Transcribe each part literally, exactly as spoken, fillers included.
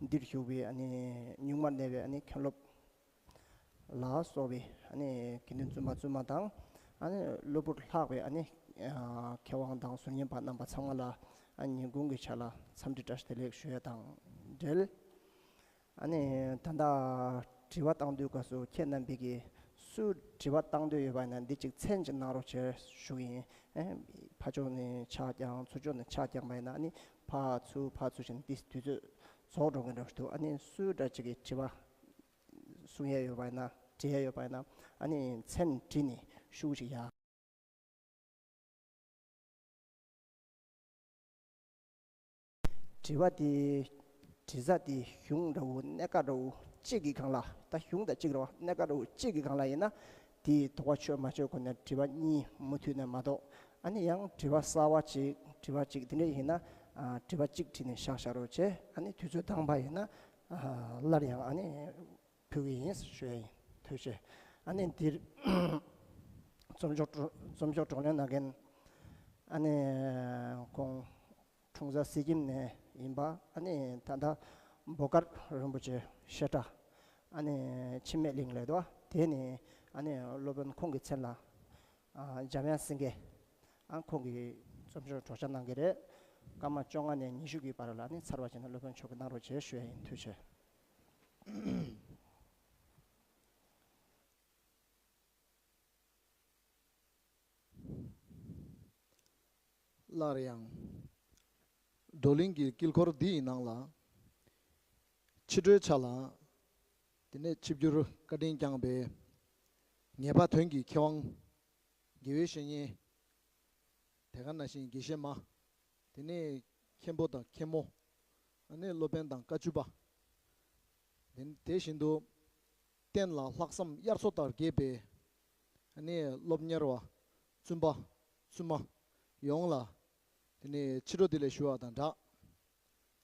འདིར་བཞུགས་པའི་ཨ་ནི་གཉུག་མར་གནས་པའི་ཨ་ནི་མཁན་སློབ་ལ་སོགས་པའི་ཨ་ནི་དགེ་འདུན་བཙུན་མ་བཙུན་མ་དང་། ཨ་ནི་གློ་བུར་ལྷག་པའི་ཨ་ནི་ཨ་མཁས་དབང་དང་ཟུར་ཉན་པ་རྣམ་པ་ཚང་མ་ལ་ཨ་ནི་ཉིན་གུང་གི་ཆ་ལ་འཚམས་འདྲི་བཀྲ་ཤིས་བདེ་ལེགས་ཞུ་ཡ་དང་འབྲེལ། ཨ་ནི་ད་ལྟ་དྲི་བ་བཏང་དུས་སྐབས་སུ་ཁྱེད་རྣམ་པས་ཀྱིས་སུ་དྲི་བ་བཏང་འདོད་ཡོད་པ་ཡིན་ན་འདི་གཅིག་མཚན་གཅིག་གནང་རོགས་བྱེད་ཞུ་གི་ཡིན། ཨེ། ཕར་ཕྱོགས་ནས་ཆ་རྐྱང་ཚུར་ཕྱོགས་ནས་ཆ་རྐྱང་པ་ཡིན་ན་ཨ་ནི་ཕར་ཚུར་ཕར་ཚུར་བྱས་ནས་འདི་དུས་ཚོད་རྫོགས་འགྲོ་གི་འདྲ་པོ་འདུག་ཨ་ནི་སུ་འདྲ་གཅིག་གིས་དྲི་བ་གསུང་ཡ་ཡོད་པ་ཡིན་ན་འདྲི་ཡ་ཡོད་པ་ཡིན་ན་ཨ་ནི་མཚན་བྲིས་ནས་ཞུ་ཞིག་ཡ། དྲི་བ་དེ་དྲི་ས་དེ་གཞུང་འདྲ་བོ་གནད་འགག་འདྲ་བོ་གཅིག་གི་སྒང་ལ། ད་གཞུང་དང་གཅིག་རེད་པ། གནད་འགག་འདྲ་བོ་གཅིག་གི་སྒང་ལ་ཡིན་ན་དེའི་དོགས་པ་ཆོད་མ་ཆོད་སྐོར་ནས་དྲི་བ་གཉིས་མུ་མཐུད་ནས་མ་གཏོགས། ཨ་ནི་ཡང་དྲི་བ་གསར་པ་གཅིག་དྲི་བ་གཅིག་དེ་འདྲ་ཡིན་ན་ཨ་དྲི་བ་གཅིག་བྲིས་ནས་བཞག་བཞག་རོགས་བྱེད། ཨ་ནི་དུས་ཚོད་འདང་པ་ཡིན་ན་ཨ་སླར་ཡང་ཨ་ནི་ཕུལ་གྱི་ཡིན་ཞུ་ཡ་ཡིན། ཐུགས་རྗེ་ཆེ། ཨ་ནི་འདིར་རྩོམ་ཤོག་རྩོམ་ཤོག་བགྲོ་གླེང་གནང་མཁན་ཨ་ནི་ཁོང་། འཁྲུངས་ས་སི་ཀིམ་ནས་ཡིན་པ། ཨ་ནི་ད་ལྟ་བོ་དཀར་རིན་པོ་ཆེ་བཤད་གྲྭ། ཨ་ནི་འཆི་མེད་གླིང་ལབ་འདུག་དེ་ནི་ཨ་ནི་སློབ་དཔོན་ཁོང་གི་མཚན་ལ་ཨ་འཇམ་དབྱངས་སེང་གེ། ཨ་ཁོང་གིས་རྩོམ་ཤོག་སྒྲོག་སྦྱང་གནང་གི་རེད། སྐར་མ་བཅོ་ལྔ་ནས་ཉི་ཤུ་གི་བར་ལ་ནི་ཚར་བ་བྱས་ན་སློབ་དཔོན་མཆོག་གིས་གནང་རོགས་བྱེད་ཞུ་ཡ་ཡིན། ཐུགས་རྗེ་ཆེ། སླར་ཡང་། བགྲོ་གླེང་གི་དཀྱིལ་འཁོར་འདི་ཡི་ནང་ལ། ཕྱི་དྲོའི་ཆ་ལ། དེ་ནས་ཆིབས་བསྒྱུར་བཀའ་དྲིན་བསྐྱངས་པའི་ངེས་པ་དོན་གྱི་མཁས་དབང་། དགེ་བའི་བཤེས་གཉེན། དེ་ག་ནང་བཞིན་དགེ་བཤེས་མ། དེ་ནས་མཁན་པོ་དང་མཁན་མོ། ཨ་ནི་སློབ་དཔོན་དང་བཀའ་བརྒྱུད་པ། དེ་དེ་བཞིན་དུ། བསྟན་ལ་ལྷག་བསམ་དབྱར་མཚོ་ལྟར་རྒྱས་པའི། ཨ་ནི་སློབ་གཉེར་བ། བཙུན་པ། བཙུན་མ། ཡོངས་ལ། དེ་ནས་ཕྱི་དྲོ་འདི་ལ་ཞུ་བ་དང་སྦྲགས།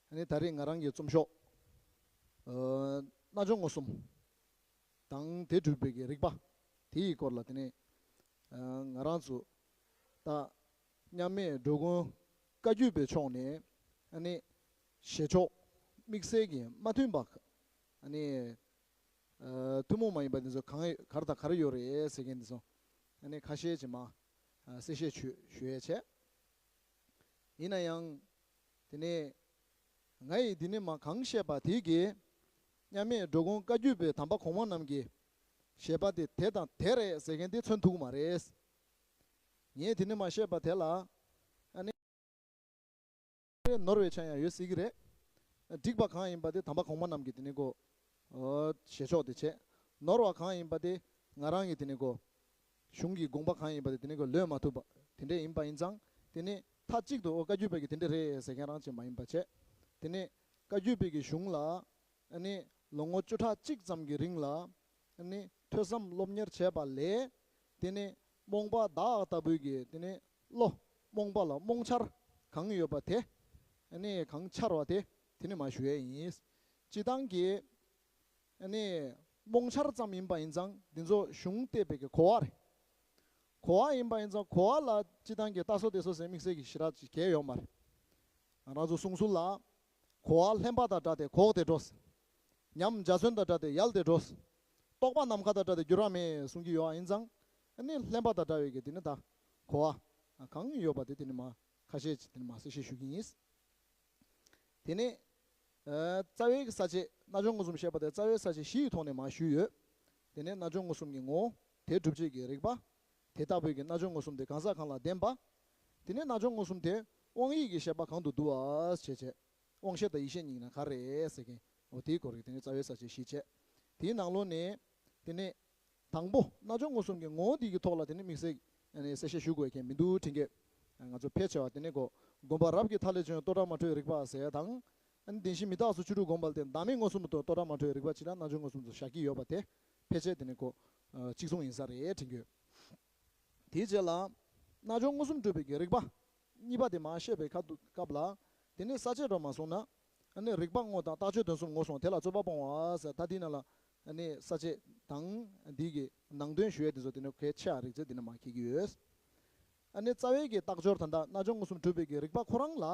ཨ་ནི་ད་རེས་ང་རང་གི་རྩོམ་ཤོག་ཨ། རྣལ་འབྱོར་མངོན་སུམ། དང་དེ་སྒྲུབ་པའི་གི་རིགས་པ། དེ་ཡི་སྐོར་ལ་དེ་ནས་ཨ། ང་རང་ཚོ་ད་མཉམ་མེད་འགྲོ་མགོན་བཀའ་བརྒྱུད་པའི་ཕྱོགས་ནས་ཨ་ནི་བཞེས་ཕྱོགས་དམིགས་བསལ་གྱི་མ་མཐུན་པ། ཨ་ནི་ཨ། ཐུན་མོང་མ་ཡིན་པ་འདི་ཚོ་གང་ག་རེ་དང་ག་རེ་ཡོད་རེད་ཟེར་མཁན་འདི་ཚོ་ཨ་ནི་ཁ་ཤས་ཅིག་མ་ཨ། གསལ་བཤད་ཞུ་ཞུ་ཡས་བྱས། ཡིན་ན་ཡང་། དེ་ནས་ང་ཡིས་འདི་ནས་མ་གང་བཤད་པ་དེ་གིས་མཉམ་མེད་འགྲོ་མགོན་བཀའ་བརྒྱུད་པའི་དམ་པ་གོང་མ་རྣམས་ཀྱི་བཞེད་པ་དེ་དེ་དང་དེ་རེད་ཟེར་མཁན་དེ་མཚོན་ཐུབ་ཀྱི་མ་རེད། ངས་དེ་ནས་མ་བཤད་པ་དེ་ལ་ཨ་ནི་ནོར་བའི་ཆ་ཡང་ཡོད་སྲིད་ཀྱི་རེད། འགྲིག་པ་གང་ཡིན་པ་དེ་དམ་པ་གོང་མ་རྣམས་ཀྱིས་དེ་ནས་ཀོ། ཨོ། བཞེས་ཕྱོགས་དེ་བྱས། ནོར་བ་གང་ཡིན་པ་དེ་ང་རང་གིས་དེ་ནས་ཀོ། གཞུང་གི་དགོངས་པ་གང་ཡིན་པ་དེ་དེ་ནས་ཀོ་ལོན་མ་ཐུབ་པ་དེ་འདྲས་ཡིན་པ་ཡིན་ཙང་དེ་ནས་མཐའ་གཅིག་ཏུ་ཨོ་བཀའ་བརྒྱུད་པའི་གི་དེ་འདྲས་རེད་ཟེར་མཁན་རང་ཅིག་མ་ཡིན་པ་བྱས། དེ་ནས་བཀའ་བརྒྱུད་པའི་གི་གཞུང་ལ་ཨ་ནི་ལོ་ངོ་བཅུ་ཕྲག་གཅིག་ཙམ་གྱི་རིང་ལ་ཨ་ནི་ཐོས་བསམ་སློབ་གཉེར་བྱས་པ་ལས། དེ་ནི་རྨོངས་པ་བདག་ལྟ་བུའི་གི་དེ་ནི་བློ་རྨོངས་པ་ལ་རྨོངས་འཆར་གང་ཡོད་པ་དེ། ཨ་ནི་གང་འཆར་བ་དེ་དེ་ནི་མ་ཞུ་ཡས་ཡིན། སྤྱི་བཏང་གི་ཨ་ནི་རྨོངས་འཆར་ཙམ་ཡིན་པ་ཡིན་ཙང་འདི་ཚོ་གཞུང་བལྟས་པའི་གི་གོ་བ་རེད། གོ་བ་ཡིན་པ་ཡིན་ཙང་གོ་བ་ལ་སྤྱི་བཏང་གི་ལྟ་སོ་དེ་སོ་ཟེར་དམིགས་བསལ་གྱི་ཞེ་དྲག་ཅིག་གལ་ཡོད་མ་རེད། ང་རང་ཚོ་གསུང་སྲོལ་ལ། གོ་བ་ལྷན་པ་དང་འདྲ་སྟེ་གོག་སྟེ་འགྲོ། ཉམས་འཇའ་ཚོན་དང་འདྲ་སྟེ་ཡལ་ཏེ་འགྲོ། རྟོག་པ་ནམ་མཁའ་དང་འདྲ་སྟེ་འགྱུར་བ་མེད་གསུང་གི་ཡོད་པ་ཡིན་ཙང་། ཨ་ནི་ལྷན་པ་དང་འདྲ་བའི་གི་དེ་ནི་ད་གོ་བ་གང་ཡོད་པ་དེ་དེ་ནི་མ་ཁ་ཤས་ཅིག་དེ་ནི་མ་གསལ་བཤད་ཞུ་གི་ཡིན། དེ་ནས་ཨ་རྩ་བའི་གི་ས་བཅད་རྣལ་འབྱོར་མངོན་སུམ་བཤད་པ་དེ་རྩ་བའི་ས་བཅད་བཞི་ཡི་ཐོག་ནས་མ་ཞུས་ཡོད། དེ་ནས་རྣལ་འབྱོར་མངོན་སུམ་གྱི་ངོ་བོ། དེ་སྒྲུབ་བྱེད་ཀྱི་རིགས་པ། དེ་ལྟ་བུའི་གི་རྣལ་འབྱོར་མངོན་སུམ་དེ་གང་ཟག་གང་ལ་ལྡན་པ། དེ་ནས་རྣལ་འབྱོར་མངོན་སུམ་དེ་དབང་ཡིད་ཀྱི་བཤད་པ་གང་དུ་འདུ་བ་ཞེས་བྱས། དབང་ཤེས་དང་ཡིད་ཤེས་གཉིས་ན་ག་རེ་ཟེར་མཁན་འོ་དེའི་སྐོར་གྱི་དེ་ནས་རྩ་བའི་ས་བཅད་བཞི་བྱས། དེའི་ནང་ལོགས་ནས་དེ་ནས་དང་པོ་རྣལ་འབྱོར་མངོན་སུམ་གྱི་ངོ་བོ་འདི་གི་ཐོག་ལ་དེ་ནས་དམིགས་བསལ་གྱི་གསལ་བཤད་ཞུ་དགོས་མཁན་མི་འདུག་དྲན་གྱི། ང་ཚོ་ཕལ་ཆེ་བ་དེ་ནས་གོ། སྒོམ་པ་རབ་ཀྱི་མཐའ་ལས་བྱུང་བའི་རྟོག་བྲལ་མ་འཁྲུལ་རིག་པ་ཟེར་ཡ་དང་། ཨ་ནི་བདེན་བཞི་མི་རྟག་སོགས་བཅུ་དྲུག་སྒོམ་པ་ལ་བརྟེན་བདག་མེད་མངོན་སུམ་དུ་རྟོག་བྲལ་མ་འཁྲུལ་རིག་པ་ཅིག་ལ་རྣལ་འབྱོར་མངོན་སུམ་དུ་བཞག་གི་ཡོད་པ་དེ་ཕལ་ཆེར་དེ་ནི་གོ། ཨ་གཅིག་མཚུངས་ཡིན་ས་རེད་དྲན་གྱི་ཡོད། དེའི་རྗེས་ལ་རྣལ་འབྱོར་མངོན་སུམ་སྒྲུབ་པའི་གི་རིགས་པ་གཉིས་པ་དེ་མར་བཤད་པའི་ཁ་ཐུག་སྐབས་ལ་དེ་ནི་ས་བཅད་འགྲོ་མ་སོང་ན་ཨ་ནི་རིགས་པ་དངོས་དང་རྟགས་ཆོས་དོན་གསུམ་ངོ་སོང་དེ་ལ་རྩོད་པ་སྤོང་བ་ཟེར་ད་དེའི་ནང་ལ་ཨ་ནི་ས་བཅད་དང་འདི་གི་ནང་དོན་ཞུ་ཡས་དེ་ཚོ་དེ་ནི་གལ་ཆེ་བ་རིགས་ཚད་དེ་ནི་མར་འཁྱེར་གྱི་ཡོད། ཨ་ནི་རྩ་བའི་གི་རྟགས་སྦྱོར་ད་ལྟ་རྣལ་འབྱོར་མངོན་སུམ་སྒྲུབ་པའི་གི་རིགས་པ་ཁོ་རང་ལ།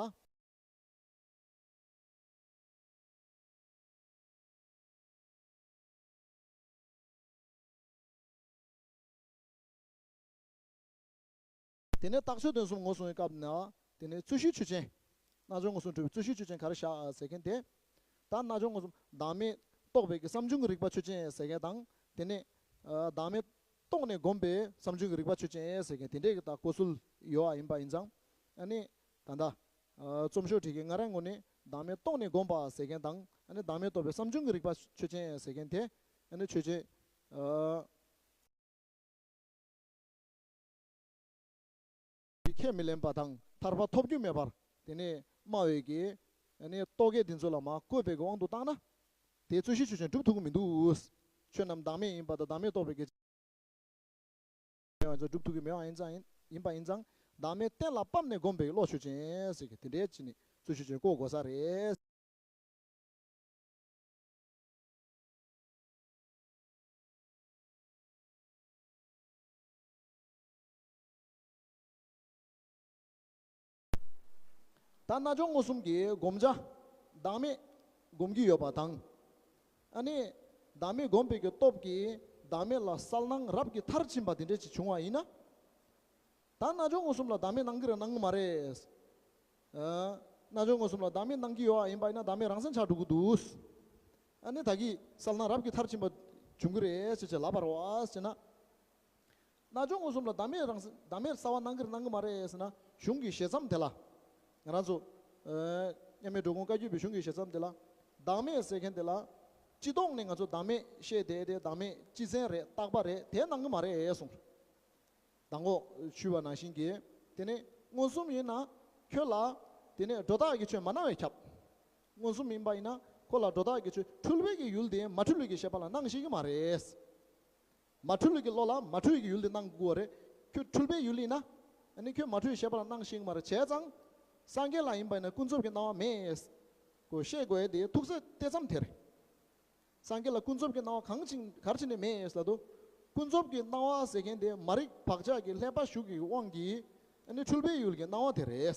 དེ་ནས་རྟགས་ཆོས་དོན་གསུམ་ངོས་བཟུང་བའི་སྐབས་ན། དེ་ནས་རྩོད་གཞི་ཆོས་ཅན། རྣལ་འབྱོར་མངོན་སུམ་གྲུབ་པའི་རྩོད་གཞི་ཆོས་ཅན་ག་རེ་བཞག་ཟེར་མཁན་དེ། ད་རྣལ་འབྱོར་མངོན་སུམ་བདག་མེད་རྟོགས་པའི་གི་བསམ་བྱུང་གི་རིག་པ་ཆོས་ཅན་ཟེར་མཁན་དང་། དེ་ནས་ཨ་བདག་མེད་རྟོགས་ནས་བསྒོམས་པའི་བསམ་བྱུང་གི་རིག་པ་ཆོས་ཅན་ཟེར་མཁན་དེ་འདྲའི་གི་ད་གོ་ཚུལ་ཡོད་པ་ཡིན་པ་ཡིན་ཙང་། ཨ་ནི་ད་ལྟ་ཨ་རྩོམ་ཤོག་བྲིས་མཁན་ང་རང་ངོས་ནས་བདག་མེད་རྟོགས་ནས་བསྒོམས་པ་ཟེར་མཁན་དང་། ཨ་ནི་བདག་མེད་རྟོགས་པའི་བསམ་བྱུང་གི་རིག་པ་ཆོས་ཅན་ཟེར་མཁན་དེ། ཨ་ནི་ཆོས་ཅན་ཨ་ཁས་མི་ལེན་པ་དང་ཐར་པ་ཐོབ་རྒྱུ་མེད་པར། དེ་ནས་སྨྲ་བའི་གི་ཨ་ནི་རྟོག་གེ་འདི་ཚོ་ལ་མར་བཀོད་པའི་གི་དབང་དུ་བཏང་ན། དེ་རྩོད་གཞི་ཆོས་ཅན་སྒྲུབ་ཐུབ་ཀྱི་མི་འདུག། ཆོས་རྣམས་བདག་མེད་ཡིན་པ་དང་བདག་མེད་རྟོགས་པའི་གི་མེད་པ་ཚོ་སྒྲུབ་ཐུབ་ཀྱི་མེད་པ་ཡིན་ཙང་། ཡིན་པ་ཡིན་ཙང་། བདག་མེད་གཏན་ལ་ཕབ་ནས་བསྒོམས་པའི་བློ་ཆོས་ཅན་ཟེར་གི་དེ་འདྲའི་ཅིག་ནི་རྩོད་གཞི་ཆོས་ཅན་བཀོད་དགོས་ས་རེད། ད་རྣལ་འབྱོར་མངོན་སུམ་གྱི་བསྒོམ་བྱ་བདག་མེད་བསྒོམ་གྱི་ཡོད་པ་དང་། ཨ་ནི་བདག་མེད་བསྒོམས་པའི་གི་སྟོབས་ཀྱིས་བདག་མེད་ལ་གསལ་སྣང་རབ་ཀྱིས་མཐར་ཕྱིན་པ་དེ་འདྲ་ཅིག་བྱུང་བ་ཡིན་ན། ད་རྣལ་འབྱོར་མངོན་སུམ་ལ་བདག་མེད་སྣང་གི་རེད་སྣང་གི་མ་རེད། ཨ། རྣལ་འབྱོར་མངོན་སུམ་ལ་བདག་མེད་སྣང་གི་ཡོད་པ་ཡིན་པ་ཡིན་ན་བདག་མེད་རང་མཚན་ཆགས་འགྲོ་གི་འདུག། ཨ་ནི་ད་གིན་གསལ་སྣང་རབ་ཀྱིས་མཐར་ཕྱིན་པ་བྱུང་གི་རེད་ཟེར་བྱས་ལབ་པ་རེད་བ་ཟེར་ན། རྣལ་འབྱོར་མངོན་སུམ་ལ་བདག་མེད་རང་བདག་མེད་གསལ་བ་སྣང་གི་རེད་སྣང་གི་མ་རེད་ཟེར་ན། གཞུང་གི་ཞལ་མཚམས་དེ་ལ། ང་རང་ཚོ་ཨ་མཉམ་མེད་འགྲོ་མགོན་བཀའ་བརྒྱུད་པའི་གཞུང་གི་ཞལ་མཚམས་དེ་ལ། བདག་མེད་ཟེར་མཁན་དེ་ལ་སྤྱི་ལྡོག་ནས་ང་ཚོ་བདག་མེད་བཤད་བསྡད་དེ། བདག་མེད་སྤྱི་མཚན་རེད། རྟག་པ་རེད། དེ་སྣང་གི་མ་རེད་གསུངས། མདང་དགོང་ཞུས་པ་ནང་བཞིན་གྱི། དེ་ནས་མངོན་སུམ་ཡིན་ན་ཁྱོད་ལ་དེ་ནས་སྒྲོ་བཏགས་ཀྱི་ཆོས་མ་སྣང་བས་ཁྱབ། མངོན་སུམ་ཡིན་པ་ཡིན་ན་ཁོ་ལ་སྒྲོ་བཏགས་ཀྱི་ཆོས་འཁྲུལ་པའི་གི་ཡུལ་དེ་མ་འཁྲུལ་བའི་གི་ཤེས་པ་ལ་སྣང་ཤེས་ཀྱི་མ་རེད། མ་འཁྲུལ་བའི་གི་བློ་ལ་མ་འཁྲུལ་བའི་གི་ཡུལ་དེ་སྣང་དགོས་པ་རེད། ཁྱོད་འཁྲུལ་པའི་ཡུལ་ཡིན་ན། ཨ་ནི་ཁྱོད་མ་འཁྲུལ་བའི་ཤེས་པ་ལ་སྣང་ཤེས་ཀྱི་མ་རེད། བྱས་ཙང་། སངས་རྒྱས་ལ་ཡིན་པ་ཡིན་ན་ཀུན་རྫོབ་ཀྱི་སྣང་བ་མེད། ཁོ་ཤེས་དགོས་ཡ་དེ་ཐུག་ས་དེ་ཙམ་དེ་རེད། སངས་རྒྱས་ལ་ཀུན་རྫོབ་ཀྱི་སྣང་བ་གང་ཅི་ག་རེ་བྱས་ནས་མེད་ལབ་དུས། ཀུན་རྫོབ་ཀྱི་སྣང་བ་ཟེར་མཁན་དེ་མ་རིག་བག་ཆགས་ཀྱི་ལྷད་པ་ཞུགས་ཀྱི་དབང་གིས། ཨ་ནི་འཁྲུལ་པའི་ཡུལ་གྱི་སྣང་བ་དེ་རེད།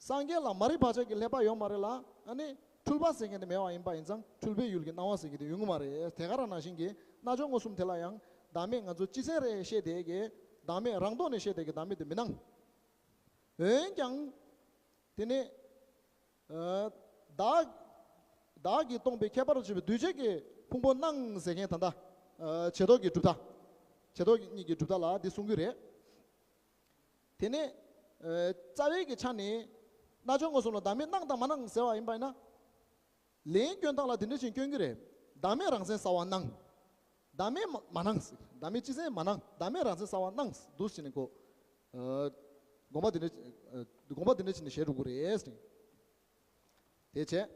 སངས་རྒྱས་ལ་མ་རིག་བག་ཆགས་ཀྱི་ལྷད་པ་ཡོད་མ་རེད་ལ། ཨ་ནི་འཁྲུལ་པ་ཟེར་མཁན་དེ་མེད་པ་ཡིན་པ་ཡིན་ཙང་འཁྲུལ་པའི་ཡུལ་གྱི་སྣང་བ་ཟེར་མཁན་དེ་ཡོང་གི་མ་རེད། དེ་ག་རང་ནང་བཞིན་གྱི་རྣལ་འབྱོར་མངོན་སུམ་དེ་ལ་ཡང་བདག་མེད་ང་ཚོ་སྤྱི་མཚན་རེད་བཤད་བསྡད་ཀྱི། བདག་མེད་རང་ལྡོག་ནས་བཤད་བསྡད་ཀྱི་བདག་མེད་དེ་མི་སྣང་། འོན་ཀྱང་། དེ་ནས། ཨ། བདག་བདག་གིས་སྟོང་པའི་ཁྱད་པར་དུ་བྱས་པའི་འདུས་བྱས་ཀྱི་ཕུང་པོ་སྣང་ཟེར་མཁན་ད་ལྟ། ཨ། བྱས་ལྡོག་གི་གྲུབ་མཐའ། བྱས་ལྡོག་གཉིས་ཀྱི་གྲུབ་མཐའ་ལ་འདི་གསུང་གི་རེད། དེ་ནས། ཨ། རྩ་བའི་གི་ཆ་ནས། རྣལ་འབྱོར་མངོན་སུམ་ལ་བདག་མེད་སྣང་དང་མ་སྣང་ཟེར་བ་ཡིན་པ་ཡིན་ན། ལན་སྐྱོན་སྟངས་ལ་འདི་འདྲ་ཞིག་སྐྱོན་གྱི་རེད། བདག་མེད་རང་མཚན་གསལ་བ་སྣང་། བདག་མེད་མ་མ་སྣང་། བདག་མེད་སྤྱི་མཚན་མ་སྣང་། བདག་མེད་རང་མཚན་གསལ་བ་སྣང་། འདུག་ཟེར་ནས་གོ། ཨ། དགོངས་པ་འདི་འདྲ། ཨ། དགོངས་པ་འདི་འདྲ་བྱས་ནས་བཞེས་འགྲོ་གི་རེད་ཟེར། དེ་བྱས།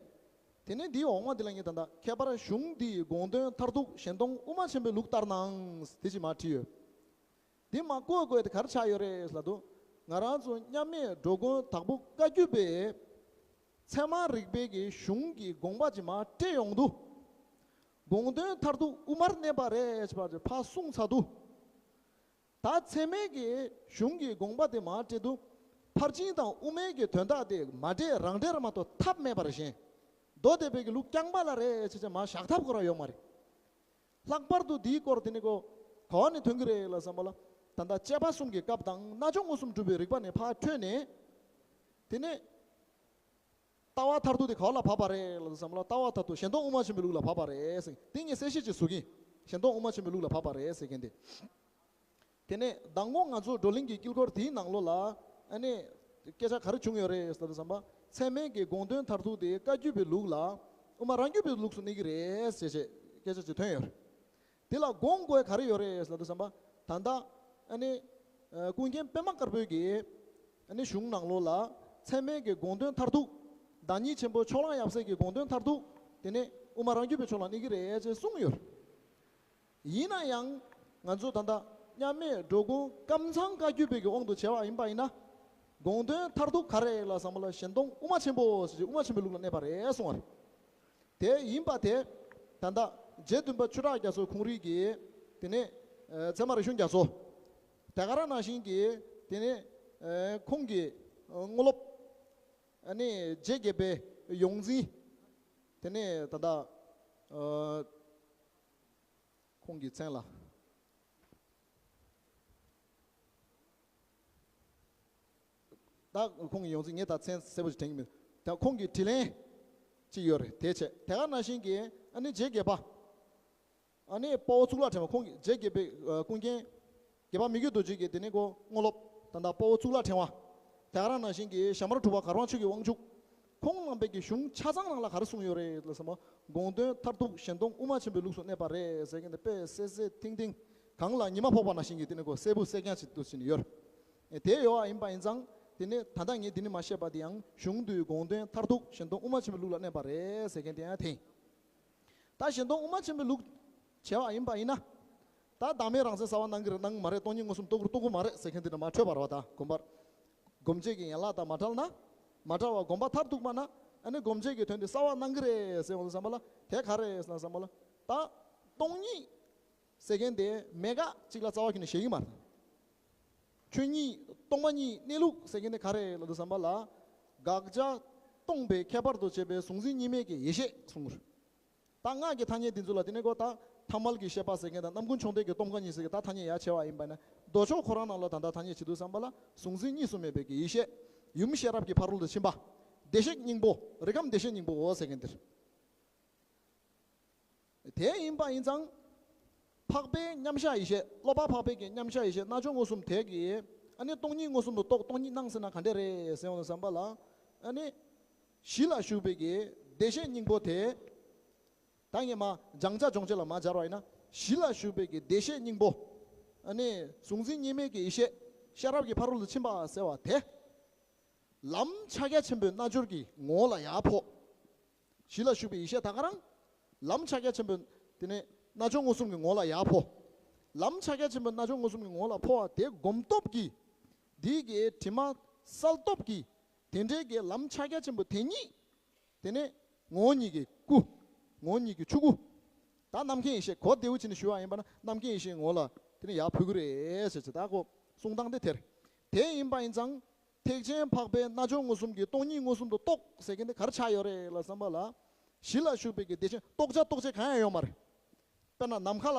དེ་ནས་འདིའི་འོག་མ་འདི་ལ་ངས་ད་ལྟ་ཁྱད་པར་གཞུང་འདིའི་དགོངས་དོན་མཐར་ཐུག་གཞན་སྟོང་དབུ་མ་ཆེན་པོའི་ལུགས་ལྟར་སྣང་། དེ་ཅིག་མར་བྲིས་ཡོད། འདི་མར་བཀོད་དགོས་དེ་ག་རེ་ཆགས་ཡོད་རེད་ལབ་དུས། ང་རང་ཚོ་མཉམ་མེད་འགྲོ་མགོན་དྭགས་པོ་བཀའ་བརྒྱུད་པས། ཚད་མ་རིག་པའི་གི་གཞུང་གི་དགོངས་པ་ཅིག་མར་བཀྲལ་ཡོང་དུས། དགོངས་དོན་མཐར་ཐུག་དབུ་མར་གནས་པ་རེད་ཅེས་པ་ཕར་གསུངས་ཚར་དུས། ད་ཚད་མའི་གི་གཞུང་གི་དགོངས་པ་དེ་མར་བཀྲལ་དུས། ཕར་ཕྱིན་དང་དབུ་མའི་གི་དོན་དག་དེ་མ་འདྲེས་རང་འདྲེས་མ་གཏོགས་ཐབས་མེད་པར་ཞེན། མདོ་སྡེ་པའི་གི་ལུགས་རྐྱང་པ་ལ་རེད་ཅེས་བྱས་མར་བཞག་ཐབས་ཁོ་རང་ཡོད་མ་རེད། ལྷག་པར་དུ་འདིའི་སྐོར་དེ་ནི་གོ། ག་བ་ནས་ཐོན་གྱི་རེད་ལབ་བསམ་པ་ལ། ད་ལྟ་དཔྱད་པ་གསུམ་གྱི་སྐབས་དང་རྣལ་འབྱོར་མངོན་སུམ་གྲུབ་པའི་རིག་པ་ནས་ཕར་འཕྲོས་ནས། དེ་ནས། ལྟ་བ་མཐར་ཐུག་དེ་ག་བ་ལ་བབས་པ་རེད་ལབ་བསམ་པ་ལ། ལྟ་བ་མཐར་ཐུག་གཞན་སྟོང་དབུ་མ་ཆེན་པོའི་ལུགས་ལ་བབས་པ་རེད་ཟེར། དེ་ངས་གསལ་བཤད་ཅིག་བཟོ་གི་ཡིན། གཞན་སྟོང་དབུ་མ་ཆེན་པོའི་ལུགས་ལ་བབས་པ་རེད་ཟེར་མཁན་དེ། དེ་ནས་མདང་དགོང་ང་ཚོ་བགྲོ་གླེང་གི་དཀྱིལ་འཁོར་དེའི་ནང་ལོགས་ལ། ཨ་ནི། སྐད་ཆ་ག་རེ་བྱུང་ཡོད་རེད་ཟེར་དུས་ཙམ་པ། ཚད་མའི་གི་དགོངས་དོན་མཐར་ཐུག་དེ་བཀའ་བརྒྱུད་པའི་ལུགས་ལ། དབུ་མ་རང་རྒྱུད་པའི་ལུགས་སུ་གནས་ཀྱི་རེད་ཟེར་བྱས་སྐད་ཆ་ཅིག་ཐོན་ཡོད་རེད། དེ་ལ་དགོངས་དགོས་ག་རེ་ཡོད་རེད་ཟེར་དུས་ཙམ་པ། ད་ལྟ། ཨ་ནི། ཨ། ཀུན་མཁྱེན་པདྨ་དཀར་པོའི་གི། ཨ་ནི་གཞུང་ནང་ལོགས་ལ། ཚད་མའི་གི་དགོངས་དོན་མཐར་ཐུག་བདག་ཉིད་ཆེན་པོ་ཕྱོགས་གླང་ཡབ་སྲས་ཀྱི་དགོངས་དོན་མཐར་ཐུག་དེ་ནས་དབུ་མ་རང་རྒྱུད་པའི་ཕྱོགས་ལ་གནས་ཀྱི་རེད་ཅེས་གསུངས་ཡོད། ཡིན་ན་ཡང་། ང་ཚོ་ད་ལྟ་མཉམ་མེད་འགྲོ་མགོན་ཀམ་ཚང་བཀའ་བརྒྱུད་པའི་གི་དབང་དུ་བྱས་པ་ཡིན་པ་ཡིན་ན། དགོངས་དོན་མཐར་ཐུག་ག་རེ་ལབ་བསམ་པ་ལ་གཞན་སྟོང་དབུ་མ་ཆེན་པོ་ཟེར་གྱི་དབུ་མ་ཆེན་པོའི་ལུགས་ལ་གནས་པ་རེད་གསུངས་པ་རེད། དེ་ཡིན་པ་དེ། ད་ལྟ་རྗེ་བདུན་པ་ཆོས་གྲགས་རྒྱ་མཚོ་ཁོང་རང་གི། དེ་ནས། ཨ། ཚད་མ་རིག་གཞུང་རྒྱ་མཚོ། དེ་ག་རང་ནང་བཞིན་གྱི། དེ་ནས། ཨ། ཁོང་གི། ཨ། དངོས་སློབ། ཨ་ནི་རྗེ་དགྱེས་པའི་ཡོངས་འཛིན། དེ་ནས་ད་ལྟ། ཨ། ཁོང་གི་མཚན་ལ། ད་ཁོང་གི་ཡོང་ཚིག་ངས་ད་མཚན་གསལ་པོ་ཞིག་དྲན་གྱི་མེད། ད་ཁོང་གི་དྲིས་ལན་ཅིག་ཡོད་རེད། དེ་བྱས་དེ་ག་ནང་བཞིན་གྱི་ཨ་ནི་རྗེ་བརྒྱད་པ། ཨ་ནི་དཔའ་བོ་གཙུག་ལག་ཕྲེང་བ། ཁོང་གི་རྗེ་བརྒྱད་པའི་ཨ་ཀུན་མཁྱེན་བརྒྱད་པ་མི་བསྐྱོད་རྡོ་རྗེ་གི་དེ་ནས་ཁོ་དངོས་སློབ་ད་ལྟ་དཔའ་བོ་གཙུག་ལག་ཕྲེང་བ། དེ་ག་རང་ནང་བཞིན་གྱི་ཞྭ་དམར་གྲུབ་པ་གར་དབང་ཆོས་ཀྱི་དབང་ཕྱུག་ཁོང་རྣམ་པའི་གི་གཞུང་ཆ་ཚང་ནང་ལ་ག་རེ་གསུངས་ཡོད་རེད་ལ་བསམ་པ། དགོངས་དོན་མཐར་ཐུག་གཞན་སྟོང་དབུ་མ་ཆེན་པོའི་ལུགས་སུ་གནས་པ་རེད་ཟེར་མཁན་དེ་དཔེ་གསལ་གསལ་ཐིང་ཐིང་། གངས་ལ་ཉི་མ་ཕོག་པ་ནང་བཞིན་གྱི་དེ་ནས་ཁོ་གསལ་པོ་གསལ་རྐྱང་ཅིག་ཏུ་ཕྱིན་ཡོད་རེད། དེ་ཡོད་པ་ཡིན་པ་ཡིན་ཙང་དེ་ནས་ད་ལྟ་ངས་འདི་ནས་མར་བཤད་པ་དེ་ཡང་གཞུང་དུས་དགོངས་དོན་མཐར་ཐུག་གཞན་སྟོང་དབུ་མ་ཆེན་པོའི་ལུགས་ལ་གནས་པ་རེད་ཟེར་མཁན་དེ་ཡང་དེ་ཡིན། ད་གཞན་སྟོང་དབུ་མ་ཆེན་པོའི་ལུགས་བྱས་པ་ཡིན་པ་ཡིན་ན། ད་བདག་མེད་རང་མཚན་གསལ་བ་གནང་གི་རེད་གནང་གི་མ་རེད། སྟོང་ཉིད་མངོན་སུམ་རྟོགས་ཀྱི་རེད་རྟོགས་ཀྱི་མ་རེད་ཟེར་མཁན་དེ་འདྲ་མ་འཕྲོད་པ་རེད་པ། ད་སྒོམ་པར། སྒོམ་བྱེད་ཀྱི་ཡན་ལག་དང་མ་བྲལ་ན། མ་བྲལ་བ་སྒོམ་པ་མཐར་ཐུག་པ་ན། ཨ་ནི་སྒོམ་བྱེད་ཀྱི་དོན་དེ་གསལ་བ་གནང་གི་རེད་ཟེར་ཡོང་དུས་ཙམ་པ་ལ་དེ་ག་རེ་ཟེར་ན་བསམ་པ་ལ། ད་སྟོང་ཉིད་ཟེར་མཁན་དེ་མེད་དགག་ཅིག་ལ་རྩ་བ་ཁྱོན་ནས་བཞེད་ཀྱི་མ་རེད། ཆོས་ཉིད་སྟོང་པ་ཉིད་གནས་ལུགས་ཟེར་མཁན་དེ་ག་རེ་ལབ་དུས་ཙམ་པ་ལ། དགག་བྱ་སྟོང་པའི་ཁྱད་པར་དུ་བྱས་པའི་གཟུང་འཛིན་གཉིས་མེད་ཀྱི་ཡེ་ཤེས་གསུངས་པ་རེད། ད་སྔགས་ཀྱི་ཐ་སྙད་འདི་ཚོ་ལ་དེ་ནས་ཁོ་ད་ཐ་མལ་གྱི་ཤེས་པ་ཟེར་མཁན་དང་རྣམ་ཀུན་བྱུང་ལྡན་གྱི་སྟོང་པ་ཉིད་ཟེར་གྱི་ད་ཐ་སྙད་ཡར་བྱས་པ་ཡིན་པ་ན། མདོ་ཕྱོགས་ཁོ་རང་ནང་ལ་ད་ལྟ་ཐ་སྙད་བྱེད་དུས་ཙམ་པ་ལ་གཟུང་འཛིན་གཉིས་སུ་མེད་པའི་གི་ཡེ་ཤེས། ཡུམ་ཤེས་རབ་ཀྱི་ཕ་རོལ་ཏུ་ཕྱིན་པ། བདེ་གཤེགས་སྙིང་པོ། རིགས་ཁམས་བདེ་གཤེགས་སྙིང་པོའོ་ཟེར་མཁན་དེ་རེད། དེ་ཡིན་པ་ཡིན་ཙང་། འཕགས་པའི་མཉམ་གཞག་ཡེ་ཤེས། སློབ་པ་འཕགས་པའི་གི་མཉམ་གཞག་ཡེ་ཤེས་རྣལ་འབྱོར་མངོན་སུམ་དེ་གིས་ཨ་ནི་སྟོང་ཉིད་མངོན་སུམ་དུ་རྟོགས། སྟོང་ཉིད་སྣང་ཟེར་ན་ག་འདྲས་རེད་ཟེར་ཡོང་དུས་ཙམ་པ་ལ། ཨ་ནི་གཞི་ལ་བཞུགས་པའི་གི་བདེ་གཤེགས་སྙིང་པོ་དེ། ད་ངས་མར་སྦྱང་བྱ་སྦྱོང་བྱེད་ལ་མར་སྦྱར་བ་ཡིན་ན། གཞི་ལ་བཞུགས་པའི་གི་བདེ་གཤེགས་སྙིང་པོ། ཨ་ནི་གཟུང་འཛིན་གཉིས་མེད་ཀྱི་ཡེ་ཤེས། ཤེས་རབ་ཀྱི་ཕ་རོལ་ཏུ་ཕྱིན་པ་ཟེར་བ་དེ། ལམ་ཕྱག་རྒྱ་ཆེན་པོའི་རྣལ་འབྱོར་གྱི་ངོ་བོ་ལ་ཡར་ཕོག་གཞི་ལ་བཞུགས་པའི་ཡེ་ཤེས་ད་ག་རང་། ལམ་ཕྱག་རྒྱ་ཆེན་པོའི་དེ་ནས་རྣལ་འབྱོར་མངོན་སུམ་གྱི་ངོ་བོ་ལ་ཡར་ཕོག་ལམ་ཕྱག་རྒྱ་ཆེན་པོའི་རྣལ་འབྱོར་མངོན་སུམ་གྱི་ངོ་བོ་ལ་ཕོག་པ་དེ་སྒོམ་སྟོབས་ཀྱིས། འདི་གི་དྲི་མ་བསལ་སྟོབས་ཀྱིས། དེ་འདྲའི་གི་ལམ་ཕྱག་རྒྱ་ཆེན་པོ་དེ་ཉིད། དེ་ནས་ངོ་བོ་ཉིད་ཀྱི་སྐུ། ངོ་བོ་ཉིད་ཀྱི་ཆོས་སྐུ། ད་རྣམ་མཁྱེན་ཡེ་ཤེས་གོ་བདེ་བོ་བྱས་ནས་ཞུ་བ་ཡིན་པ་ན་རྣམ་མཁྱེན་ཡེ་ཤེས་ངོ་བོ་ལ་དེ་ནས་ཡར་ཕུལ་གྱི་རེད་ཟེར་ཅིག་ད་ཁོ་གསུང་སྟངས་དེ་དེ་རེད། དེ་ཡིན་པ་ཡིན་ཙང་། ཐེག་ཆེན་འཕགས་པའི་རྣལ་འབྱོར་མངོན་སུམ་གྱི་སྟོང་ཉིད་མངོན་སུམ་དུ་རྟོགས་ཟེར་མཁན་དེ་ག་རེ་ཆགས་ཡོད་རེད་ལ་བསམ་པ་ལ། གཞི་ལ་བཞུགས་པའི་གི་བདེ་ཆེན་རྟོགས་བྱ་རྟོགས་བྱེད་གང་ཡང་ཡོད་མ་རེད། དཔེར་ན་ནམ་མཁའ་ལ།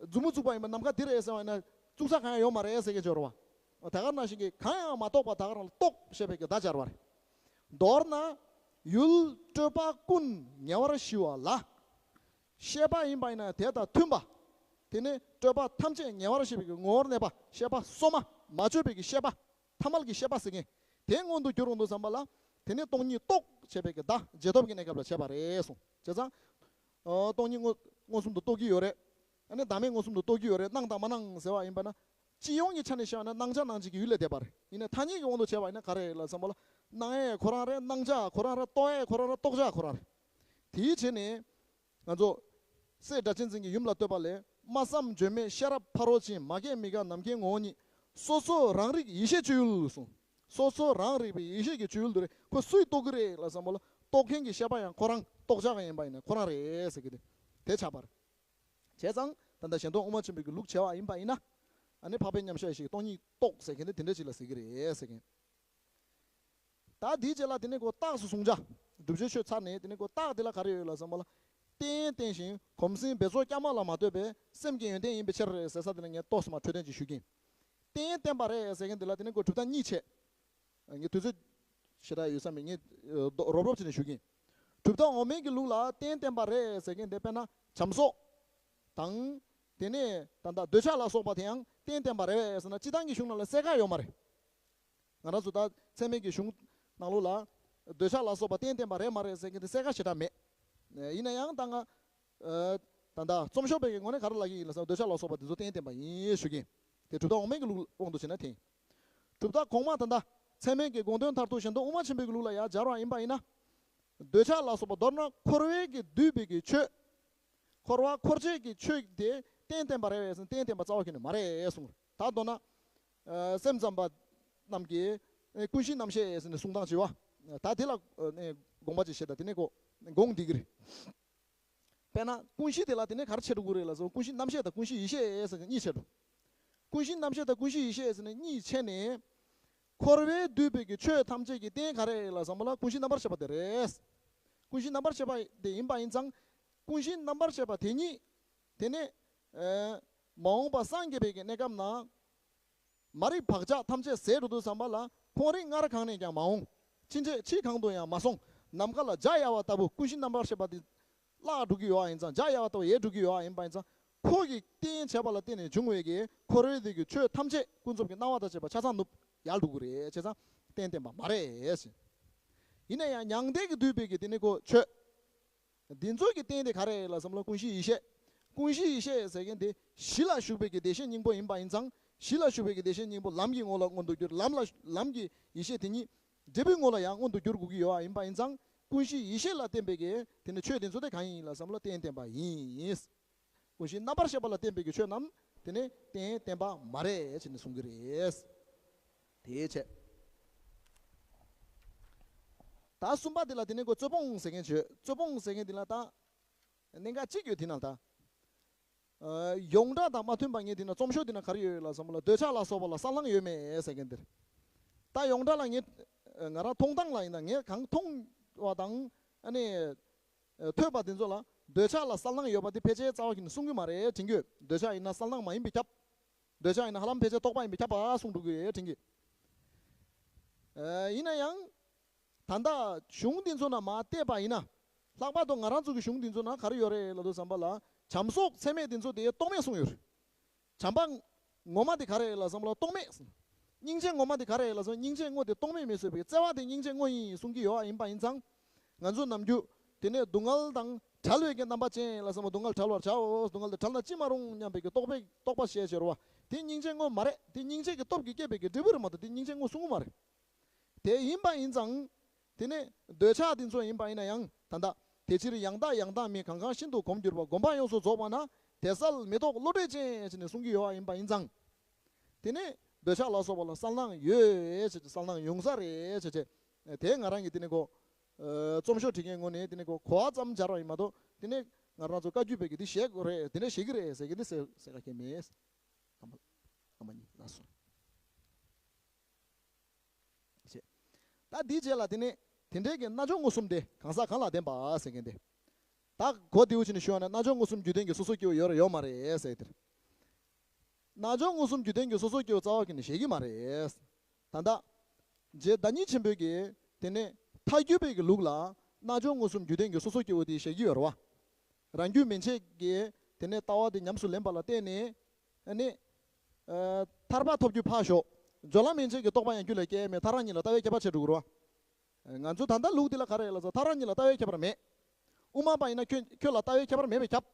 མཛུབ་མོ་བཙུགས་པ་ཡིན་པ་ནམ་མཁའ་འདི་རེད་ཟེར་བ་ཡིན་ན་བཙུགས་ས་གང་ཡང་ཡོད་མ་རེད་ཟེར་མཁན་ཅིག་ཡོད་རེད་པ། ད་ག་ནང་བཞིན་གྱི་གང་ཡང་མ་རྟོགས་པ་ད་ག་རང་ལ་རྟོགས་ཞེས་པའི་གི་བརྡ་སྦྱར་བ་རེད། མདོར་ན། ཡུལ་སྤྲོས་པ་ཀུན་ཉེ་བར་ཞི་བ་ལ། ཤེས་པ་ཡིན་པ་ཡིན་ན་དེ་དང་མཐུན་པ། དེ་ནས་སྤྲོས་པ་ཐམས་ཅད་ཉེ་བར་ཞི་བའི་གི་ངོ་བོར་གནས་པ་ཤེས་པ་སོ་མ་མ་བཅོས་པའི་གི་ཤེས་པ། ཐ་མལ་གྱི་ཤེས་པ་ཟེར་མཁན། དེ་མངོན་དུ་གྱུར་འོང་དུས་ཙམ་པ་ལ། དེ་ནི་སྟོང་ཉིད་རྟོགས་བྱས་པའི་གི་བརྡ་རྗེས་ཐོབ་ཀྱི་གནས་སྐབས་ལ་བྱས་པ་རེད་གསུངས། བྱས་ཙང་། ཨ། སྟོང་ཉིད་མངོན་མངོན་སུམ་དུ་རྟོགས་ཀྱི་ཡོད་རེད། ཨ་ནི་བདག་མེད་མངོན་སུམ་དུ་རྟོགས་ཀྱི་ཡོད་རེད། སྣང་དང་མ་སྣང་ཟེར་བ་ཡིན་པ་ན། སྤྱི་ཡོངས་ཀྱི་ཆ་ནས་བཤད་པ་ན་སྣང་བྱ་སྣང་བྱེད་ཀྱི་ཡུལ་ལས་འདས་པ་རེད། ཡིན་ནའི་ཐ་སྙད་ཀྱི་དབང་དུ་བྱས་པ་ཡིན་ན་ག་རེ་རེད་ལ་བསམ་པ་ལ། སྣང་ཡས་ཁོ་རང་རེད། སྣང་བྱ་ཁོ་རང་རེད། རྟོག་ཡས་ཁོ་རང་རེད། རྟོགས་བྱ་ཁོ་རང་རེད། དེའི་ཆེད་ནས། ང་ཚོ། སྲས་སྒྲ་གཅན་འཛིན་གྱི་ཡུམ་ལ་བསྟོད་པ་ལས། སྨྲ་བསམ་བརྗོད་མེད་ཤེས་རབ་ཕ་རོལ་ཕྱིན། མ་སྐྱེས་མི་འགག་ནམ་མཁའི་ངོ་བོ་ཉིད། སོ་སོ་རང་རིག་ཡེ་ཤེས་སྤྱོད་ཡུལ་གསུངས། སོ་སོ་རང་རིག་པའི་ཡེ་ཤེས་ཀྱི་སྤྱོད་ཡུལ་དུ་རེད། ཁོ་སུས་རྟོགས་ཀྱི་རེད་ལ་བསམ་པ་ལ། རྟོགས་མཁན་གྱི་ཤེས་པ་ཡང་ཁོ་རང་རྟོགས་བྱ་གང་ཡིན་པ་ཡིན་ན་ཁོ་རང་རེད་ཟེར་གྱི་དེ། དེ་ཆགས་པར། བྱས་ཙང་ད་ལྟ་གཞན་སྟོང་དབུ་མ་ཆེན་པོའི་གི་ལུགས་བྱས་པ་ཡིན་པ་ཡིན་ན། ཨ་ནི་འཕགས་པའི་མཉམ་གཞག་ཡེ་ཤེས་ཀྱི་སྟོང་ཉིད་རྟོགས་ཟེར་མཁན་དེ་དེ་འདྲ་ཅིག་ལ་ཟེར་གྱི་རེད་ཟེར་མཁན། ད་དེའི་རྗེས་ལ་དེ་ནས་ཁོ་རྟགས་སུ་བཟུང་བྱ། བསྒྲུབ་བྱའི་ཆོས་ཚར་ནས་དེ་ནས་ཁོ་རྟགས་དེ་ལ་ག་རེ་ཡོད་ལ་བསམ་པ་ལ། རྟེན་བརྟེན་ཞིང་གོམས་ཟིན་འབད་རྩོལ་བསྐྱར་མ་ལ་མ་ལྟོས་པའི་སེམས་ཀྱི་ཡོན་ཏན་ཡིན་པའི་ཕྱིར་ཟེར་ས་དེ་ལ་ངས་ཏོག་ཙམ་འཕྲོས་དོན་ཅིག་ཞུ་གིན། རྟེན་བརྟེན་པ་རེད་ཟེར་མཁན་དེ་ལ་དེ་ནས་ཁོ་གྲུབ་མཐའ་གཉིས་བྱས། ངས་དུས་ཚོད་ཞེ་དྲག་ཡོད་ས་མེད། ངས་རོབ་རོབ་བྱས་ནས་ཞུ་གིན། གྲུབ་མཐའ་འོག་མའི་གི་ལུགས་ལ་རྟེན་བརྟེན་པ་རེད་ཟེར་མཁན་དེ་དཔེར་ན་བྱམས་སོགས་དང་། དེ་ནས་ད་ལྟ་འདོད་ཆགས་ལ་སོགས་པ་དེ་ཡང་རྟེན་བརྟེན་པ་རེད་ཟེར་ན་སྤྱིར་བཏང་གི་གཞུང་ནང་ལ་གསལ་ཁ་ཡོད་མ་རེད། ང་རང་ཚོ་ད་ཚད་མའི་གི་གཞུང་ནང་ལོགས་ལ་འདོད་ཆགས་ལ་སོགས་པ་རྟེན་བརྟེན་པ་རེད་མ་རེད་ཟེར་མཁན་དེ་གསལ་ཁ་ཞེ་དྲག་མེད། ཡིན་ན་ཡང་ད་ང་ད་ལྟ་རྩོམ་ཤོག་པའི་གི་ངོས་ནས་ག་རེ་ལབ་ཀྱི་ཡིན་ལ་ཟེར་ན་འདོད་ཆགས་ལ་སོགས་པ་དེ་ཚོ་རྟེན་བརྟེན་པ་ཡིན་ཞུ་གི་ཡིན། དེ་གྲུབ་མཐའ་འོག་མའི་གི་ལུགས་དབང་དུ་བྱས་ན་དེ་ཡིན། གྲུབ་མཐའ་གོང་མ་ད་ལྟ་ཚད་མའི་གི་དགོངས་དོན་མཐར་ཐུག་གཞན་སྟོང་དབུ་མ་ཆེན་པོའི་གི་ལུགས་ལ་ཡར་སྦྱར་བ་ཡིན་པ་ཡིན་ན། འདོད་ཆགས་ལ་སོགས་པ་མདོར་ན་འཁོར་བའི་གི་འདུས་པའི་གི་ཆོས། འཁོར་བ་འཁོར་བྱེད་ཀྱི་ཆོས་དེ་རྟེན་བརྟེན་པ་རེད་ཟེར་ན་རྟེན་བརྟེན་པ་རྩ་བ་ཁྱོན་ནས་མ་རེད་གསུངས། ད་མདོར་ན། ཨ། སེམས་ཙམ་པ་རྣམས་ཀྱིས་ཨ་ཀུན་གཞི་རྣམ་ཤེས་ཟེར་ནས་གསུང་སྟངས་བྱེད་པ། ད་དེ་ལ་ཨ་ནི་དགོངས་པ་ཅིག་བཞེས། ད་དེ་ནས་ཁོ་དགོངས་འདི་གི་རེད། དཔེར་ན་ཀུན་གཞི་དེ་ལ་དེ་ནས་ག་རེ་བྱེད་འགྲོ་གི་རེད་ལ་ཟེར་ན་ཀུན་གཞི་རྣམ་ཤེས་དང་ཀུན་གཞི་ཡེ་ཤེས་ཟེར་གཉིས་བྱེད་འགྲོ། ཀུན་གཞི་རྣམ་ཤེས་དང་ཀུན་གཞི་ཡེ་ཤེས་ཟེར་ནས་གཉིས་བྱས་ནས། འཁོར་བའི་འདུས་པའི་གི་ཆོས་ཐམས་ཅད་ཀྱི་རྟེན་ག་རེ་རེད་ལ་བསམ་པ་ལ་ཀུན་གཞི་རྣམ་པར་ཤེས་པ་དེ་རེད། ཀུན་གཞི་རྣམ་པར་ཤེས་པ་དེ་ཡིན་པ་ཡིན་ཙང་། ཀུན་གཞི་རྣམ་པར་ཤེས་པ་དེ་ཉིད། དེ་ནས། ཨེ། མ་འོངས་པ་སངས་རྒྱས་པའི་གི་གནས་སྐབས་ན། མ་རིག་བག་ཆགས་ཐམས་ཅད་ཟད་འགྲོ་དུས་ཙམ་པ་ལ། ཁོང་རང་སྔར་གང་ནས་ཀྱང་མ་འོངས། ཕྱིན་ཆད་ཕྱིས་གང་དུ་ཡང་མ་སོང་། ནམ་མཁའ་ལ་འཇའ་ཡལ་བ་ལྟ་བུ་ཀུན་གཞི་རྣམ་པར་ཤེས་པ་དེ་བརླག་འགྲོ་གི་ཡོད་པ་ཡིན་ཙང་། འཇའ་ཡལ་བ་ལྟ་བུ་ཡལ་འགྲོ་གི་ཡོད་པ་ཡིན་པ་ཡིན་ཙང་། ཁོ་གིས་རྟེན་བྱས་པ་ལ་བརྟེན་ནས་བྱུང་བའི་གི་འཁོར་བའི་དེ་གི་ཆོས་ཐམས་ཅད་ཀུན་རྫོབ་ཀྱི་སྣང་བ་དང་བཅས་པ་ཆ་ཚང་ནུབ་ཡལ་འགྲོ་གི་རེད། བྱས་ཙང་རྟེན་བརྟེན་པ་མ་རེད་ཟེར། ཡིན་ན་ཡང་མྱང་འདས་ཀྱིས་བསྡུས་པའི་གི་དེ་ནི་ཁོ་ཆོས། འདི་ཚོ་གི་རྟེན་དེ་ག་རེ་ལ་བསམ་ལ་ཀུན་གཞི་ཡེ་ཤེས། ཀུན་གཞི་ཡེ་ཤེས་ཟེར་མཁན་དེ་གཞི་ལ་ཞུགས་པའི་གི་བདེ་གཤེགས་སྙིང་པོ་ཡིན་པ་ཡིན་ཙང་། གཞི་ལ་ཞུགས་པའི་གི་བདེ་གཤེགས་སྙིང་པོ་ལམ་གྱི་ངོ་ལ་མངོན་དུ་གྱུར། ལམ་ལ་ལམ་གྱི་ཡེ་ཤེས་དེ་ཉིད་འབྲས་བུའི་ངོ་ལ་ཡང་མངོན་དུ་གྱུར་དགོས་ཀྱི་ཡོད་པ་ཡིན་པ་ཡིན་ཙང་། ཀུན་གཞི་ཡེ་ཤེས་ལ་བརྟེན་པའི་གི་དེ་ནི་ཆོས་དེ་ཚོ་དེ་གང་ཡིན་ལ་བསམ་ལ་རྟེན་བརྟེན་པ་ཡིན། ཀུན་གཞི་རྣམ་པར་ཤེས་པ་ལ་བརྟེན་པའི་གི་ཆོས་རྣམས་དེ་ནི་རྟེན་བརྟེན་པ་མ་རེད་ཅེས་ནི་གསུང་གི་རེད། དེའི་ཆེད། ད་གསུམ་པ་དེ་ལ་དེ་ནི་ཁོ་རྩོད་སྤོང་ཟེར་མཁན་བྱོས། རྩོད་སྤོང་ཟེར་མཁན་དེ་ལ་ད་གནད་འགག་གཅིག་ཡོད་དེ་ན་ད། ཨ། ཡོངས་གྲགས་དང་མ་མཐུན་པ་ངས་དེ་ན་རྩོམ་ཤོག་དེ་ན་ག་རེ་ཡོད་ལ་བསམ་ལ། འདོད་ཆགས་ལ་སོགས་པ་ལ་གསལ་སྣང་ཡོད་མེད་ཟེར་མཁན་དེ་རེད། ད་ཡོངས་གྲགས་ལ་ངས་ང་རང་མཐོང་སྟངས་ལ་ཡིན་ན། ངས་གང་མཐོང་བ་དང་ཨ་ནི་ཐོས་པ་དེ་ཚོ་ལ་འདོད་ཆགས་ལ་གསལ་སྣང་ཡོད་པ་དེ་ཕལ་ཆེར་རྩ་བ་ཉིད་ནས་གསུང་གི་མ་རེད་དྲན་གྱི་ཡོད། འདོད་ཆགས་ཡིན་ན་གསལ་སྣང་མ་ཡིན་པས་ཁྱབ། འདོད་ཆགས་ཡིན་ན་ཧ་ལམ་ཕལ་ཆེར་རྟོག་པ་ཡིན་པས་ཁྱབ་པ་གསུང་འགྲོ་གི་ཡོད་དྲན་གྱི། ཨ། ཡིན་ན་ཡང་། ད་ལྟ་གཞུང་འདི་ཚོ་ན་མ་བལྟས་པ་ཡིན་ན། ལྷག་པར་དུ་ང་རང་ཚོ་གི་གཞུང་འདི་ཚོ་ན་ག་རེ་ཡོད་རེད་ལབ་དུས་ཙམ་པ་ལ། བྱམས་སོགས་ཚད་མེད་འདི་ཚོ་དེ་རྟོག་མེད་གསུངས་ཡོད་རེད། བྱམས་པ་ངོ་མ་དེ་ག་རེ་རེད་ལབ་ཙམ་པ་ལ་རྟོག་མེད། སྙིང་རྗེ་ངོ་མ་དེ་ག་རེ་རེད་ལབ་ཙམ་པ། སྙིང་རྗེ་དངོས་དེ་རྟོག་མེད་མི་བཟོད་པའི་བརྩེ་བ་དེ་སྙིང་རྗེ་དངོས་ཡིན་གསུང་གི་ཡོད་པ་ཡིན་པ་ཡིན་ཙང་། ང་ཚོ་ནམ་རྒྱུན་དེ་ནས་སྡུག་བསྔལ་དང་བྲལ་བའི་གི་རྣམ་པ་ཅན་ལ་བསམ་པ། སྡུག་བསྔལ་བྲལ་བར་བྱའོ། སྡུག་བསྔལ་དེ་བྲལ་ན་ཅི་མ་རུང་སྙམ་པའི་གི་རྟོག་པའི་རྟོག་པ་བཤད་བྱས་རེད་བ། དེ་སྙིང་རྗེ་དངོས་མ་རེད། དེ་སྙིང་རྗེ་གི་སྟོབས་ཀྱིས་བསྐྱེད་པའི་གི་འབྲས་བུ་རེད་མ་གཏོགས་དེ་སྙིང་རྗེ་དངོས་གསུང་གི་མ་རེད། དེ་ཡིན་པ་ཡིན་ཙང་། དེ་ནས་འདོད་ཆགས་དེ་ཚོ་ཡིན་པ་ཡིན་ན་ཡང་། ད་ལྟ་དེ་ཕྱིར་ཡང་དག་ཡང་དག་མིན། གང་གང་ཤིན་ཏུ་གོམས་གྱུར་པ། སྒོམ་པ་ཡོངས་སུ་རྫོགས་པ་ན། དེ་གསལ་མི་རྟོག་བློ་གྲོས་ཅན་ཟེར་ནས་གསུང་གི་ཡོད་པ་ཡིན་པ་ཡིན་ཙང་། དེ་ནས་འདོད་ཆགས་ལ་སོགས་པ་ལ་གསལ་སྣང་ཡོད་ཅེས་ཀྱི། གསལ་སྣང་ཡོང་ས་རེད་ཅེས་བྱས། དེ་ང་རང་གིས་དེ་ནས་ཁོ། ཨ། རྩོམ་ཤོག་བྲིས་མཁན་ངོས་ནས་དེ་ནས་ཁོ་གོ་བ་ཙམ་སྦྱར་བ་ཡིན་མ་གཏོགས། དེ་ནས་ང་རང་ཚོ་བཀའ་བརྒྱུད་པའི་གི་དེ་བཤད་དགོས་རེད། དེ་འདྲ་བཤད་ཀྱི་རེད་ཟེར་གྱི་འདི་ཟེར་ཟེར་ག་གེ་མེད། ཨ་མ། ཨ་མ་གཉིས་ལ་སོ། ཞེས། ད་འདིའི་རྗེས་ལ་དེ་ནས་དེ་འདྲའི་གི་རྣལ་འབྱོར་མངོན་སུམ་སྟེ། གང་ཟག་གང་ལ་བདེན་པ་ཟེར་མཁན་དེ། ད་གོ་བདེ་བོ་བྱས་ནས་ཞུས་པ་ན། རྣལ་འབྱོར་མངོན་སུམ་རྒྱུད་ལྡན་གྱི་སོ་སོ་སྐྱེ་བོ་ཡོད་རེད་ཡོད་མ་རེད་ཟེར་དེར། རྣལ་འབྱོར་མངོན་སུམ་རྒྱུད་ལྡན་གྱི་སོ་སོ་སྐྱེ་བོ་རྩ་བ་ཉིད་ནས་བཞེད་ཀྱི་མ་རེད། ད་ལྟ་རྗེ་བདག་ཉིད་ཆེན་པོས་ཀྱིས་དེ་ནས་ཐལ་འགྱུར་བའི་གི་ལུགས་ལ་རྣལ་འབྱོར་མངོན་སུམ་རྒྱུད་ལྡན་གྱི་སོ་སོ་སྐྱེ་བོ་དེ་བཞེད་ཀྱི་ཡོད་རེད་བ། རང་རྒྱུད་མན་ཆད་ཀྱིས་དེ་ནས་ལྟ་བ་དེ་ཉམས་སུ་ལེན་པ་ལ་བརྟེན་ནས། ཨ་ནི། ཨ། ཐར་པ་ཐོབ་རྒྱུ་ཕར་ཞོག། སྦྱོར་ལམ་མན་ཆད་ཀྱི་རྟོག་པ་ཡང་རྒྱུད་ལ་སྐྱེ་ཡ་མེད། ཐལ་རང་ཉིད་ལ་ལྟ་བའི་ཁྱད་པར་ཕྱེ་འགྲོ་གི་རེད་བ། ང་ཚོ་ད་ལྟ་ལུགས་འདི་ལ་ག་རེ་ལབ་ཟེར། ཐལ་རང་ཉིད་ལ་ལྟ་བའི་ཁྱད་པར་མེད། དབུ་མ་པ་ཡིན་ན་ཁྱོད་ཁྱོད་ལ་ལྟ་བའི་ཁྱད་པར་མེད་པས་ཁྱབ།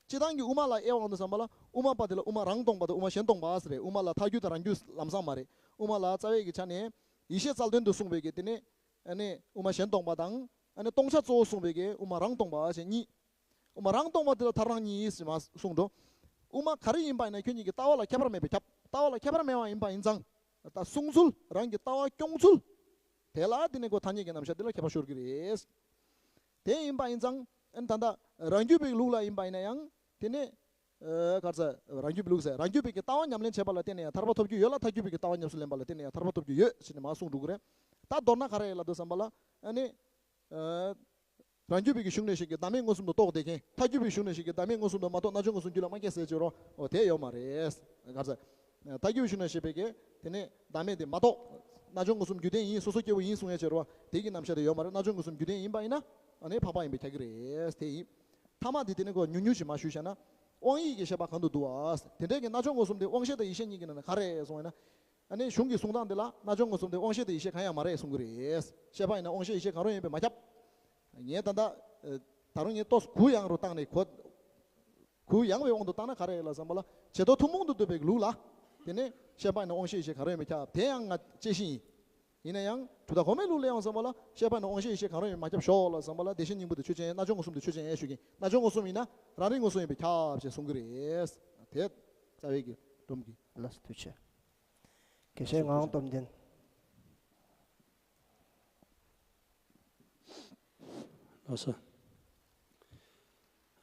སྤྱིར་བཏང་གི་དབུ་མ་ལ་དབྱེ་བ་འོང་དུས་ཙམ་པ་ལ། དབུ་མ་པ་དེ་ལ་དབུ་མ་རང་སྟོང་པ་དང་དབུ་མ་གཞན་སྟོང་པ་ཟེར་རེད། དབུ་མ་ལ་ཐལ་འགྱུར་དང་རང་རྒྱུད་ལམ་སང་མ་རེད། དབུ་མ་ལ་རྩ་བའི་གི་ཆ་ནས་ཡེ་ཤེས་རྩལ་འདོན་དུ་གསུངས་པའི་གི་དེ་ནས། ཨ་ནི་དབུ་མ་གཞན་སྟོང་པ་དང་། ཨ་ནི་སྟོང་ཆ་གཙོ་བོ་གསུངས་པའི་གི་དབུ་མ་རང་སྟོང་པ་ཞེས་གཉིས། དབུ་མ་རང་སྟོང་པ་དེ་ལ་ཐལ་རང་གཉིས་ཟེར་མ་གསུངས་འགྲོ། དབུ་མ་ག་རེ་ཡིན་པ་ཡིན་ན་ཁྱོད་ཉིད་ཀྱི་ལྟ་བ་ལ་ཁྱད་པར་མེད་པས་ཁྱབ། ལྟ་བ་ལ་ཁྱད་པར་མེད་པ་ཡིན་པ་ཡིན་ཙང་། ད་གསུང་ཚུལ། རང་གི་ལྟ་བ་སྐྱོང་ཚུལ། དེ་ལ་དེ་ནས་ཁོ་ཐ་སྙད་ཀྱི་རྣམ་གཞག་དེ་ལ་ཁྱད་པར་ཤོར་གྱི་རེད། དེ་ཡིན་པ་ཡིན་ཙང་། ཨ་ནི་ད་ལྟ་རང་རྒྱུད་པའི་ལུགས་ལ་ཡིན་པ་ཡིན་ན་ཡང་། དེ་ནས། ཨ། ག་རེ་ཟེར། རང་རྒྱུད་པའི་ལུགས་ཟེར། རང་རྒྱུད་པའི་གི་ལྟ་བ་ཉམས་ལེན་བྱེད་པ་ལ་བརྟེན་ནས་ཡང་ཐར་པ་ཐོབ་རྒྱུ་ཡོད་ལ། ཐལ་འགྱུར་བའི་གི་ལྟ་བ་ཉམས་སུ་ལེན་པ་ལ་བརྟེན་ནས་ཡང་ཐར་པ་ཐོབ་རྒྱུ་ཡོད་ཟེར་ནས་མར་གསུངས་འགྲོ་གི་རེད། ད་མདོར་ན་ག་རེ་ལབ་དུས་ཙམ་པ་ལ། ཨ་ནི། ཨ། རང་རྒྱུད་པའི་གི་གཞུང་ནས་བཤད་ཀྱི་བདག་མེད་མངོན་སུམ་དུ་རྟོགས་བསྡད་མཁན། ཐལ་འགྱུར་བའི་གཞུང་ནས་བཤད་ཀྱི་བདག་མེད་མངོན་སུམ་དུ་མ་རྟོགས། རྣལ་འབྱོར་མངོན་སུམ་རྒྱུད་ལ་མ་སྐྱེས་ཟེར་གྱི་རོ། འོ་དེ་ཡོད་མ་རེད། ག་རེ་ཟེར། ཐལ་འགྱུར་བའི་གཞུང་ནས་བཤད་པའི་གི་དེ་ནས་བདག་མེད་དེ་མ་རྟོགས། རྣལ་འབྱོར་མངོན་སུམ་རྒྱུད་ལྡན་ཡིན། སོ་སོ་སྐྱེ་བོ་ཡིན་གསུང་ཡས་བྱེད་རོ། དེ་གི་རྣམ་གཞག་དེ་ཡོད་མ་རེད། རྣལ་འབྱོར་མངོན་སུམ་རྒྱུད་ལྡན་ཡིན་པ་ཡིན་ན། ཨ་ནི་འཕགས་པ་ཡིན་པས་ཁྱབ་ཀྱི་རེད། དེ་ཡིན། ཐ་མ་དེ་དེ་ནས་ཁོ་ཉུང་ཉུང་ཞིག་མར་ཞུས་བཞག་ན། དབང་ཡིད་ཀྱི་ཤེས་པ་གང་དུ་འདུ་བ། དེ་འདྲའི་གི་རྣལ་འབྱོར་མངོན་སུམ་དེ་དབང་ཤེས་དང་ཡིད་ཤེས་གཉིས་ཀྱི་ནང་ནས་ག་རེ་སོང་བས་ན། ཨ་ནི་གཞུང་གི་གསུང་སྟངས་འདི་ལ་རྣལ་འབྱོར་མངོན་སུམ་དེ་དབང་ཤེས་དང་ཡིད་ཤེས་གང་ཡང་མ་རེད་གསུང་གི་རེད། ཤེས་པ་ཡིན་ན་དབང་ཤེས་ཡིད་ཤེས་གང་རུང་ཡིན་པས་མ་ཁྱབ། ངས་ད་ལྟ། ཨ། ད་རུང་ངས་ཏོག་ཙམ་གུ་ཡངས་རུ་བཏང་ནས་གོ། གུ་ཡངས་པའི་དབང་དུ་བཏང་ན་ག་རེ་ལ་བསམ་པ་ལ། བྱེ་བྲག་ཐུན་མོང་དུ་འདོད་པའི་ལུགས་ལ། དེ་ནས་ཤེས་པ་ཡིན་ན་དབང་ཤེས་ཡིད་ཤེས་གང་རུང་ཡིན་པས་ཁྱབ། དེ་ཡང་ང་དཔྱད་གཞི་ཡིན། ཡིན་ན་ཡང་གྲུབ་མཐའ་གོང་མའི་ལུགས་ལ་ཡང་བསམ་པ་ལ། ཤེས་པ་ཡིན་ན་དབང་ཤེས་ཡིད་ཤེས་གང་རུང་ཡིན་པས་མ་ཁྱབ་ཞོག་ལ་བསམ་པ་ལ། བདེ་གཤེགས་སྙིང་པོ་དེ་ཆོས་ཅན། རྣལ་འབྱོར་མངོན་སུམ་དེ་ཆོས་ཅན་ཞུ་གིན། རྣལ་འབྱོར་མངོན་སུམ་ཡིན་ན་རང་རིག་མངོན་སུམ་ཡིན་པས་ཁྱབ་ཅེས་གསུང་གི་རེད། དེ་རྩ་བའི་གི་སྒྲོམ་གྱི། ལགས་སོ། ཐུགས་རྗེ་ཆེ། དགེ་བཤེས་ངག་དབང་སྟོབས་ལྡན། ལགས་སོ།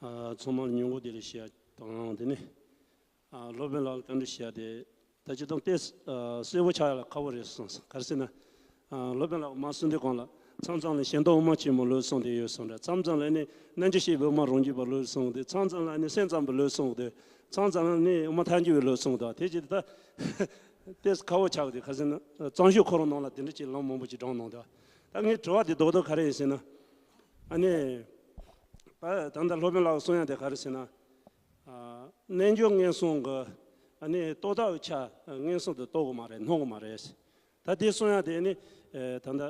ཨ། ཚང་མ་ལ་སྙིང་པོ་བདེ་ལེགས་ཞུ་ཡ་དང་། དེ་ནས། ཨ། སློབ་དཔོན་ལགས་ལ་བཀའ་འདྲི་ཞུ་ཡ་དེ། ད་སྤྱིར་བཏང་དེ། ཨ། གསལ་པོ་ཆགས་ཡ་ལ་ཁག་པོ་རེད་གསུངས་སོང་། ག་རེ་ཟེར་ན། ཨ། སློབ་དཔོན་ལགས་མར་གསུང་དུས་སྒང་ལ། མཚམས་མཚམས་ལ་ཞལ་མདོག་དབུ་མ་ཆེན་མོ་ལོས་གསུངས་བསྡད་ཡོད་གསུངས་རེད། མཚམས་མཚམས་ལ་ནི་རྣལ་འབྱོར་སྤྱོད་པའི་དབུ་མ་རང་རྒྱུད་པ་ལོས་གསུངས་ཏེ། མཚམས་མཚམས་ལ་ནི་སེམས་ཙམ་པའི་ལོས་གསུངས་ཏེ། མཚམས་མཚམས་ལ་ནི་དབུ་མ་ཐལ་འགྱུར་བའི་ལོས་གསུངས་ཏེ། དེ་ཅི་ད། ཏེས་ཁ་བོ་ཆགས་ཏེ་ཁ་སང་ན་གཙང་ཞོལ་ཁོ་རང་ནང་ལ་དེ་འདྲ་ཅིག་ལམ་མང་པོ་ཅིག་འགྲོ་གནང་འདུག་ད་ངའི་དྲི་བ་དེ་རྡོག་རྡོག་ག་རེ་ཡིན་ཟེར་ན། ཨ་ནི། ད་ད་ལྟ་སློབ་དཔོན་ལགས་གསུང་ཡ་དེ་ག་རེ་ཟེར་ན། ཨ། རྣལ་འབྱོར་ངན་སོང་གི་ཨ་ནི་རྟོག་བཏགས་ཆ་ངན་སོང་དུ་རྟོགས་གི་མ་རེད། སྣང་གི་མ་རེད། ད་དེ་གསུང་ཡ་དེ་ནི། ཨ། ད་ལྟ།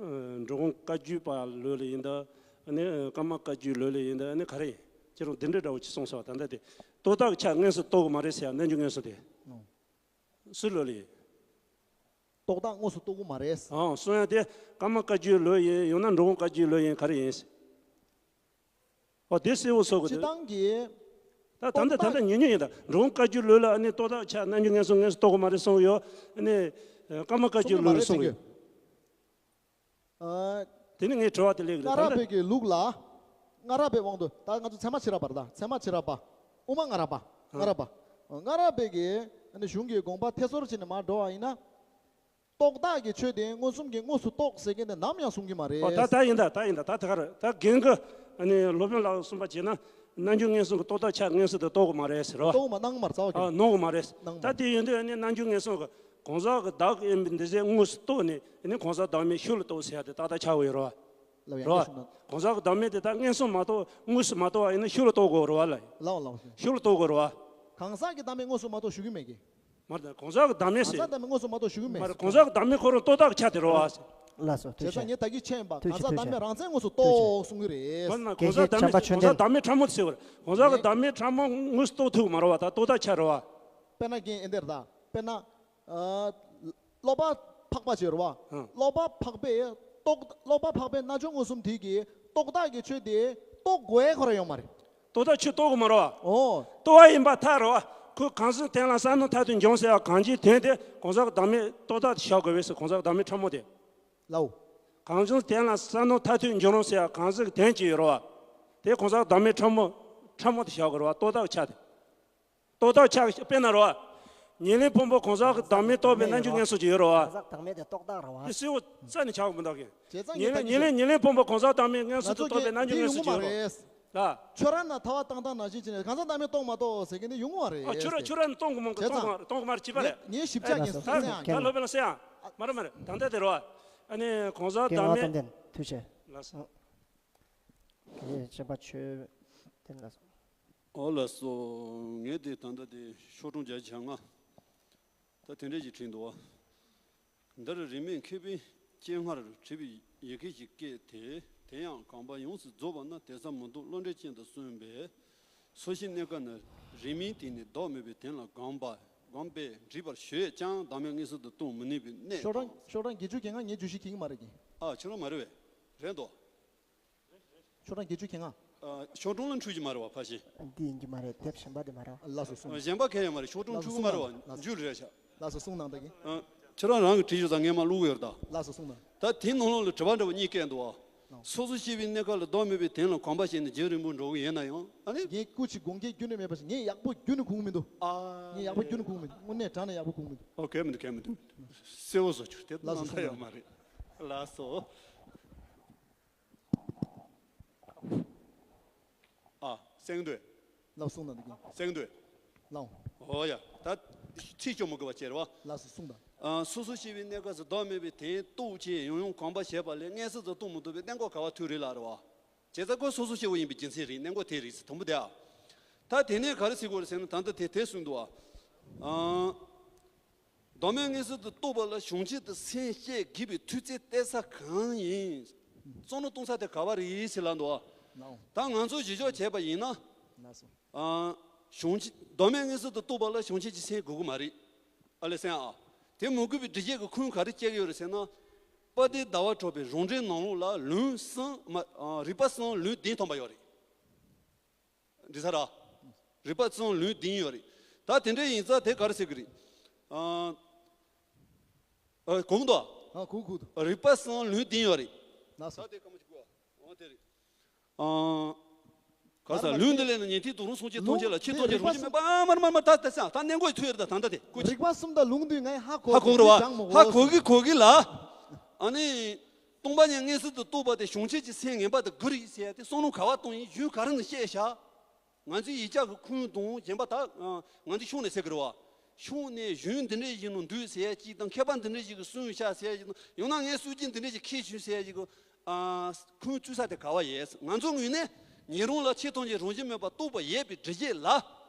ཨ། འགྲོ་མགོན་བཀའ་བརྒྱུད་པ་ལོས་ལ་ཡིན་ད། ཨ་ནི། ཨ། ཀརྨ་བཀའ་བརྒྱུད་ལོས་ལ་ཡིན་ད། ཨ་ནི་ག་རེ་ཡིན། ཁྱེད་རང་འདི་འདྲའི་འདྲ་བོ་ཅིག་གསུངས་སོང་། ད་ལྟ་དེ་རྟོག་བཏགས་ཆ་ངན་སོང་རྟོགས་གི་མ་རེད་ཟེར་ཡ། རྣལ་འབྱོར་ངན་སོང་དེ། ཨོ། སུ་ལོས་ལ་ཡིན། རྟོག་བཏགས་དངོས་སུ་རྟོགས་ཀྱི་མ་རེད། ཨང་། གསུང་ཡ་དེ་ཀརྨ་བཀའ་བརྒྱུད་ལོས་ཡིན། ཡང་ན་འགྲོ་མགོན་བཀའ་བརྒྱུད་ལོས་ཡིན། ག་རེ་ཡིན། ཨོ། དེ་གསལ་བོ་བཟོ་དགོས། སྤྱིར་བཏང་གི། ད་ད་ལྟ་ད་ལྟ་ཉུང་ཉུང་ཡིན། ད་འགྲོ་མགོན་བཀའ་བརྒྱུད་ལོས་ལ་ཨ་ནི་རྟོག་བཏགས་ཆ་རྣལ་འབྱོར་ངན་སོང་ངན་སོང་རྟོགས་ཀྱི་མ་རེད་གསུང་གི་ཡོད། ཨ་ནི། ཀརྨ་བཀའ་བརྒྱུད་ལོས་ལ་གསུང་གི་ཡོད། ཨ། དེ་ནི་ངའི་དྲི་བ་དེ་ལེགས་རེད། སྔ་རབས་པའི་གི་ལུགས་ལ། སྔ་རབས་པའི་དབང་དུ། ད་ང་ཚོ་ཚད་མ་ཕྱི་རབས་པ་རེད། ད་ཚད་མ་ཕྱི་རབས་པ། དབུ་མ་སྔ་རབས་པ། སྔ་རབས་པ། སྔ་རབས་པའི་གི་ཨ་ནི་གཞུང་གི་དགོངས་པ་ཐད་སོར་བྱས་ནས་མར་འགྲོ་བ་ཡིན་ན། རྟོག་བཏགས་ཀྱི་ཆོས་དེ་མངོན་སུམ་གྱིས་དངོས་སུ་རྟོགས་ཟེར་མཁན་དེ་ནམ་ཡང་གསུང་གི་མ་རེད། ཨོ། ད་ད་ཡིན་ད། ད་ཡིན་ད། ད་ད་ག་རེད། ད་རྒན་གྱི་ཨ་ནི་སློབ་དཔོན་ལགས་གསུངས་པ་བྱས་ན། རྣལ་འབྱོར་ངན་སོང་གི་རྟོག་བཏགས་ཆ་ངན་སོང་དུ་རྟོགས་ཀྱི་མ་རེད་ཟེར་བ། རྟོགས་མ་གནང་གི་མ་རེད། རྩ་བ་ཨ། གནང་གི་མ་རེད། གནང་གི་མ་ད་རེད། དེ་ཡིན་དུས་ཨ་ནི་རྣལ་འབྱོར་ངན་སོང་གི་གང་ཟག་གི་བདག་ཡིན་པའི་འདུ་བྱེད་དངོས་སུ་རྟོགས་ནས། ཨ་ནི་གང་ཟག་བདག་མེད་ཤུགས་ལ་རྟོགས་ཟེར་ཡ་དེ་ཏག་ཏག་ཆགས་ཀྱི་ཡོད་རེད་བ། ལགས། ཡང་རེད་བ། བསྐྱར་ཞུ་ན། གང་ཟག་གི་བདག་མེད་དེ་ད་མངོན་སུམ་མ་རྟོགས། དངོས་སུ་མ་རྟོགས་པ་ཡིན་ན་ཤུགས་ལ་རྟོགས་དགོས་རེད་བ་ལ། ལགས་ལགས། ཤུགས་ལ་རྟོགས་དགོས་རེད་བ། གང་ཟག་གི་བདག་མེད་དངོས་སུ་མ་རྟོགས་ཞུ་གི་མེད་གི། མ་རེད། གང་ཟག་གི་བདག་མེད་གང་ཟག་ཟེར། བདག་མེད་དངོས་སུ་མ་རྟོགས་ཞུ་གི་མེད། མ་རེད། གང་ཟག་གི་བདག་མེད་ཁོ་རང་རྟོག་བཏགས་ཆ་དེ་རེད་བ། ལགས་སོ། བྱས་ཙང་ངས་ད་གིན་མཁྱེན་པ། གང་ཟག་བདག་མེད་རང་མཚན་དངོས་སུ་རྟོགས་གསུང་གི་རེད། མ་རེད། གང་ཟག་བདག་མེད་ཕྲ་མོ་ཟེར་བ་རེད། གང་ཟག་གི་བདག་མེད་ཕྲ་མོ་དངོས་སུ་རྟོགས་ཐུབ་ཀྱི་མ་རེད་བ། ད་རྟོག་བཏགས་ཆ་རེད་བ། དཔེར་ན་རྒན་ཨེ་འདིར་ད། དཔེར་ན། ཨ། བློ་བག་ཕག་པ་ཅིག་ཡོད་རེད་བ། ཨང་། བློ་བག་ཕག་པས་རྟོག་བློ་བག་ཕག་པས་རྣལ་འབྱོར་མངོན་སུམ་དེ་གིས་རྟོག་བཏགས་ཀྱི་ཆོས་དེ་རྟོགས་དགོས་ཡ་ཁོ་རང་ཡོད་མ་རེད། རྟོག་བཏགས་ཆོས་རྟོགས་ཀྱི་མ་རེད་བ། ཨོ། རྟོགས་པ་ཡིན་པར་ཐལ་རེད་བ། ཁོས་གང་ཟག་དོན་ལ་བསམ་གཏན་མཐར་ཐུག་འབྱུང་ཟེར་བ་གང་ཅིའི་དོན་དེ་གང་ཟག་གི་བདག་མེད་རྟོག་བཏགས་དེ་བཞག་དགོས་པས་ཟེར། གང་ཟག་གི་བདག་མེད་ཕྲ་མོ་དེ། ལའོ། གང་ཟག་དོན་ལ་བསམ་གཏན་མཐར་ཐུག་འབྱུང་རུང་ཟེར་བ་གང་ཟག་གི་དོན་ཅིག་ཡོད་རེད་བ། དེ་གང་ཟག་གི་བདག་མེད་ཕྲ་མོ། ཕྲ་མོ་དེ་བཞག་དགོས་རེད་བ། རྟོག་བཏགས་ཆ་དེ། རྟོག་བཏགས་ཆ་དཔེར་ན་རེད་བ། ཉེར་ལེན་ཕུང་པོ་གང་ཟག་གི་བདག་མེད་རྟོགས་པའི་རྣལ་འབྱོར་ངན་སོང་ཅིག་ཡོད་རེད་བ། གང་ཟག་བདག་མེད་དེ་རྟོག་བཏགས་རེད་བ། དེ་གསལ་བོ་རྩ་ནས་ཆགས་མི་འདུག་གི། བྱས་ཙང་ཉེར་ལེན། ངས་ད་ཉེར་ལེན་ཕུང་པོ་གང་ཟག་བདག་མེད་ངན་སོང་དུ་རྟོགས་པའི་རྣལ་འབྱོར་ངན་སོང་ཅིག་ཡོད་རེད་བ། ལ། ཁྱོད་རང་ན་ཐལ་བ་བཏང་སྟངས་ནང་བཞིན་བྱས་ནས་གང་ཟག་བདག་མེད་རྟོགས་མ་རྟོགས་ཟེར་མཁན་དེ་ཡོང་གི་མ་རེད། ཨ། ཁྱོད་རང་། ཁྱོད་རང་རྟོགས་གི་མ་གི། བྱས་ཙང་། རྟོགས་གི་མ་རེད། བྱས་པ་རེད། ངས་ཞིབ་ཆ་ངས་ད་གསལ་ཡང་། ད་སློབ་དཔོན་ལ་གསལ་ཡང་། མ་རེད། མ་རེད། ད་ལྟ་དེ་རེད་བ། ཨ་ནི་གང་ཟག་བདག་མེད། ཐུགས་རྗེ་ཆེ། ལགས་སོ། དེ་ནས་སྤྱན་པ་ཆོས་ལྡན་ལགས་སོ། ཨོ་ལགས་སོ། ངས་དེ་ད་ལྟ་དེ་ཤོག་གྲངས་བརྒྱ་ཆ་ལྔ། ད་དེ་འདྲ་ཞིག་བྲིས་འདུག་བ། འདིར་རིས་མེད་མཁས་པའི་སྤྱན་སྔར་བྲིས་པའི་ཡི་གེ་ཞིག་བཀོད་དེ། དེ་ཡང་གོམས་པ་ཡོངས་སུ་རྫོགས་པ་ན་དེ་ཟ་མི་འདུག་བློ་འདྲེ་ཅན་དུ་གསུངས་པས། སོ་སྐྱེའི་གནས་སྐབས་ན་རིས་མེད་དེ་ནི་བདག་མེད་པའི་དོན་ལ་གོམས་པ། གོམས་པས་བྲིས་པར་བྱས་ཀྱང་བདག་མེད་མངོན་སུམ་དུ་རྟོགས་མི་ནུས་པའི་གནད་ཤོག་གྲངས་དང་། ཤོག་གྲངས་བརྒྱད་ཅུ་གྱ་ལྔ་ངས་བརྗོད་གཞི་འཁྱེར་གྱི་མ་རེད་གི། ཨ། ཁྱོད་རང་མ་རེད་པས། རེད་འདུག་ཤོག་གྲངས་བརྒྱད་ཅུ་གྱ་ལྔ། ཨ། ཤོག་གྲངས་ལ་འཁྲུལ་གྱི་མ་རེད་བ། ཕ་གཞན། འདི་ཡིན་གྱི་མ་རེད། དེབ་གཞན་པ་འདི་མ་རེད་བ། ལགས་སོ། གསུངས། ཨ། གཞན་པ་གང་ཡང་མ་རེད། ཤོག་གྲངས་འཁྲུལ་གྱི་མ་རེད་བ། ལགས་སོ། འཇུ་རེད་ཤག་ལགས་སོ། གསུངས་གནང་ད་གིན། ཨ། ཁྱེད་རང་རང་གིས་བྲིས་ཡོད་ཙང་ངས་མར་བླུག་གི་ཡོད་ད། ལགས་སོ། གསུངས་གནང་། ད་དེའི་ནང་ལོགས་ལ་དྲི་བ་འདྲ་བ་གཉིས་བཀོད་འདུག་བ། ལགས། སོ་སོ་སྐྱེ་བོའི་གནས་སྐབས་ལ་བདག་མེད་པའི་དོན་ལ་གོམས་པ་བྱས་ནས་རྒྱུན་རིང་པོ་འགྲོ་གི་ཡོད་ན་ཡང་། ཨ་ནི། ངས་སྐུ་མཁྱེན་དགོངས་འགལ་ཁྱོན་ནས་མེད་པ་ཞིག་ངས་ཡག་པོ་ཁྱོན་ནས་གོ་གི་མི་འདུག་ཨ། ངས་ཡག་པོ་ཁྱོན་ནས་གོ་གི་མི་འདུག་དངོས་གནས་དྲང་ནས་ཡག་པོ་གོ་གི་མི་འདུག་ཨོ། གལ་མི་འདུག་གལ་མི་འདུག་གསལ་བོ་བཟོ་ཆོག་དེ། ལགས་སོ། ནང་ད་ཡོད་མ་རེད། ལགས་སོ། ཨ། གསན་འདོད། ལགས། གསུངས་དང་འདུག་གིན། གསན་འདོད། ལགས། ཨོ་ཡ། ད་ཚིག་སྐྱོ་མོ་དགོས་པ་བྱས་རེད་བ། ལགས་སོ། གསུངས་དང་། ཨ། སོ་སོ་སྐྱེ་བོའི་གནས་སྐབས་སུ་བདག་མེད་པའི་དོན་རྟོགས་བྱས་ཡང་ཡང་གོམས་པ་བྱས་པ་ལས་མངོན་སུམ་དུ་རྟོགས་མི་ཐུབ་པའི་གནད་འགག་ག་བ་ཐུག་རེད་ལ་རེད་བ། བྱས་ཙང་ཁོ་སོ་སོ་སྐྱེ་བོ་ཡིན་པའི་རྒྱུ་མཚན་རེད། གནད་འགག་དེ་རེད་ཟེར། དང་པོ་དེ་ཨ། ད་དེ་ནས་ག་རེ་ཟེར་དགོས་རེད་ཟེར་ན། ད་ལྟ་དེ་དེ་གསུངས་འདུག་ཨ། ཨ། བདག་མེད་མངོན་སུམ་དུ་རྟོགས་པ་ལ་གཞོམ་བྱེད་དུ་སེམས་བསྐྱེད་དགོས་པའི་ཐུགས་བརྩེ་གཏད་ས་གང་ཡིན། བསམ་བློ་གཏོང་ས་དེ་ག་བ་རེད་ཟེར་ལབ་འདུག་ཨ། ལགས། ད་ང་ཚོ་གཞི་འཇོག་བྱས་པ་ཡིན་ན། ལགས་སོ། ཨ། གཞོམ་བྱེད། བདག་མེད་མངོན་སུམ་དུ་རྟོགས་པ་ལ་གཞོམ་བྱེད་ཀྱི་སེམས་དགོས་ཀྱི་མ་རེད། ཨ་ལས་སེམས་ཨ། དེ་མི་དགོས་པའི་སྒྲུབ་བྱེད་ཀྱི་ཁུངས་ག་རེ་བསྐྱལ་གྱི་ཡོད་རེད་ཟེར་ན། དཔལ་ལྡན་ཟླ་བ་གྲགས་པའི་རང་འགྲེལ་ནང་ལོགས་ལ་ལུང་གསུམ་མ། ཨ། རིགས་པ་གསུམ་ལུང་བདུན་ཐོན་པ་ཡོད་རེད། འགྲིག་ས་ར། རིགས་པ་གསུམ་ལུང་བདུན་ཡོད་རེད། ད་དེ་འདྲ་ཡིན་ཙང་དེ་ག་རེ་ཟེར་གི་རེད། ཨ། ཨ། གོ་གི་འདུག་ཨ། གོ་གི་འདུག་རིགས་པ་གསུམ་ལུང་བདུན་ཡོད་རེད། ལགས་སོ། ད་དེ་སྐར་མ་གཅིག་གོ། འོ་དེ་རེད། ཨ། ག་ས། ལུང་འདི་ལས་ནི་ཉན་ཐོས་རྡོ་རིང་སངས་རྒྱས་ཐམས་ཅད་ལ། ཆོས་ཐམས་ཅད་རང་བཞིན་མེད་པ། ཨ། མར་མར་མར། ད་ད་ས་ད་གནད་འགག་ཐུག་ཡོད་རེད། ད་ད་ད་དེ་ཀུ་ཅི། རིགས་པ་གསུམ་དང་ལུང་བདུན་ངས་ཧ་གོ། ཧ་གོ་གི་རེད་བ། ཧ་གོ་གི་གོ་གི་ལ། ཨ་ནི། སྟོང་པ་ཉིད་མངོན་སུམ་དུ་རྟོགས་པ་དེ་གཞོམ་བྱེད་ཀྱི་སེམས་ངན་པ་དེ་དགོས་རེད་ཟེར་ཡ་དེ་བསམ་བློ་ག་བ་གཏོང་ཡིན། རྒྱུ་ག་རེ་ནས་བཤད་བཞག་ང་ཚོའི་ཡིག་ཆ་གི་ཁུངས་དང་གཞན་པ་ད་ང་ཚོའི་ཤུགས་ནས་ཟེར་གི་རེད་བ། ཕྱོགས་ནས་གཞུང་འདི་འདྲ་ཞིག་ནང་འདུས་ཟེར་ཡ་གཅིག་དང་། མཁས་པ་འདི་འདྲ་ཞིག་གིས་གསུངས་ཤག་ཟེར་ཡ་གཅིག་དང་། ཡང་ན་ངའི་སྲོལ་རྒྱུན་འདི་འདྲ་ཞིག་ཁས་ཞུས་ཟེར་ཡ་གཅིག་གི་ཨ་ཁུངས་བཙུགས་ས་དེ་ག་བ་ཡོད། ང་ཚོའི་ངོས་ནས་ཉན་རང་ལ་ཆེ་མཐོང་ཅན་རང་བཞིན་མེད་པར་རྟོགས་པ་ཡོད་པའི་འགྲེལ་བཤད་ལ།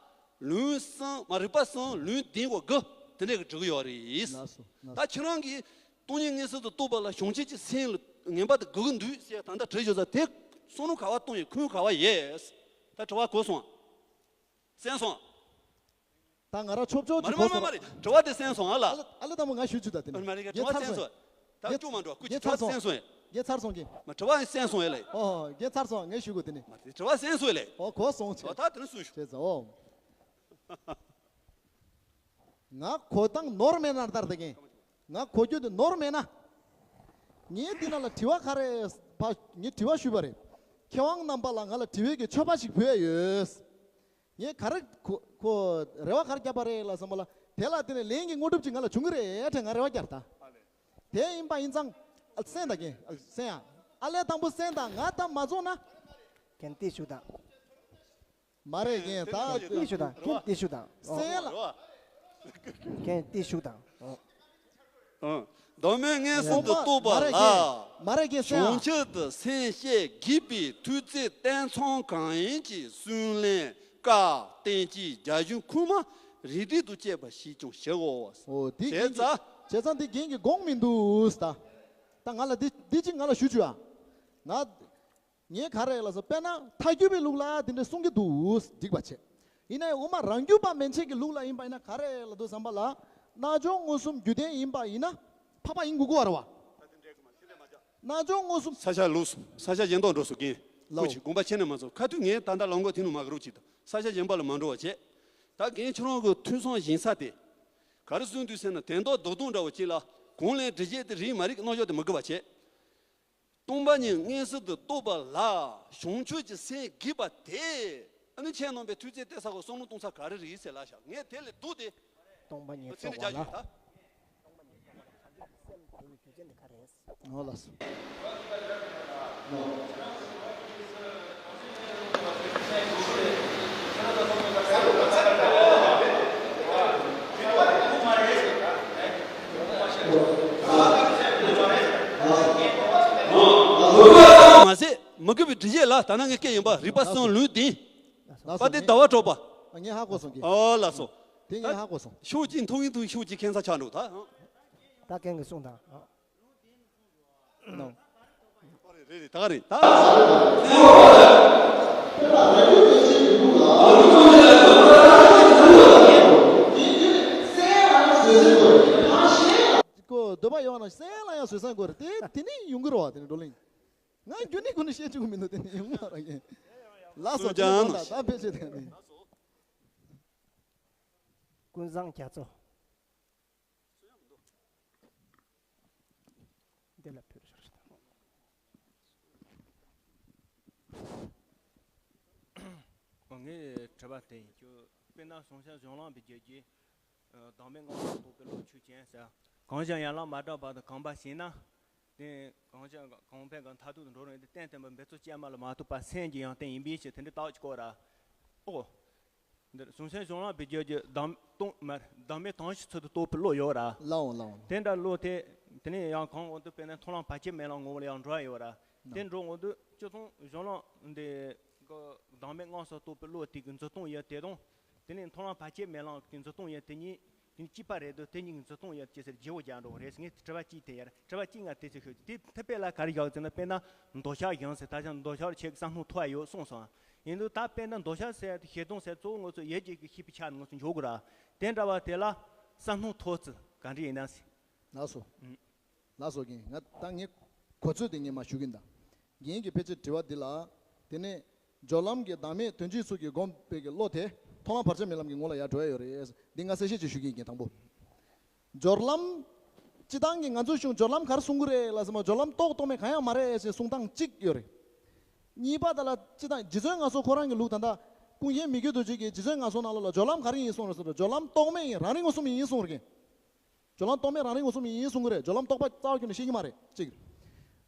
ལུང་གསུམ་མ། རིགས་པ་གསུམ། ལུང་བདུན་དགུ་དེ་འདྲ་གིས་འགྲིག་གི་ཡོད་རེད། ལགས་སོ། ལགས་ད་སོ། ཁྱེད་རང་གིས་སྟོང་ཉིད་མངོན་སུམ་དུ་རྟོགས་པ་ལ་བྱང་ཆུབ་ཀྱི་སེམས་ལ་ངེས་པར་དུ་དགོས་ཀྱི་འདུག་ཟེར་ད་ལྟ་དྲིས་ཡོད་ས་དེ་བསམ་བློ་ག་བ་གཏོང་ཡོད། ཁུངས་ག་བ་ཡོད། ད་དྲི་བ་གོ་སོང་། གསན་སོང་། ད་ང་རང་ཆོབ་ཆོབ་ཅིག་མ་རེད་གོ་མ་རེད་སོང་། མ་རེད། དྲི་བ་དེ་གསན་སོང་ཨ་ལ། ཨ་ལ་ཨ་ལ་དང་པོ་ང་ཞུ་རྒྱུ་ད་དེ་ནི། མ་རེད། ངས་དྲི་བ་ཚར་གསན་སོང་། སོང་། ད་ངས་སྐྱོ་མ་འགྲོ། སྐུ་ངས་ཚར་ཚར་སོང་། སོང་། ངས་ཚར་སོང་གི། མ་དྲི་བ་གསན་སོང་ཨེ་ལེ། ཨོ་ངས་ཚར་སོང་། ངས་ཞུ་དགོས་དེ་ནི། མ་དྲི་བ་གསན་སོང་ཨེ་ལེ། ཨོ་གོ་སོང་ཆེ། ཨོ་ད་དེ་ནི་སུ་ཞུ། ཆེ་ཚ་ཨོ། ང་གོ་སྟངས་ནོར་མེད་ན་ལྟར་དེ་གིན། ང་གོ་རྒྱུ་དེ་ནོར་མེད་ན། ངས་འདི་ན་ལ་དྲི་བ་ག་རེ་ཕ་ངས་དྲི་བ་ཞུས་པ་རེད། མཁས་དབང་རྣམ་པ་ལ་ང་ལ་དྲི་བའི་གི་མཆོད་པ་ཞིག་ཕུལ་ཡ་ཡོད། ངས་ག་རེ་གོ་གོ་རེ་བ་ག་རེ་བརྒྱབ་པ་རེད་ལ་བསམ་པ་ལ། དེ་ལ་བརྟེན་ནས་ལན་གྱི་དངོས་གྲུབ་ཅིག་ང་ལ་བྱུང་གི་རེད་དྲན་ང་རེ་བ་བརྒྱབ་ད། དེ་ཡིན་པ་ཡིན་ཙང་། ཨ་གསན་ད་གིན་ཨ་གསན་ཡ། ཨ་ལས་དང་པོ་གསན་ད་ང་ད་མ་རྫོགས་ན། གན་ཏི་ཞུ་དང་། མ་རེད་གན་ད། གན་ཏི་ཞུ་དང་། གན་ཏི་ཞུ་དང་། ཨོ། གསན་ལ། གན་ཏི་ཞུ་དང་། ཨོ། ཨང་། བདག་མེད་མངོན་སུམ་དུ་རྟོགས་པ་ལ། མ་རེད་གན་གསན་ཨ། བྱང་ཆུབ་ཏུ་སེམས་བསྐྱེད་བགྱིས་པའི་ཐུགས་བརྩེ་བསྟན་མཚང་གང་ཡིན་གྱི་གསུང་ལན་བཀའ་བསྟན་བཅོས་རྒྱ་གཞུང་ཁུངས་མ་རིགས་འགྲེ་དང་བཅས་པ་ཞིག་ཀྱང་བྱའོ། ཨོ་དེ་བྱས་རྒན་གྱི་ཙང་། བྱས་ཙང་དེ་རྒན་གྱི་དགོངས་མི་འདུག་ད། ད་ང་ལ་འདི་འདི་གཅིག་ང་ལ་ཞུ་བཅུག་ཨ། ང་། ངས་ག་རེ་ལ་སོ་དཔེར་ན་ཐལ་འགྱུར་བའི་ལུགས་ལ་དེ་འདྲ་གསུང་གི་འདུག་འགྲིག་པ་བྱས། ཡིན་ནའི་དབུ་མ་རང་རྒྱུད་པ་མན་ཆད་ཀྱི་ལུགས་ལ་ཡིན་པ་ཡིན་ན་ག་རེ་ལ་འདུག་བསམ་པ་ལ། རྣལ་འབྱོར་མངོན་སུམ་རྒྱུད་ལྡན་ཡིན་པ་ཡིན་ན་འཕགས་པ་ཡིན་དགོས་ཀྱི་ཡོད་རེད་བ། རྣལ་འབྱོར་མངོན་སུམ། ས་ཆ་ལུགས་སུ་ས་ཆ་གཞན་དག་འགྲོ་སོང་རྒན། ལའོ། སྐུ་མཁྱེན་དགོངས་པ་ཁྱེད་ནས་མ་ཚོམས། ཁ་ཐུག་ངས་ད་ལྟ་ལམ་གོ་དེ་ནས་མ་གི་རུ་ཅིག་དང་ས་ཆ་གཞན་པ་ལ་མ་འགྲོ་བ་བྱས། ད་རྒན་ཁྱེད་རང་གི་ཐོས་བསམ་སྦྱིན་ས་དེ། ག་རེ་གསུངས་འདུག་ཟེར་ན་དོན་དག་རྡོག་རྡོག་འདྲ་བོ་ཅིག་ལ་གོང་ལན་འགྲེལ་བཤད་དེ་རིགས་མ་རིགས་རྣམ་འཇོག་དེ་མི་དགོས་པ་བྱས། སྟོང་པ་ཉིད་མངོན་སུམ་དུ་རྟོགས་པ་ལ་བྱང་ཆུབ་ཀྱི་སེམས་བགྱིས་པ་དེ། ཨ་ནི་ཁྱེད་རྣམ་པའི་ཐུགས་བརྩེ་གཏད་ས་གོ་བསམ་བློ་གཏོང་ས་ག་རེ་རེད་ཟེར་ལབ་ཤག་ངས་དེ་ལས་ལྡོག་སྟེ། སྟོང་པ་ཉིད་ཚེ་འདི་རྟོགས་པ་ལ། རྒྱ་ཡིག་ད། ཨོ་ལགས་སོ། མ་ཟད་མི་དགོས་པའི་འགྲེལ་བཤད་ལ་ད་ནང་ངས་སྐད་ཡིན་པ་རིགས་པ་གསུམ་ལུང་བདུན། ལགས་སོ། པ་དེ་ཟླ་བ་གྲགས་པ། ངས་ཧ་གོ་སོང་གི། ཨོ་ལགས་སོ། དེ་ངས་ཧ་གོ་སོང་། ཤོག་གཅིག་མཐོང་གིན་མཐོང་ཤོག་གཅིག་ཁྱད་མཚར་ཆགས་འགྲོ་ད། ད་གན་གི་གསུང་དང་། ནོ། རེད་རེད་ད་ག་རེད་ད། ཁོ་འདོད་པ་ཡོད་ན་སེམས་ལ་ཡང་བཟོད་བསྲན་དགོས་རེད་དེ་དེ་ནི་ཡོང་གི་རེད་བ་དེ་ནི་བགྲོ་གླེང་། ང་རྒྱུན་ནས་ཁོ་ནི་བཤད་བཅུག་གི་མི་འདུག་དེ་ནི་ཡོང་མ་རེད། ལགས་སོ་ཅང་ད་ཕལ་ཆེར་དེ་ནི། ཀུན་བཟང་རྒྱ་མཚོ། འདི་ལ་ཕུལ་ཞོར། ངས་དྲི་བ་དེ་ཡིན་རྒྱུ། དཔེར་ན་བྱང་ཆུབ་གཞུང་ལམ་པའི་རྒྱུད་ཀྱི་བདག་མེད་མངོན་སུམ་རྟོགས་པའི་བློ་ཆོས་ཅན་ཟེར། གང་ཞིག་ཡན་ལག་མ་དག་པ་དང་གོམས་པ་བྱས་ན། དེ་གང་ཞིག་གོང་འཕེལ་གྱི་མཐར་ཐུག་ཏུ་འགྲོ་རུང་དེ་གཏན་དུ་འབད་རྩོལ་ཅན་མ་ལ་མ་ཐུག་པ་སེམས་ཀྱི་ཡོན་ཏན་ཡིན་པའི་ཕྱིར་དེ་འདྲའི་རྟགས་ཀྱི་སྐོར་ར། ཨོ། འདིར་གཞུང་ཆེན་གཞུང་ལམ་པའི་རྒྱུད་ཀྱི་བདག་སྟོང་མར་བདག་མེད་དོན་བྱེད་ཚུལ་དུ་རྟོགས་པའི་བློ་ཡོད་ར། ལའོ་ལའོ། དེ་འདྲ་བློ་དེ། དེ་ནས་ཡང་གང་འོང་དུ་དཔེར་ན་མཐོང་ལམ་བར་ཆད་མེད་ལམ་ངོ་བོ་ལ་ཡང་འགྲོ་ཡ་ཡོད་ར། དེ་འགྲོ་འོང་དུ་སྤྱིར་བཏང་གཞུང་ལམ་འདི་གི་བདག་མེད་མངོན་སུམ་རྟོགས་པའི་བློ་དེ་གི་འཛིན་སྟངས་ཡོད་དེ་དང་། དེ་ནས་མཐོང་ལམ་བར་ཆད་མེད་ལམ་གི་འཛིན་སྟངས་ཡོད་དེ་གཉིས། དེ་གཉིས་གཅིག་པ་རེད་དོ། དེ་གཉིས་ཀྱི་འཛིན་སྟངས་ཡོད་ཅེས་ཟེར་བརྗེ་བོ་རྒྱག་འགྲོ་གི་རེད་ཟེར། ངས་དྲི་བ་གཅིག་དེ་ཡར་དྲི་བ་གཅིག་ང་དེ་ཚོ་ཤོད་དེ་ཐུབ་པའི་ལ་ག་རེ་བཞག་ཟེར་ན། དཔེར་ན་མདོ་ཕྱག་གཞན་ཟེར་ད་ཆ་མདོ་ཕྱག་ཆེ་གི་བསམ་བློ་ཐོག་ཡ་ཡོད་གསུངས་སོང་། ཡིན་དུས་ད་དཔེར་ན་མདོ་ཕྱག་ཟེར་ཡ་དེ་ཞལ་གདམས་ཟེར་གཙོ་བོ་ང་ཚོ་ཡོད་ཀྱི་ཤེས་པའི་ཆ་ནས་ང་ཚོ་འཇོག་དགོས་ར། དེ་འདྲ་བ་དེ་ལ་བསམ་བློ་ཐོག་ཚུལ་ག་འདྲ་ཡིན་ན་ཟེར། ལགས་སོ། ལགས་སོ་རྒན། ང་ད་ངས་གོ་ཚོད་དེ་ངས་མ་ཞུ་གིན་ད། རྒན་གྱི་ཕལ་ཆེར་དྲི་བ་འདི་ལ། དེ་ནས་སྦྱོར་ལམ་གྱི་བདག་མེད་དོན་སྤྱིའི་ཚུལ་གྱིས་བསྒོམས་པའི་གི་བློ་དེ་མཐོང་ལམ་བར་ཆད་མེད་ལམ་གྱི་ངོ་ལ་ཡར་འགྲོ་ཡ་ཡོད་རེད། འདི་ང་གསལ་བཤད་ཅིག་ཞུ་གི་ཡིན་དང་པོ། སྦྱོར་ལམ། སྤྱི་བཏང་གི་ང་ཚོའི་གཞུང་སྦྱོར་ལམ་ག་རེ་གསུང་གི་རེད་ལ་ཟེར་མ་སྦྱོར་ལམ་རྟོགས་རྟོགས་མེད་གང་ཡང་མ་རེད་ཞེས་གསུང་སྟངས་གཅིག་ཡོད་རེད། གཉིས་པ་དེ་ལ་སྤྱི་བཏང་རྗེ་བཙུན་ངག་གསོག་ཁོ་རང་གི་ལུགས་ད་ལྟ་ཀུན་མཁྱེན་མི་བསྐྱོད་རྡོ་རྗེ་གིས་རྗེ་བཙུན་ངག་གསོག་ནང་ལོགས་ལ་སྦྱོར་ལམ་ག་རེ་ཡིན་གསུངས་རེད་ཟེར་ན་སྦྱོར་ལམ་རྟོགས་མེད་ཡིན་རང་རིག་མངོན་སུམ་ཡིན་གསུངས་རེད། སྦྱོར་ལམ་རྟོགས་མེད་རང་རིག་མངོན་སུམ་ཡིན་གསུང་གི་རེད། སྦྱོར་ལམ་རྟོགས་པ་རྩ་བ་ཁྱོན་ནས་ཤེས་ཀྱི་མ་རེད་གཅིག་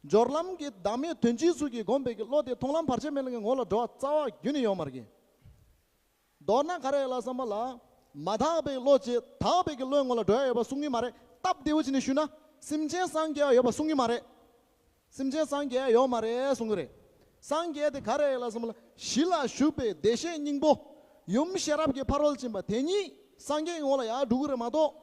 སྦྱོར་ལམ་གྱི་བདག་མེད་དོན་སྤྱིའི་ཚུལ་གྱིས་བསྒོམས་པའི་གི་བློ་དེ་མཐོང་ལམ་བར་ཆད་མེད་ལམ་གྱི་ངོ་ལ་འགྲོ་བ་རྩ་བ་རྒྱུན་ནས་ཡོད་མ་རེད། མདོར་ན་ག་རེ་ལ་བསམ་པ་ལ། མ་དག་པའི་བློ་བྱས་དག་པའི་གི་བློའི་ངོ་ལ་འགྲོ་ཡ་ཡོད་པ་གསུང་གི་མ་རེད། སྟབས་བདེ་བོ་བྱས་ནས་ཞུས་ན་སེམས་ཅན་སངས་རྒྱས་ཡ་ཡོད་པ་གསུང་གི་མ་རེད། སེམས་ཅན་སངས་རྒྱས་ཡ་ཡོད་མ་རེད་གསུང་གི་རེད། སངས་རྒྱས་དེ་ག་རེ་ལ་སོང་ལ་ཞི་ལ་བཞུགས་པའི་བདེ་གཤེགས་སྙིང་པོ། ཡུམ་ཤེས་རབ་ཀྱི་ཕ་རོལ་ཕྱིན་པ་དེ་ཉིད་སངས་རྒྱས་ངོ་ལ་ཡར་འགྲོ་གི་རེད་མ་གཏོགས།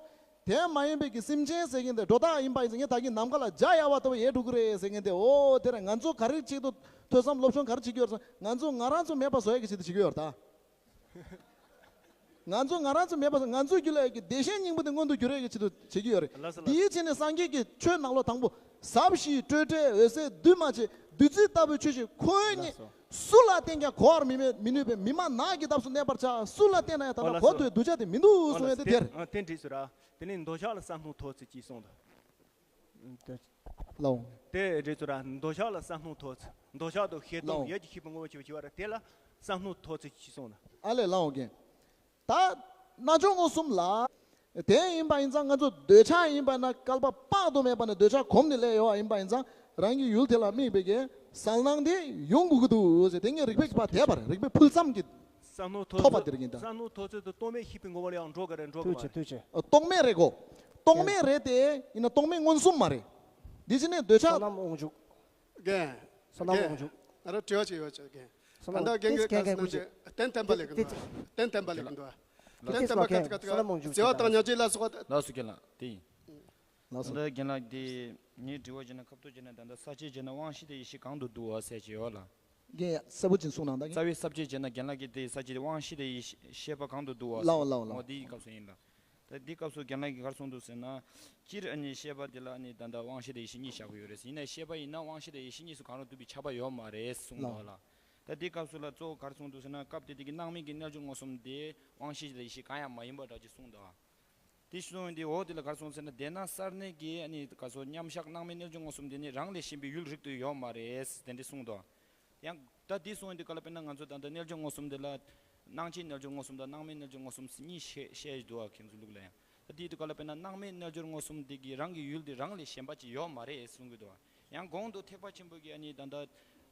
དེ་མ་ཡིན་པའི་གི་སེམས་ཅན་ཟེར་མཁན་དེ་སྒྲོ་བཏགས་ཡིན་པ་ཡིན་ཙང་ངས་ད་གིན་ནམ་མཁའ་ལ་འཇའ་ཡལ་བ་ལྟ་བུ་ཡལ་འགྲོ་གི་རེད་ཟེར་མཁན་དེ། འོ་དེ་རེད། ང་ཚོ་ག་རེ་ཆེད་དུ་ཐོས་བསམ་སློབ་སྦྱོང་ག་རེ་བྱེད་ཀྱི་ཡོད་རེད་ཟེར་ན། ང་ཚོ་ང་རང་ཚོ་མེད་པ་བཟོ་ཡ་གི་ཆེད་དུ་བྱེད་ཀྱི་ཡོད་རེད་ད། ང་ཚོ་ང་རང་ཚོ་མེད་པ་བཟོ། ང་ཚོའི་རྒྱུད་ལ་ཡོད་ཀྱི་བདེ་གཤེགས་སྙིང་པོ་དེ་མངོན་དུ་འགྱུར་ཡ་གི་ཆེད་དུ་བྱེད་ཀྱི་ཡོད་རེད། ལགས་སོ། ལགས་སོ། དེའི་ཆེད་ནས་སངས་རྒྱས་ཀྱི་ཆོས་ནང་ལོགས་དང་པོ། ཟབ་ཞི་སྤྲོས་བྲལ་འོད་གསལ་འདུས་མ་བྱས་བདུད་རྩི་ལྟ་བུའི་ཆོས་ཤིག་ཁོ་བོས་ཉིད། ལགས་སོ། སུ་ལ་བསྟན་ཀྱང་གོ་བར་མི་མི་མི་ནུས་པའི་མི་མ་ནག་གི་འདབས་སུ་གནས་པར་བྱ། སུ་ལ་བསྟན་ན་ཡང་ད་ལྟ་གོ་ཐོས་གདུལ་བྱ་དེ་མི་འདུག་གསུང་ཡ་དེ་དེར། ཨ། དེ་འགྲིག་སོང་ར། དེ་ནས་འདོད་ཆགས་ལ་བསམ་མནོ་ཐོག་ཚིག་ཅིག་གསུངས་དང་། ལའོ། དེ་འགྲིག་སོང་ར། འདོད་ཆགས་ལ་བསམ་མནོ་ཐོག་ཚིག་འདོད་ཆགས་དང་ཤེས་སྟོང་ཡིད་ཀྱི་ཤེས་པའི་ངོ་བོ་ཆེ་བ་ཞི་བ་ར། དེ་ལ་བསམ་མནོ་ཐོག་ཚིག་ཅིག་གསུངས་དང་། ཨ་ལས་ལའོ་རྒན། ད་རྣལ་འབྱོར་མངོན་སུམ་ལ། དེ་ཡིན་པ་ཡིན་ཙང་ང་ཚོ་འདོད་ཆགས་ཡིན་པ་ན་བསྐལ་པ་དཔག་ཏུ་མེད་པ་ནས་འདོད་ཆགས་གོམས་ནས་སླེབས་ཡོད་པ་ཡིན་པ་ཡིན་ཙང་རང་གི་ཡུལ་དེ་ལ་དམིགས་པའི་གི་གསལ་སྣང་དེ་ཡོང་དགོས་ཀྱི་འདུག་ཟེར། དེ་ངས་རིགས་པས་ཕར་དེད་པ་རེད། རིགས་པས་ཕུལ་ཙམ་གྱི་བསམ་མནོ་ཐོག་ཐོབ་པ་ཚོ་དེ་རེད་ཡིན་ད། བསམ་མནོ་ཐོག་ཚོ་དེ་རྟོག་མེད་ཤེས་པའི་ངོ་བོ་ལ་ཡང་འགྲོ་གི་རེད། འགྲོ་གི་ཐུགས་མ་རེད། རེད། རྟོག་མེད་རེད་གོ། རྟོག་མེད་རེད་དེ་ཡིན་ན་རྟོག་མེད་མངོན་སུམ་མ་རེད། འདི་ཕྱི་ནས་འདོད་ཆགས། བསོད་ནམས་དབང་ཕྱུག་རྒན། བསོད་ནམས་རྒན། དབང་ཕྱུག་ང་རང་དྲི་བ་ཅིག་ཡོད་ཅིག་རྒན། བསོད་ད་ནམས་ལྟ་རྒན་གྱིས་ག་རེ་ཟེར་ན་ཅིག་གཏན་གཏན་པ་ལེགས་གི་འདུག་གཏན་གཏན་པ་ལེགས་གི་འདུག་གཏན་གཏན་པ་ག་ཚོད་ག་ཚོད་བརྩེ་བ་དང་ཉམས་ལེན་ལ་སོགས་པ། ལགས་སོ་རྒན་ལགས་དེ་ཡིན། ལགས་སོ། ད་རྒན་ལགས་དེ་ངའི་དྲི་བ་བྱས་ན་ཁ་ཐུག་བྱས་ན་ད་ལྟ་ས་བཅད་བྱས་ན་དབང་ཤེས་དང་ཡེ་ཤེས་གང་དུ་འདུ་བ་ཟེར་གྱི་ཡོད་ལ། རྒན་ཡ་གསལ་པོ་ཅིག་གསུང་གནང་ད་རྒན། རྩ་བའི་ས་བཅད་བྱས་ན་རྒན་ལགས་ཀྱིས་དེ་ས་བཅད་དབང་ཤེས་དང་ཡེ་ཤེས་ཤེས་པ་གང་དུ་འདུ་བ་ཟེར། ལའོ་ལའོ་ལའོ། འོ་དེའི་སྐབས་སུ་ཡིན་ལ། ད་འདི་སྐབས་སུ་རྒན་ལགས་ཀྱིས་ག་རེ་གསུངས་འདུག་ཟེར་ན། སྤྱིར་ཨ་ནི་ཤེས་པ་འདི་ལ་ཨ་ནི་ད་ལྟ་དབང་ཤེས་དང་ཡེ་ཤེས་གཉིས་བཞག་གི་ཡོད་རེད། ཡིན་ནའི་ཤེས་པ་ཡིན་ན་དབང་ཤེས་དང་ཡེ་ཤེས་གཉིས་སུ་གང་རུང་འདུས་པའི་ཁྱབ་པ་ཡོད་མ་རེད་གསུངས་འདུག་ལ། ད་འདི་སྐབས་སུ་ལ་གཙོ་བོ་ག་རེ་གསུངས་འདུག་ཟེར་ན། སྐབས་དེ་དུས་ཀྱི་སྣང་མེད་ཀྱི་རྣལ་འབྱོར་མངོན་སུམ་དེ་དབང་ཤེས་དང་ཡེ་ཤེས་གང་ཡང་མ་ཡིན་པ་འདྲ་ཅིག་གསུངས་འདུག་དེ་གསུངས་དེ་འོ་དེ་ལ་ག་རེ་གསུངས་ཟེར་ན། དེས་ན་སར་གནས་ཀྱི་ཨ་ནི་ག་ཚོད་མཉམ་བཞག་སྣང་མེད་རྣལ་འབྱོར་མངོན་སུམ་དེ་ནི་རང་ལས་གཞན་པའི་ཡུལ་རིག་ཏུ་ཡོད་མ་རེད་དེ་འདྲ་གསུངས་འདུག་ཡང་ད་འདི་གསུངས་དུས་ག་ལ་དཔེར་ན་ང་ཚོ་ད་ལྟ་རྣལ་འབྱོར་མངོན་སུམ་འདི་ལ་སྣང་མཆེད་རྣལ་འབྱོར་མངོན་སུམ་དང་སྣང་མེད་རྣལ་འབྱོར་མངོན་སུམ་གཉིས་བཤད་བཤད་འདུག་བ་ཁྱེད་ཚོ་ལུགས་ལ་ཡང་། ད་འདི་དུས་ག་ལ་དཔེར་ན་སྣང་མེད་རྣལ་འབྱོར་མངོན་སུམ་འདི་གིས་རང་གི་ཡུལ་འདི་རང་ལས་གཞན་པ་ཅིག་ཡོད་མ་རེད་གསུང་གི་འདུག་བ། ཡང་གོང་དུ་ཐེག་པ་ཆེན་པོ་གིས་ཨ་ནི་ད་ལྟ་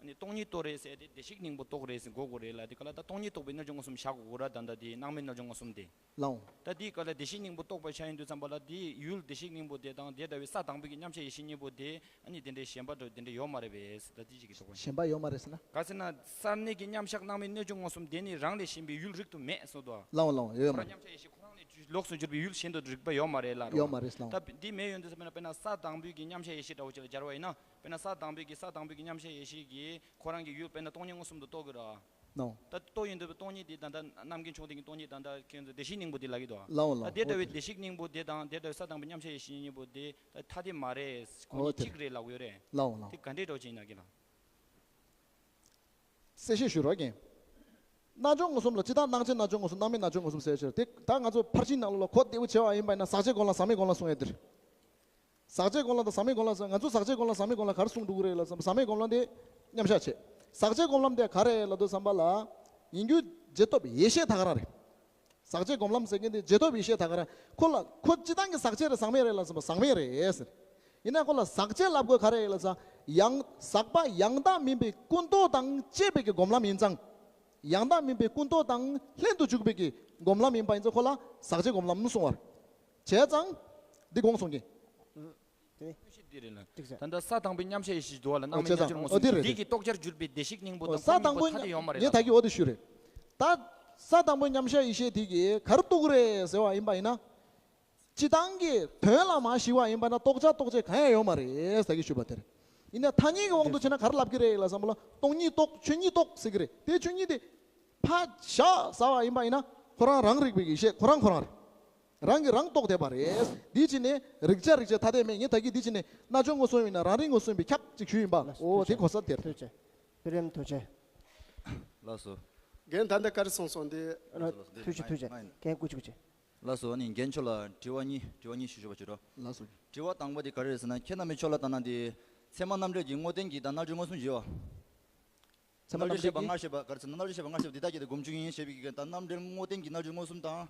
ཨ་ནི་སྟོང་ཉིད་རྟོགས་རེད་ཟེར་དེ་བདེ་གཤེགས་སྙིང་པོ་རྟོགས་རེད་ཟེར་གོ་དགོས་རེད་ལ། དེ་ག་ལ་ད་སྟོང་ཉིད་རྟོགས་པའི་རྣལ་འབྱོར་མངོན་སུམ་བཞག་དགོས་ར། ད་ལྟ་དེ་སྣང་མེད་རྣལ་འབྱོར་མངོན་སུམ་དེ། ལའོ། ད་དེའི་སྐབས་ལ་བདེ་གཤེགས་སྙིང་པོ་རྟོགས་པ་ཆ་ཡིན་དུས་ཙམ་པ་ལ་དེའི་ཡུལ་བདེ་གཤེགས་སྙིང་པོ་དེ་དང་དེ་འདྲ་བའི་ས་དང་པོའི་གི་མཉམ་གཞག་ཡེ་ཤེས་གཉིས་པོ་དེ་ཨ་ནི་དེ་འདྲའི་གཞན་པ་འདྲ་དེ་འདྲ་ཡོད་མ་རེད་པས། ད་དེ་ཅིག་གི་རྟོགས་པ་ཡིན། གཞན་པ་ཡོད་མ་རེད་ཟེར་ན། ག་ཟེར་ན་སར་གནས་ཀྱི་མཉམ་གཞག་སྣང་མེད་རྣལ་འབྱོར་མངོན་སུམ་དེ་ནི་རང་ལས་གཞན་པའི་ཡུལ་རིག་ཏུ་མེད་གསུངས་འདུག་ལའོ་ལའོ་ཡོད་ཡོད་མ་ཁོ་རང་རེད། མཉམ་གཞག་ཡེ་ཤེས་ཁོ་རང་ལས་ལོགས་སུ་གྱུར་པའི་ཡུལ་གཞན་དུ་རིག་པ་ཡོད་མ་རེད་ལ། ཡོད་མ་རེད་ལའོ། ད་འདི་མེད་ཡོང་དུས་ཙམ་པ་ན་དཔེར་ན་ས་དང་པོའི་གི་མཉམ་གཞག་ཡེ་ཤེས་འདྲ་བོ་ཅིག་ལ་སྦྱར་བ་ཡིན་ན། དཔེར་ན་ས་དང་པོའི་གི་ས་དང་པོའི་གི་མཉམ་གཞག་ཡེ་ཤེས་ཀྱིས་ཁོ་རང་གི་ཡུལ་དཔེར་ན་སྟོང་ཉིད་མངོན་སུམ་དུ་རྟོགས་ཀྱི་ར། ནོ། ད་རྟོགས་ཡོང་དུས་སྟོང་ཉིད་འདི་ད་ལྟ་རྣམ་མཁྱེན་མཆོག་ལྡན་གྱི་སྟོང་ཉིད་ད་ལྟ་ཁྱོད་ཚོ་བདེ་གཤེགས་སྙིང་པོ་འདི་ལབ་ཀྱི་འདུག་ལའོ་ལའོ། ད་དེ་འདྲ་བའི་བདེ་གཤེགས་སྙིང་པོ་འདི་དང་དེ་འདྲ་བའི་ས་དང་པོའི་མཉམ་གཞག་ཡེ་ཤེས་གཉིས་པོ་འདི་ད་ཐ་དད་མ་རེད། ཁོ་གཉིས་གཅིག་རེད་ལབ་ཀྱི་ཡོད་རེད། ལའོ་ལའོ། དེ་ག་འདྲའི་འདྲ་བོ་ཅིག་ཡིན་ན་གི་ལ། གསལ་བཤད་ཞུ་རོགས་གྱིས། རྣལ་འབྱོར་མངོན་སུམ་ལ་སྤྱིར་བཏང་སྣང་མཆེད་རྣལ་འབྱོར་མངོན་སུམ་སྣང་མེད་རྣལ་འབྱོར་མངོན་སུམ་ཟེར་ཕྱིར་དེ་ད་ང་ཚོ་ཕར་ཕྱིན་ནང་ལོགས་ལ་གོ་བདེ་བོ་བྱས་པ་ཡིན་པ་ཡིན་ན་ཟག་བཅས་སྒོམ་ལམ་ཟག་མེད་སྒོམ་ལམ་གསུང་ཡ་འདིར། ཟག་བཅས་སྒོམ་ལམ་དང་ཟག་མེད་སྒོམ་ལམ་ཟེར་ང་ཚོ་ཟག་བཅས་སྒོམ་ལམ་ཟག་མེད་སྒོམ་ལམ་ག་རེ་གསུང་འགྲོ་གི་རེད་ལབ་ཙང་ཟག་མེད་སྒོམ་ལམ་དེ་མཉམ་གཞག་བྱེད། ཟག་བཅས་སྒོམ་ལམ་དེ་ག་རེ་ལབ་དུས་ཙམ་པ་ལ་ཡིན་རྒྱུ་རྗེས་ཐོབ་ཡེ་ཤེས་ད་ག་རང་རེད། ཟག་བཅས་སྒོམ་ལམ་ཟེར་མཁན་དེ་རྗེས་ཐོབ་ཡེ་ཤེས་ད་ག་རང་ཁོ་ལ་ཁོ་སྤྱི་བཏང་གི་ཟག་བཅས་རེད་ཟག་མེད་རེད་ལབ་ཙམ་པ་ཟག་མེད་རེད་ཟེར། ཡིན་ན་ཁོ་ལ་ཟག་བཅས་ལབ་དགོས་ག་རེ་ལབ་ཙང་ཡང་ཟག་པ་ཡང་དག་མིན་པའི་ཀུན་རྟོག་དང་བཅས་པའི་གི་སྒོམ་ལམ་ཡིན་ཙང་། ཡང་དག་མིན་པའི་ཀུན་རྟོག་དང་ལྷན་དུ་འཇུག་པའི་གི་སྒོམ་ལམ་ཡིན་པ་ཡིན་ཙང་ཁོ་ལ་ཟག་བཅས་སྒོམ་ལམ་གསུང་བར་བྱས་ཙང་། འདི་དགོངས་སོང་གི། དེ་ནི། དངོས་གཞི་འདི་རེད་ལ། ཏིག་ཙམ། ད་ལྟ་ས་དང་པོའི་མཉམ་གཞག་ཡེ་ཤེས་འདུག་བ་ལ་སྣང་མེད་རྣལ་འབྱོར་མངོན་སུམ་འདི་གི་རྟོགས་བྱར་གྱུར་པའི་བདེ་གཤེགས་སྙིང་པོ་དང་ཁོ་གཉིས་པོ་ཐ་དད་ཡོད་མ་རེད་ལ། ངས་ད་གི་འོ་དེ་ཞུས་རེད། ད་ས་དང་པོའི་མཉམ་གཞག་ཡེ་ཤེས་དེ་གི་ག་རེ་རྟོགས་ཀྱི་རེད་ཟེར་བ་ཡིན་པ་ཡིན་ན། སྤྱི་བཏང་གི་དོན་ལ་མ་ཞིག་པ་ཡིན་པ་ན་རྟོགས་བྱ་རྟོགས་བྱེད་གང་ཡང་ཡོད་མ་རེད་ཟེར་གི་ཞུས་པ་དེར། ཡིན་ན་ཐ་སྙད་ཀྱི་དབང་དུ་བྱས་ན་ག་རེ་ལབ་ཀྱི་རེད་ལ་བསམ་པ་ལ་སྟོང་ཉིད་རྟོགས་ཆོས་ཉིད་རྟོགས་ཟེར་གི་རེད། དེ་ཆོས་ཉིད་དེ་ཕར་བཞག་ཟེར་བ་ཡིན་པ་ཡིན་ན་ཁོ་རང་རང་རིག་པའི་ཡེ་ཤེས་ཁོ་རང་ཁོ་རང་རེད། རང་གིས་རང་རྟོགས་བསྡད་པ་རེད། འདི་ཕྱི་ནས་རིག་བྱ་རིག་བྱེད་ཐ་དད་མེད། ངས་ད་གིན་འདི་ཕྱི་ནས་རྣལ་འབྱོར་མངོན་སུམ་ཡིན་ན་རང་རིག་མངོན་སུམ་པའི་ཁྱབ་ཅིག་ཞུས་ཡིན་པ། ལགས་སོ། འོ་དེ་གོ་ས་དེར། ཐུགས་རྗེ་ཆེ། བསོད་ནམས་ཐུགས་རྗེ་ཆེ། ལགས་སོ། རྒན་ད་ལྟ་ག་རེ་གསུངས་སོང་འདི། ལགས་སོ་ལགས་སོ། ཐུགས་རྗེ་ཐུགས་རྗེ། རྒན་སྐུ་མཁྱེན་སྐུ་མཁྱེན། ལགས་སོ། ཨ་ནི་རྒན་མཆོག་ལ་དྲི་བ་གཉིས་དྲི་བ་གཉིས་ཞུ་ཞུ་བ་བྱེད་རོགས། ལགས་སོ། དྲི་བ་དང་པོ་དེ་ག་རེ་རེད་ཟེར་ན་ཁྱེད་རྣམ་པའི་ཕྱོགས་ལ་ལྟ་ན་དེ་ཚད་མ་རྣམ་འགྲེལ་གྱི་དངོས་བསྟན་གྱི་དང་རྣལ་འབྱོར་མངོན་སུམ་བཞི་བ། ཚད་མ་རྣལ་འབྱོར་བཤད་པ་སྔར་བཤད་པ་ག་རེ་ཟེར་ན་རྣལ་འབྱོར་བཤད་པ་སྔར་བཤད་པ་འདི་དག་གི་དེ་སྒོམ་བཅུག་ཡིན་ཞེས་པའི་གི་དང་རྣམ་འགྲེལ་དངོས་བསྟན་གྱི་རྣལ་འབྱོར་མངོན་སུམ་དང་།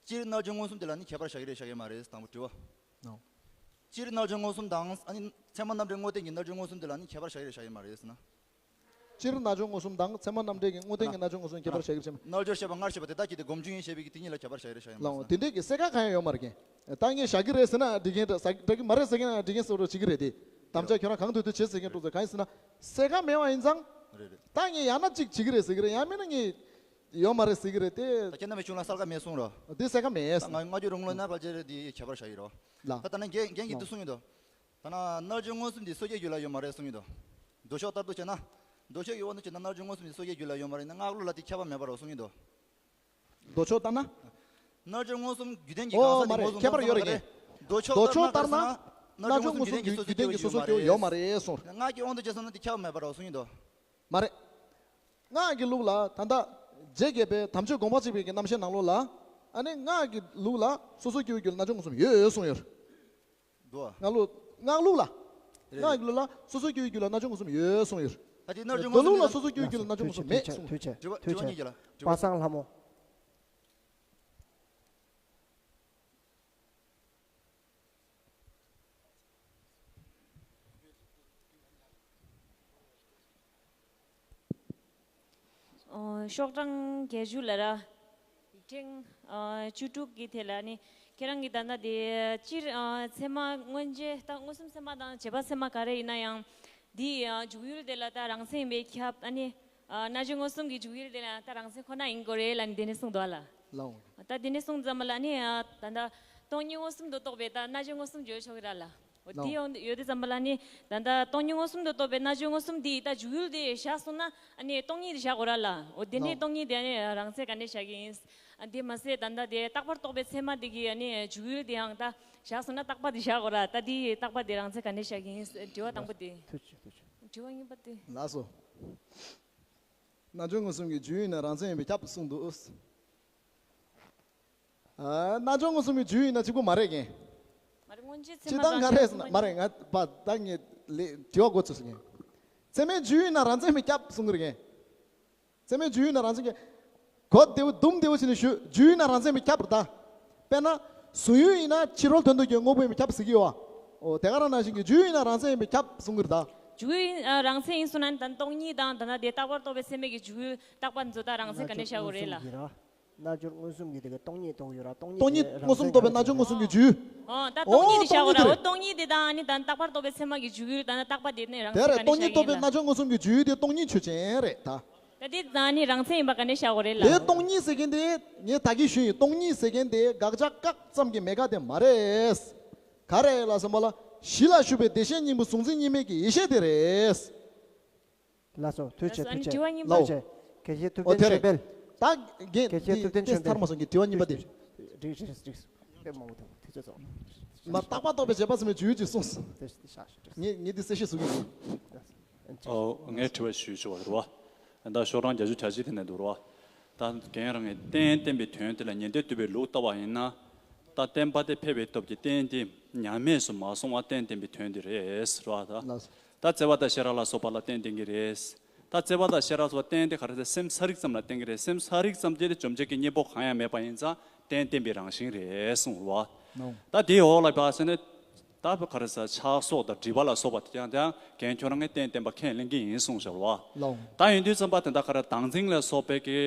སྤྱིར་རྣལ་འབྱོར་མངོན་སུམ་དེ་ལ་ནི་ཁྱད་པར་བཞག་གི་རེད་བཞག་གི་མ་རེད་དང་པོ་དྲི་བ། ནོ། སྤྱིར་རྣལ་འབྱོར་མངོན་སུམ་དང་ཨ་ནི་ཚད་མ་རྣམ་འགྲེལ་དངོས་བསྟན་གྱི་རྣལ་འབྱོར་མངོན་སུམ་དེ་ལ་ནི་ཁྱད་པར་བཞག་གི་རེད་བཞག་གི་མ་རེད་ཟེར་ན། སྤྱིར་རྣལ་འབྱོར་མངོན་སུམ་དང་ཚད་མ་རྣམ་འགྲེལ་གྱི་དངོས་བསྟན་གྱི་རྣལ་འབྱོར་མངོན་སུམ་ཁྱད་པར་བྱ་གི་རེད་བྱས་མ། རྣལ་འབྱོར་ཤེས་པ་སྔར་བཤད་པ་དེ་དག་གིས་དེ་སྒོམ་རྒྱུ་ཡིན་ཞེས་པའི་གི་དེ་ཉིད་ལ་ཁྱད་པར་བྱ་གི་རེད་བྱ་ཡིན་ལགས་འོང་། དེ་འདྲས་ཀྱི་གསལ་ཁ་གང་ཡང་ཡོད་མ་རེད་ཀྱི། ད་ངས་བཞག་གི་རེད་ཟེར་ན་འགྲིག་གི་རེད། ཟ་བཞག་གི་མ་རེད་ཟེར་གི་ན་འགྲིག་གི་རེད་ཟེར་བ་འགྲོ་བྱེད་ཀྱི་རེད་དེ། དམ་བཅའ་ཁྱོད་རང་གང་ཐུབ་ཐུབ་བྱེད་ཟེར་གི་འགྲོ་ཟེར་གང་ཡིན་ཟེར་ན། གསལ་ཁ་མེད་པ་ཡིན་ཙང་། རེད་རེད། ད་ངས་ཡང་ན་གཅིག་བྱེད་ཀྱི་རེད་ཟེར་གི་རེད། ཡང་མིན་ན་ངས་ཡོད་མ་རེད་ཟེར་གི་རེད་དེ། ད་ཁྱེད་རྣམ་པའི་གཞུང་ལ་གསལ་ཁ་མེད་གསུང་རོགས། དེ་གསལ་ཁ་མེད། ད་ང་སྔ་འགྱུར་རོང་ལུགས་ན་ཕལ་ཆེར་དེ་ཁྱད་པར་བཞག་ཡོད་རོགས། ལགས། ད་ད་ན་རྒན་རྒན་གྱིས་འདི་གསུངས་ཡོད་དོ། ད་ན་རྣལ་འབྱོར་མངོན་སུམ་འདི་སོ་སྐྱེའི་རྒྱུད་ལ་ཡོད་མ་རེད་གསུངས་ཡོད་དོ། མདོ་ཕྱོགས་ལྟར་དུ་བྱས་ན། མདོ་ཕྱོགས་ཀྱི་དབང་དུ་བྱས་ན་རྣལ་འབྱོར་མངོན་སུམ་འདི་སོ་སྐྱེའི་རྒྱུད་ལ་ཡོད་མ་རེད་ན་སྔགས་ལུགས་ལ་དེ་ཁྱད་པར་མེད་པ་རེད་གསུངས་ཡོད་དོ། མདོ་ཕྱོགས་ལྟར་ན། རྣལ་འབྱོར་མངོན་སུམ་རྒྱུད་ལྡན་གྱི་གང་ཟག་འདི་མངོན་སུམ་ཨོ་མ་རེད། ཁྱད་པར་ཡོད་རེད་ངས། མདོ་ཕྱོགས་ལྟར་ན་ག་རེ། མདོ་ཕྱོགས་ལྟར་ན་ག་རེ་ཟེར་ན། རྣལ་འབྱོར་མངོན་སུམ་རྒྱུད་ལྡན་གྱི་སོ་སོ་སྐྱེ་བོའི་རྒྱུད་ཡོད་མ་རེད་གསུངས། སྔགས་ཀྱི་དབང་དུ་བྱས་སོང་ན་དེ་ཁྱད་པར་མེད་པ་རེད་གསུངས་ཡོད་དོ། མ་རེད། སྔགས་ཀྱི་ལུགས་ལ་ད་ལྟ་རྗེ་བརྒྱད་པའི་དམ་ཆོས་དགོངས་པ་གཅིག་པའི་གི་རྣམ་བཤད་ནང་ལོགས་ལ། ཨ་ནི་སྔགས་ཀྱི་ལུགས་ལ་སོ་སོ་སྐྱེ་བོའི་རྒྱུད་ལ་རྣལ་འབྱོར་མངོན་སུམ་ཡོད་ཡོད་གསུངས་ཡོད། འདུག་ཨ། སྔགས་ལུགས། སྔགས་ལུགས་ལ། རེད། སྔགས་ཀྱི་ལུགས་ལ་སོ་སོ་སྐྱེ་བོའི་རྒྱུད་ལ་རྣལ་འབྱོར་མངོན་སུམ་ཡོད་གསུངས་ཡོད། ད་དེ་རྣལ་འབྱོར་མངོན་སུམ། མདོ་ལུགས་ལ་སོ་སོ་སྐྱེ་བོའི་རྒྱུད་ལ་རྣལ་འབྱོར་མངོན་སུམ་མེད་གསུངས། དྲི་བ་དྲི་བ་གཉིས་ཀྱི་ལ་དྲི་བ། པ་སངས་ལྷ་མོ། ཨོ། ཤོག་གྲངས་བརྒྱད་ཅུ་ལ་ར། ཡིག་ཕྲེང་ཨ་བཅུ་དྲུག་གི་ཐད་ལ་ནི་ཁྱེད་རང་གིས་ད་ལྟ་དེ་སྤྱིར་ཨ་ཚད་མ་མངོན་རྗེས་དང་མངོན་སུམ་ཚད་མ་དང་རྗེས་དཔག་ཚད་མ་ག་རེ་ཡིན་ན་ཡང་། འདི་ཨ་འཇུག་ཡུལ་དེ་ལ་ད་རང་མཚན་ཡིན་པས་ཁྱབ། ཨ་ནི་ཨ་རྣལ་འབྱོར་མངོན་སུམ་གྱི་འཇུག་ཡུལ་དེ་ལ་ད་རང་མཚན་ཁོ་ན་ཡིན་དགོས་རེད་ལབ་ནི་དེ་ནས་གསུངས་འདུག་ཨ་ལ། ལའོ། ད་དེ་ནས་གསུངས་ཙམ་པ་ལ་ནི་ཨ་ད་ལྟ་སྟོང་ཉིད་མངོན་སུམ་དུ་རྟོགས་པའི་ད་རྣལ་འབྱོར་མངོན་སུམ་བརྗོད་ཆོག་གི་ར་ལ། འོ་དེ་ཡོང་ཡོད་དུས་ཙམ་པ་ལ་ནི་ད་ལྟ་སྟོང་ཉིད་མངོན་སུམ་དུ་རྟོགས་པའི་རྣལ་འབྱོར་མངོན་སུམ་དེ་ད་འཇུག་ཡུལ་དེ་བཞག་སོང་ན་ཨ་ནི་སྟོང་ཉིད་དེ་བཞག་དགོས་ར་ལ། འོ་དེ་ནས་ལའོ། སྟོང་ཉིད་དེ་ཨ་ནི་རང་མཚན་ག་ནས་བཞག་གི་ཡིན། ཨ་དེ་མ་ཟད་ད་ལྟ་དེ་རྟག་པར་རྟོགས་པའི་ཚད་མ་དེ་གི་ཨ་ནི་འཇུག་ཡུལ་དེའང་ད་བཞག་སོང་ན་རྟག་པ་དེ་བཞག་དགོས་ར། ད་དེ་རྟག་པ་དེ་རང་མཚན་ག་ནས་བཞག་གི་ཡིན། དྲི་བ་དང་པོ་དེ། ཐུགས་རྗེ་ཆེ། ཐུགས་རྗེ་ཆེ། དྲི་བ་གཉིས་པ་དེ། ལགས་སོ། རྣལ་འབྱོར་མངོན་སུམ་གྱི་རྒྱུ་ཡིན་ན་རང་མཚན་ཡིན་པས་ཁྱབ་གསུངས་འདུག། ཨ། རྣལ་འབྱོར་མངོན་སུམ་གྱི་རྒྱུ་ཡིན་ན་གཅིག་པུ་མ་རེད་ཀྱི། མ་རེད། མངོན་རྗེས་ཚད་མ་སྤྱིར་བཏང་ག་རེ་ཟེར་ན་མ་རེད། ང་པ་ད་ངས་ལས་དྲི་བ་འགོ་ཚུགས་སོང་ངས། ཚད་མའི་རྒྱུ་ཡིན་ན་རང་མཚན་མི་ཁྱབ་གསུང་གི་རེད་ཀྱི། ཚད་མའི་རྒྱུ་ཡིན་ན་རང་མཚན་གྱི། གོ་བདེ་བོ་དུམ་བདེ་བོ་བྱས་ནས་ཞུ། རྒྱུ་ཡིན་ན་རང་མཚན་མི་ཁྱབ་རེད་ད། དཔེར་ན། གཟུང་ཡུལ་ཡིན་ན་ཕྱི་རོལ་དོན་དུ་གྱུར་དངོས་པོ་མི་ཁྱབ་ཟེར་གྱི་ཡོད་བ། འོ་དེ་ག་རང་ནང་བཞིན་གྱི་རྒྱུ་ཡིན་ན་རང་མཚན་མི་ཁྱབ་གསུང་གི་རེད་ད། རྒྱུ་ཡིན་ཨ་རང་མཚན་ཡིན་གསུངས་ན་ད་སྟོང་ཉིད་དང་ད་ལྟ་དེ་རྟག་པར་རྟོགས་པའི་ཚད་མའི་གི་འཇུག་ཡུལ་རྟག་པ་འཛོ་ད་རང་མཚན་ག་ནས་བཞག་དགོས་རེད་ལ། རྣལ་འབྱོར་མངོན་སུམ་གྱི་དེ་ག་སྟོང་ཉིད་རྟོགས་ཡོད་ར། སྟོང་ཉིད་སྟོང་ཉིད་དེ་མངོན་སུམ་རྟོགས་པའི་རྣལ་འབྱོར་མངོན་སུམ་གྱི་རྒྱུ། ཨོ་ད་སྟོང་ཉིད་དེ་བཞག་དགོས་ར། ཨོ་སྟོང་ཉིད་དེ་དང་ནི་ད་རྟག་པར་རྟོགས་པའི་ཚད་མ་གི་འཇུག་ཡུལ་ད་ནི་རྟག་པ་དེ་ནི་རང་དེ་མཚན་ག་ནས་བཞག་ཡིན་ལ། སྟོང་ཉིད་རྟོགས་པའི་རྣལ་འབྱོར་མངོན་སུམ་གྱི་རྒྱུ་དེ་སྟོང་ཉིད་ཆོས་ཅན་རེད་ད། ད་དེ་ད་ནི་རང་མཚན་ཡིན་པ་ག་ནས་བཞག་དགོས་རེད་ལ། དེ་སྟོང་ཉིད་ཟེར་མཁན་དེ་ངས་ད་གིན་ཞུས་ཡིན། སྟོང་ཉིད་ཟེར་མཁན་དེ་དགག་བྱ་བཀག་ཙམ་གྱི་མེད་དགག་དེ་མ་རེད། ག་རེ་ལ་བསམ་པ་ལ་གཞི་ལ་ཞུགས་པའི་བདེ་གཤེགས་སྙིང་པོའི་གཟུང་འཛིན་གཉིས་མེད་ཀྱི་ཡེ་ཤེས་དེ་རེད། ལགས་སོ། ཐུགས་རྗེ་ཆེ། ཨ་ནི་ཐུགས་རྗེ་ཆེ། དྲི་བ་གཉིས་པ། ལགས་སོ། དགེ་བཤེས་ཐུབ་བསྟན་ཆོས་འཕེལ། ད་རྒན་དགེ་བཤེས་ཐུབ་བསྟན་ཆོས་འཕེལ། ཐར་མ་སོང་གི་དྲི་བ་གཉིས་པ་དེ། རིགས་རིགས་རིགས་རིགས་དཔེ་མང་པོ་འདུག། ཐུགས་རྗེ་ཆེ། མ་རྟག་པ་རྟོགས་པའི་རྗེས་དཔག་ཚད་མའི་རྒྱུད་ཀྱིས་གསུངས། དེ་དེ་ཤ་ཤ་ངས་ངས་འདི་གསལ་བཤད་ཞུ་གི་ཡིན། ཨོ་ངས་དྲི་བ་ཞུ་ཆོག་རེད་བ། ད་ཤོག་གྲངས་བརྒྱད་ཅུ་གྱ་གཅིག་དེ་ནས་འདུག་རེད་བ། ད་རྒན་རང་གིས་རྟེན་བརྟེན་པའི་དོན་དེ་ལ་ཉན་ཐོས་སྡུད་པའི་ལུགས་ལྟ་བ་ཡིན་ན། ད་བརྟེན་པ་དེ་ཕལ་པའི་སྟོབས་ཀྱིས་རྟེན་དེ་ཉམས་དམས་སུ་མ་སོང་བར་རྟེན་བརྟེན་པའི་དོན་དེ་རེད་ཟེར་བ་ད། ལགས་སོ། ད་བརྩེ་བ་དང་ཤེས་རབ་ལ་སོགས་པ་ལ་རྟེན་བརྟེན་གྱི་རེད། ད་བརྩེ་བ་དང་ཤེས་རབ་སོགས་རྟེན་དེ་ག་རེ་ཟེར། སེམས་ཚ་རིག་ཙམ་ལ་བརྟེན་གྱི་རེད། སེམས་ཚ་རིག་ཙམ་དེ་བཅོམ་འཇལ་གྱི་གཉེན་པོ་གང་ཡང་མེད་པ་ཡིན་ཙང་རྟེན་བརྟེན་པའི་རང་བཞིན་རེད་གསུངས་བ། ནོ། ད་དེའི་འོག་ལ་བ་ཟེར་ནས། ད་བ་ག་རེ་ཟེར། ཆགས་སོགས་དང་སྒྲིབ་པ་ལ་སོགས་པ་དེ་ཀྱང་དེའང་རྒན་ཁྱོད་རང་གིས་རྟེན་བརྟེན་པ་ཁས་ལེན་གྱི་ཡིན་གསུངས་བཞག་བ། ལོ། ད་ཡིན་དུས་ཙམ་པ་དེ་འདྲ་ག་རེ་བདག་འཛིན་ལ་སོགས་པའི་གི་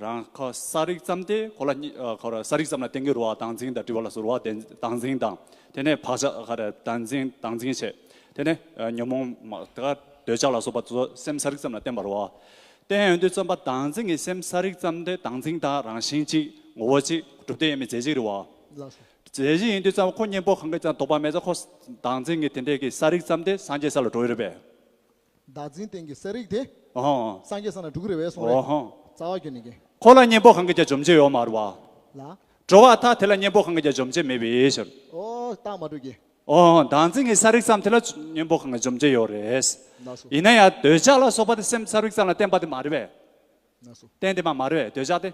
རང་ཁོ་ཚ་རིག་ཙམ་དེ་ཁོ་ལ་གཉིས་ཁོ་ར་ཚ་རིག་ཙམ་ལ་བརྟེན་གྱི་རེད་བ། བདག་འཛིན་དང་སྒྲིབ་པ་ལ་སོགས་རེད་བ། བདེན་བདག་འཛིན་དང་དེ་ནས་བག་ཆགས་ག་རེ་བདག་འཛིན་བདག་འཛིན་བྱས། དེ་ནས་ཉོན་མོངས་མ་དེ་ག་འདོད་ཆགས་ལ་སོགས་པ་ཚོ་སེམས་ཚ་རིག་ཙམ་ལ་བརྟེན་པ་རེད་བ། བརྟེན་ཡོང་དུས་ཙམ་པ་བདག་འཛིན་གྱི་སེམས་ཚ་རིག་ཙམ་དེ་བདག་འཛིན་དང་རང་བཞིན་གཅིག་ངོ་བོ་གཅིག་གྲུབ་བདེ་ཡོད་མེད་རྫས་གཅིག་རེད་བ། ལགས་སོ། རྫས་གཅིག་ཡིན་དུས་ཙམ་པ་ཁོ་གཉེན་པོ་གང་གིས་ཀྱང་དོགས་པ་མེད་ཙང་ཁོ་བདག་འཛིན་གྱི་དེ་འདྲས་ཀྱི་ཚ་རིག་ཙམ་དེ་སངས་རྒྱས་ས་ལ་འགྲོ་ཡི་རེད་པས། བདག་འཛིན་སྟེང་གི་ཚ་རིག་དེ་ཨོ་སངས་རྒྱས་ས་ལ་འགྲོ་གི་རེད་པས་གསུངས་རེད། ཨོ་ཧོ། རྩ་བ་ཁྱོན་ནས་ཀྱི། ཁོ་ལ་གཉེན་པོ་གང་གིས་ཀྱང་འཇོམས་བྱེད་ཡོད་མ་རེད་བ། ལ། འགྲོ་བ་མཐའ་དེ་ལ་གཉེན་པོ་གང་གིས་ཀྱང་འཇོམས་བྱེད་མེད་པའི་ཕྱིར། ཨོ་རྟགས་མ་གྲུབ་ཀྱི། ཨོ་བདག་འཛིན་གྱི་ཚ་རིག་ཙམ་དེ་ལ་གཉེན་པོ་གང་གིས་འཇོམས་བྱེད་ཡོད་རེད། ལགས་སོ། ཡིན་ན་ཡང་འདོད་ཆགས་ལ་སོགས་པ་དེ་སེམས་ཚ་རིག་ཙམ་ལ་བརྟེན་པ་དེ་མ་རེད་པས། ལགས་སོ། རྟེན་བརྟེན་པ་མ་རེད་པས་འདོད་ཆགས་དེ།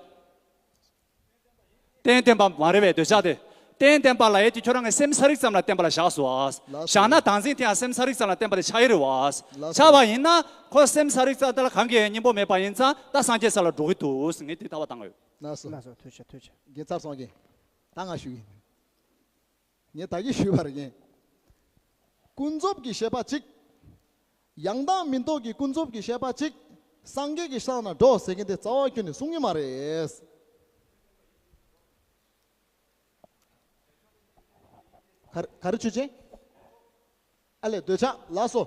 རྟེན་བརྟེན་པ་མ་རེད་པས་འདོད་ཆགས་དེ། རྟེན་བརྟེན་པ་ལབ་ཡས་དེ་ཁྱོད་རང་གི་སེམས་ཚ་རིག་ཙམ་ལ་བརྟེན་པ་ལ་བཞག་སོང་ཨ། ལགས་སོ། བཞག་ན་བདག་འཛིན་དེ་ཡང་སེམས་ཚ་རིག་ཙམ་ལ་བརྟེན་པ་དེ་ཆགས་ཡི་རེད་བ། ལགས་སོ། ཆགས་པ་ཡིན་ན་ཁོ་སེམས་ཚ་རིག་ཙམ་དེ་ལ་གང་གིས་ཡང་གཉེན་པོ་མེད་པ་ཡིན་ཙང་ད་སངས་རྒྱས་ས་ལ་འགྲོ་གི་འདུག་ངས་དེ་ལྟ་བ་བཏང་ཡོད། ལགས་སོ། ལགས་སོ། ཐུགས་རྗེ་ཆེ། ཐུགས་རྗེ་ཆེ། རྒན་ཚར་སོང་གི། ད་ང་ཞུ་གི་ཡིན། ངས་ད་གིན་ཞུས་པ་རེད། ཀུན་རྫོབ་ཀྱི་ཤེས་པ་གཅིག། ཡང་དག་མིན་རྟོག་གི་ཀུན་རྫོབ་ཀྱི་ཤེས་པ་གཅིག། སངས་རྒྱས་ཀྱི་ས་ན་འགྲོ་ཟེར་མཁན་དེ་རྩ་བ་ཁྱོན་ནས་གསུང་གི་མ་རེད། ག་ག་རེ་ཆོས་ཅན། ཨ་ལས་འདོད་ཆགས་ལགས་སོ།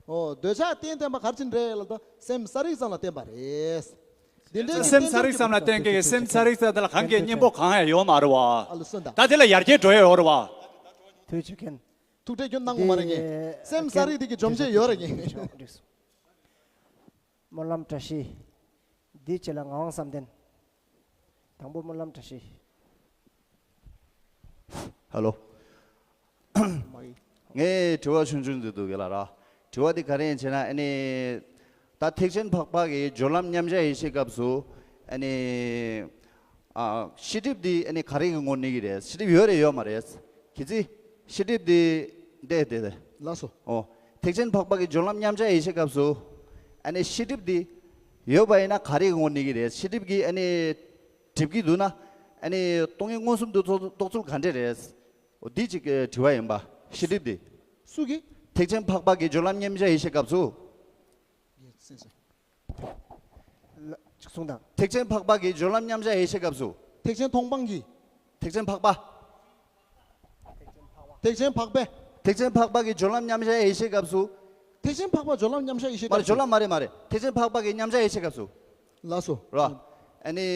ཨོ་འདོད་ཆགས་རྟེན་བརྟེན་པ་ག་རེ་བྱས་རེད་ལབ་ན་སེམས་ས་རིག་ཙམ་ལ་བརྟེན་པ་རེད། འདི་འདྲའི་གི་སེམས་ས་རིག་ཙམ་ལ་བརྟེན་མཁན་གྱི་སེམས་ས་རིག་ཙམ་དེ་ལ་གང་གི་གཉེན་པོ་གང་ཡང་ཡོད་མ་རེད་བ། ཨ་ལ་སོན་དང་། ད་དེ་ལ་ཡར་རྒྱས་འགྲོ་ཡ་ཡོད་རེད་བ། ཐུགས་རྗེ་ཆེ། ཐུགས་ཁྲལ་ཁྱོན་གནང་དགོས་མ་རེད་ངས། སེམས་ས་རིག་དེ་གི་འཇོམས་བྱེད་ཡོད་རེད་ངས། སྨོན་ལམ་བཀྲ་ཤིས། འདིའི་རྗེས་ལ་ངག་དབང་བསམ་གཏན། དང་པོ་སྨོན་ལམ་བཀྲ་ཤིས། ཧ་ལོ། ངའི་དྲི་བ་ཆུང་ཆུང་ཅིག་འདུག་གི་ལ་ར། དྲི་བ་འདི་ག་རེ་ཡིན་ཞེ་ན་ཨ་ནི། ད་ཐེག་ཆེན་འཕགས་པ་གི་སྦྱོར་ལམ་མཉམ་གཞག་ཡེ་ཤེས་སྐབས་སུ། ཨ་ནི། ཨ། ཤེས་སྒྲིབ་འདི་ཨ་ནི་ག་རེ་གི་ངོ་གནས་ཀྱི་རེད། ཤེས་སྒྲིབ་ཡོད་རེད་ཡོད་མ་རེད། གལ་སྲིད་ཤེས་སྒྲིབ་འདི། འདི་འདི་འདི། ལགས་སོ། ཨོ། ཐེག་ཆེན་འཕགས་པ་གི་སྦྱོར་ལམ་མཉམ་གཞག་ཡེ་ཤེས་སྐབས་སུ། ཨ་ནི་ཤེས་སྒྲིབ་འདི། ཡོད་པ་ཡིན་ན་ག་རེ་གི་ངོ་གནས་ཀྱི་རེད། ཤེས་སྒྲིབ་ཀྱི་ཨ་ནི། སྒྲིབ་ཀྱི་འདུག་ན། ཨ་ནི་སྟོང་ཉིད་མངོན་སུམ་དུ་རྟོགས་རྟོགས་ཚུལ་ག་འདྲ་རེད། འོ་འདི་གཅིག་གི་དྲི་བ་ཡིན་པ། ཤེས་སྒྲིབ་འདི། སུ་གིས། ཐེག་ཆེན་འཕགས་པ་གི་སྦྱོར་ལམ་མཉམ་གཞག་ཡེ་ཤེས་སྐབས་སུ། ལ་གསུང་དང་། ཐེག་ཆེན་འཕགས་པ་གི་སྦྱོར་ལམ་མཉམ་གཞག་ཡེ་ཤེས་སྐབས་སུ། ཐེག་ཆེན་མཐོང་སྤང་གི། ཐེག་ཆེན་འཕགས་པ། ཐེག་ཆེན་འཕགས་པའི། ཐེག་ཆེན་འཕགས་པ་གི་སྦྱོར་ལམ་མཉམ་གཞག་ཡེ་ཤེས་སྐབས་སུ། ཐེག་ཆེན་འཕགས་པ་སྦྱོར་ལམ་མཉམ་གཞག་ཡེ་ཤེས་མ་རེད། སྐབས་སྦྱོར་ལམ་མ་རེད་མ་རེད། ཐེག་ཆེན་འཕགས་པ་གི་མཉམ་གཞག་ཡེ་ཤེས་སྐབས་སུ། ལགས་སོ། ར། ཨ་ནི།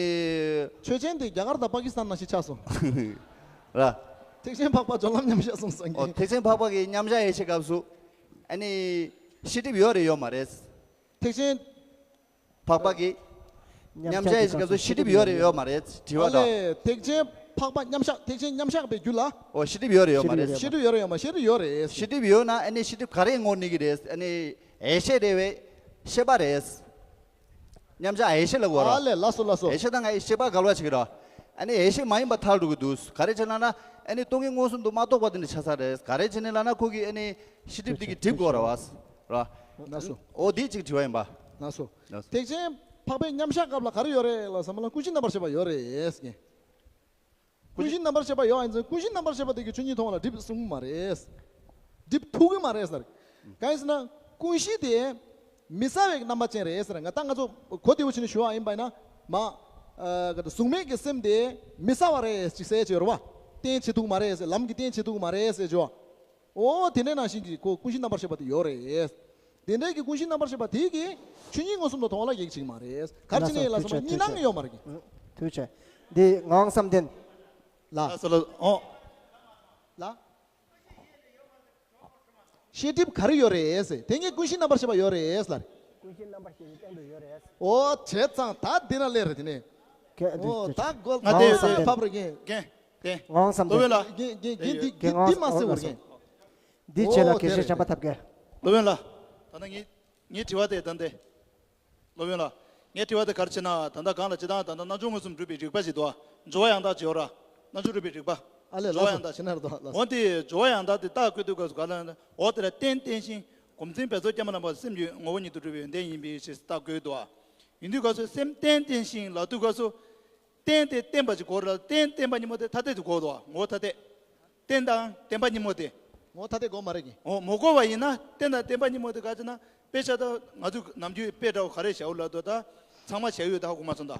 ཆོས་ཅན་དེ་རྒྱ་གར་དང་པ་ཀི་སི་ཐན་ནང་བཞིན་ཆགས་སོང་། ར། ཐེག་ཆེན་འཕགས་པ་སྦྱོར་ལམ་མཉམ་གཞག་གསུངས་སོང་ཨོ་གི། ཐེག་ཆེན་འཕགས་པ་གི་མཉམ་གཞག་ཡེ་ཤེས་སྐབས་སུ། ཨ་ནི། ཤེས་སྒྲིབ་ཡོད་རེད་ཡོད་མ་རེད། ཐེག་ཆེན། འཕགས་པ་གི། མཉམ་གཞག་ཡེ་ཤེས་སྐབས་སུ་ཤེས་སྒྲིབ་ཡོད་རེད་ཡོད་མ་རེད་དྲི་བ་ཨ་དང་། ལས་ཐེག་ཆེན་འཕགས་པ་མཉམ་གཞག་ཐེག་ཆེན་མཉམ་གཞག་པའི་རྒྱུད་ལ། ཨོ་ཤེས་སྒྲིབ་ཡོད་རེད་ཡོད་མ་རེད། ཤེས་སྒྲིབ་ཡོད་རེད་ཡོད་མ་ཤེས་སྒྲིབ་ཡོད་རེད། ཤེས་སྒྲིབ་ཡོད་ན་ཨ་ནི་ཤེས་སྒྲིབ་ག་རེ་ངོ་གནས་ཀྱི་རེད། ཨ་ནི་ཡེ་ཤེས་རེད་བས། ཤེས་པ་རེད། མཉམ་གཞག་ཡེ་ཤེས་ལ་གོ་ར། ཨ་ལས་ལགས་སོ་ལགས་སོ། ཡེ་ཤེས་དང་ང་ཡི་ཤེས་པ་འགལ་བ་ཆགས་ཀྱི་ར། ཨ་ནི་ཡེ་ཤེས་མ་ཡིན་པ་ཐལ་འགྲོ་གི་འདུག་ག་རེ་བྱས་ན་ན་ཨ་ནི་སྟོང་ཉིད་མངོན་སུམ་དུ་མ་རྟོགས་པ་དེ་འདྲ་ཆགས་ས་རེད། ག་རེ་བྱས་ནས་ལབ་ན་ཁོ་གི་ཨ་ནི་ཤེས་སྒྲིབ་དེ་གི་སྒྲིབ་དགོས་ར་བ། ར། ལགས་སོ། ཨོ་དེ་གཅིག་དྲི་བ་ཡིན་པ། ལགས་སོ། ལགས་སོ། ཐེག་ཆེན་འཕགས་པའི་མཉམ་གཞག་སྐབས་ལ་ག་རེ་ཡོད་རེད་ལ་བསམ་པ་ལ་ཀུན་གཞི་རྣམ་པར་ཤེས་པ་ཡོད་རེད་ཟེར། ཀུན་གཞི་རྣམ་པར་ཤེས་པ་ཡོད་ཨ་ཡིན་ཙང་ཀུན་གཞི་རྣམ་པར་ཤེས་པ་དེ་གི་ཆོས་ཉིད་མཐོང་བ་ལ་སྒྲིབ་གསུང་གི་མ་རེད། སྒྲིབ་ཐུབ་ཀྱི་མ་རེད་ཟེར། གང་ཡིན་ཟེར་ན་ཀུན་གཞི་དེ་མི་གསལ་བའི་རྣམ་པ་ཅན་རེད་ཟེར། ང་ད་ང་ཚོ་གོ་བདེ་བོ་བྱས་ནས་ཞུ་བ་ཡིན་པ་ཡིན་ན་མ། ཨ་ག་ད་གཟུགས་མེད་ཀྱི་སེམས་དེ་མི་གསལ་བ་རེད་ཅིག་ཟེར་གྱི་ཡོད་རེད་བ། རྟེན་བྱེད་ཐུབ་ཀྱི་མ་རེད་ཟེར། ལམ་གྱི་རྟེན་བྱེད་ཐུབ་ཀྱི་མ་རེད་ཟེར་གྱི་བ། ཨོ་དེ་འདྲའི་ནང་བཞིན་གྱི་ཁོ་ཀུན་གཞི་རྣམ་པར་ཤེས་པ་དེ་ཡོད་རེད། དེ་འདྲའི་གི་ཀུན་གཞི་རྣམ་པར་ཤེས་པ་དེ་གིས་ཆོས་ཉིད་མངོན་སུམ་དུ་མཐོང་བ་ལ་གེགས་བྱེད་ཀྱི་མ་རེད། ག་རེ་བྱས་ནས་ལ་སོགས་པ་གཉིས་སྣང་ཡོད་མ་རེད་གི། ཐུགས་རྗེ་ཆེ། འདི་ངག་དབང་བསམ་གཏན། ལ། ལ་སོགས་ལ་ཨོ། ལ། ཤེས་སྒྲིབ་ག་རེ་ཡོད་རེད་ཟེར། དེ་ངས་ཀུན་གཞི་རྣམ་པར་ཤེས་པ་ཡོད་རེད་ལ། ཀུན་གཞི་རྣམ་པར་ཤེས་པའི་སྟེང་དུ་ཡོད་རེད། ཨོ་བྱས་ཙང་ད་འདི་ན་སླེབས་རེད་དེ་ནས། ཨོ་ད་གོ་ང་དེ་ཕབ་རེད་གན། གན། གན། ངག་དབང་བསམ་གཏན། སློབ་དཔོན་ལ། གན་གན་གན་འདི་འདི་འདི་མ་ཟེར་བར་གན། འདི་བྱས་ལ་ཨོ་དགེ་བཤེས་དེ་རེད། བྱམས་པ་ཐབས་མཁས། སློབ་དཔོན་ལ། ད་ལྟ་ངའི་ངའི་དྲི་བ་དེ་ད་འདི། སློབ་དཔོན་ལ། ངའི་དྲི་བ་དེ་ག་རེ་བྱས་ན་ད་ལྟ་གང་ལ་ཇི་ལྟར་ད་ལྟ་རྣལ་འབྱོར་མངོན་སུམ་སྒྲུབ་པའི་རིགས་པ་ཞིག་འདུག་སྦྱོར་བ་ཡང་དག་ཅིག་ཡོད་ར། རྣལ་འབྱོར་སྒྲུབ་པའི་རིགས་པ། ཨ་ལས་སྦྱོར་བ་ཡང་དག་ཅིག་འོ་དེ་སྦྱོར་བ་ཡང་དག་དེ་རྟགས་བཀོད་དུས་སྐབས་སུ་ག་ལ་འོ་དེ་ལ་རྟེན་བརྟེན་ཞིང་སྒོམ་འཛིན་འབད་རྩོལ་སྐྱེས་མ་ལམ་པ་སེམས་ཀྱི་ངོ་བོ་ཉིད་དུ་གྲུབ་པའི་ཡོན་ཏན་ཡིན་པའི་ཕྱིར་རྟགས་བཀོད་དོ། ཡིན་དུས་སྐབས་སུ་སེམས་རྟེན་བརྟེན་ཞིང་ལབ་དུས་སྐབས་སུ། རྟེན་དེ་བརྟེན་པ་ཅིག་གོ་ར། རྟེན་བརྟེན་པ་ཉིན་མོ་དེ་ཐ་དད་དུ་གོ་དོ། ངོ་བོ་ཐ་དད། རྟེན་དང་བརྟེན་པ་ཉིན་མོ་དེ། ངོ་བོ་ཐ་དད་གོ་མ་རེད་གི། འོ་མ་གོ་བ་ཡིན་ན་རྟེན་དང་བརྟེན་པ་ཉིན་མོ་དེ་ག་ཅི་ན་དཔེ་ཆ་ད་ང་ཚོས་ནམ་རྒྱུན་དཔེ་འདྲ་བོ་ག་རེ་བྱའོ་ལབ་དོ། ད་ཚང་མ་བྱས་ཡོད་ད་ཧ་གོ་མ་སོང་ད།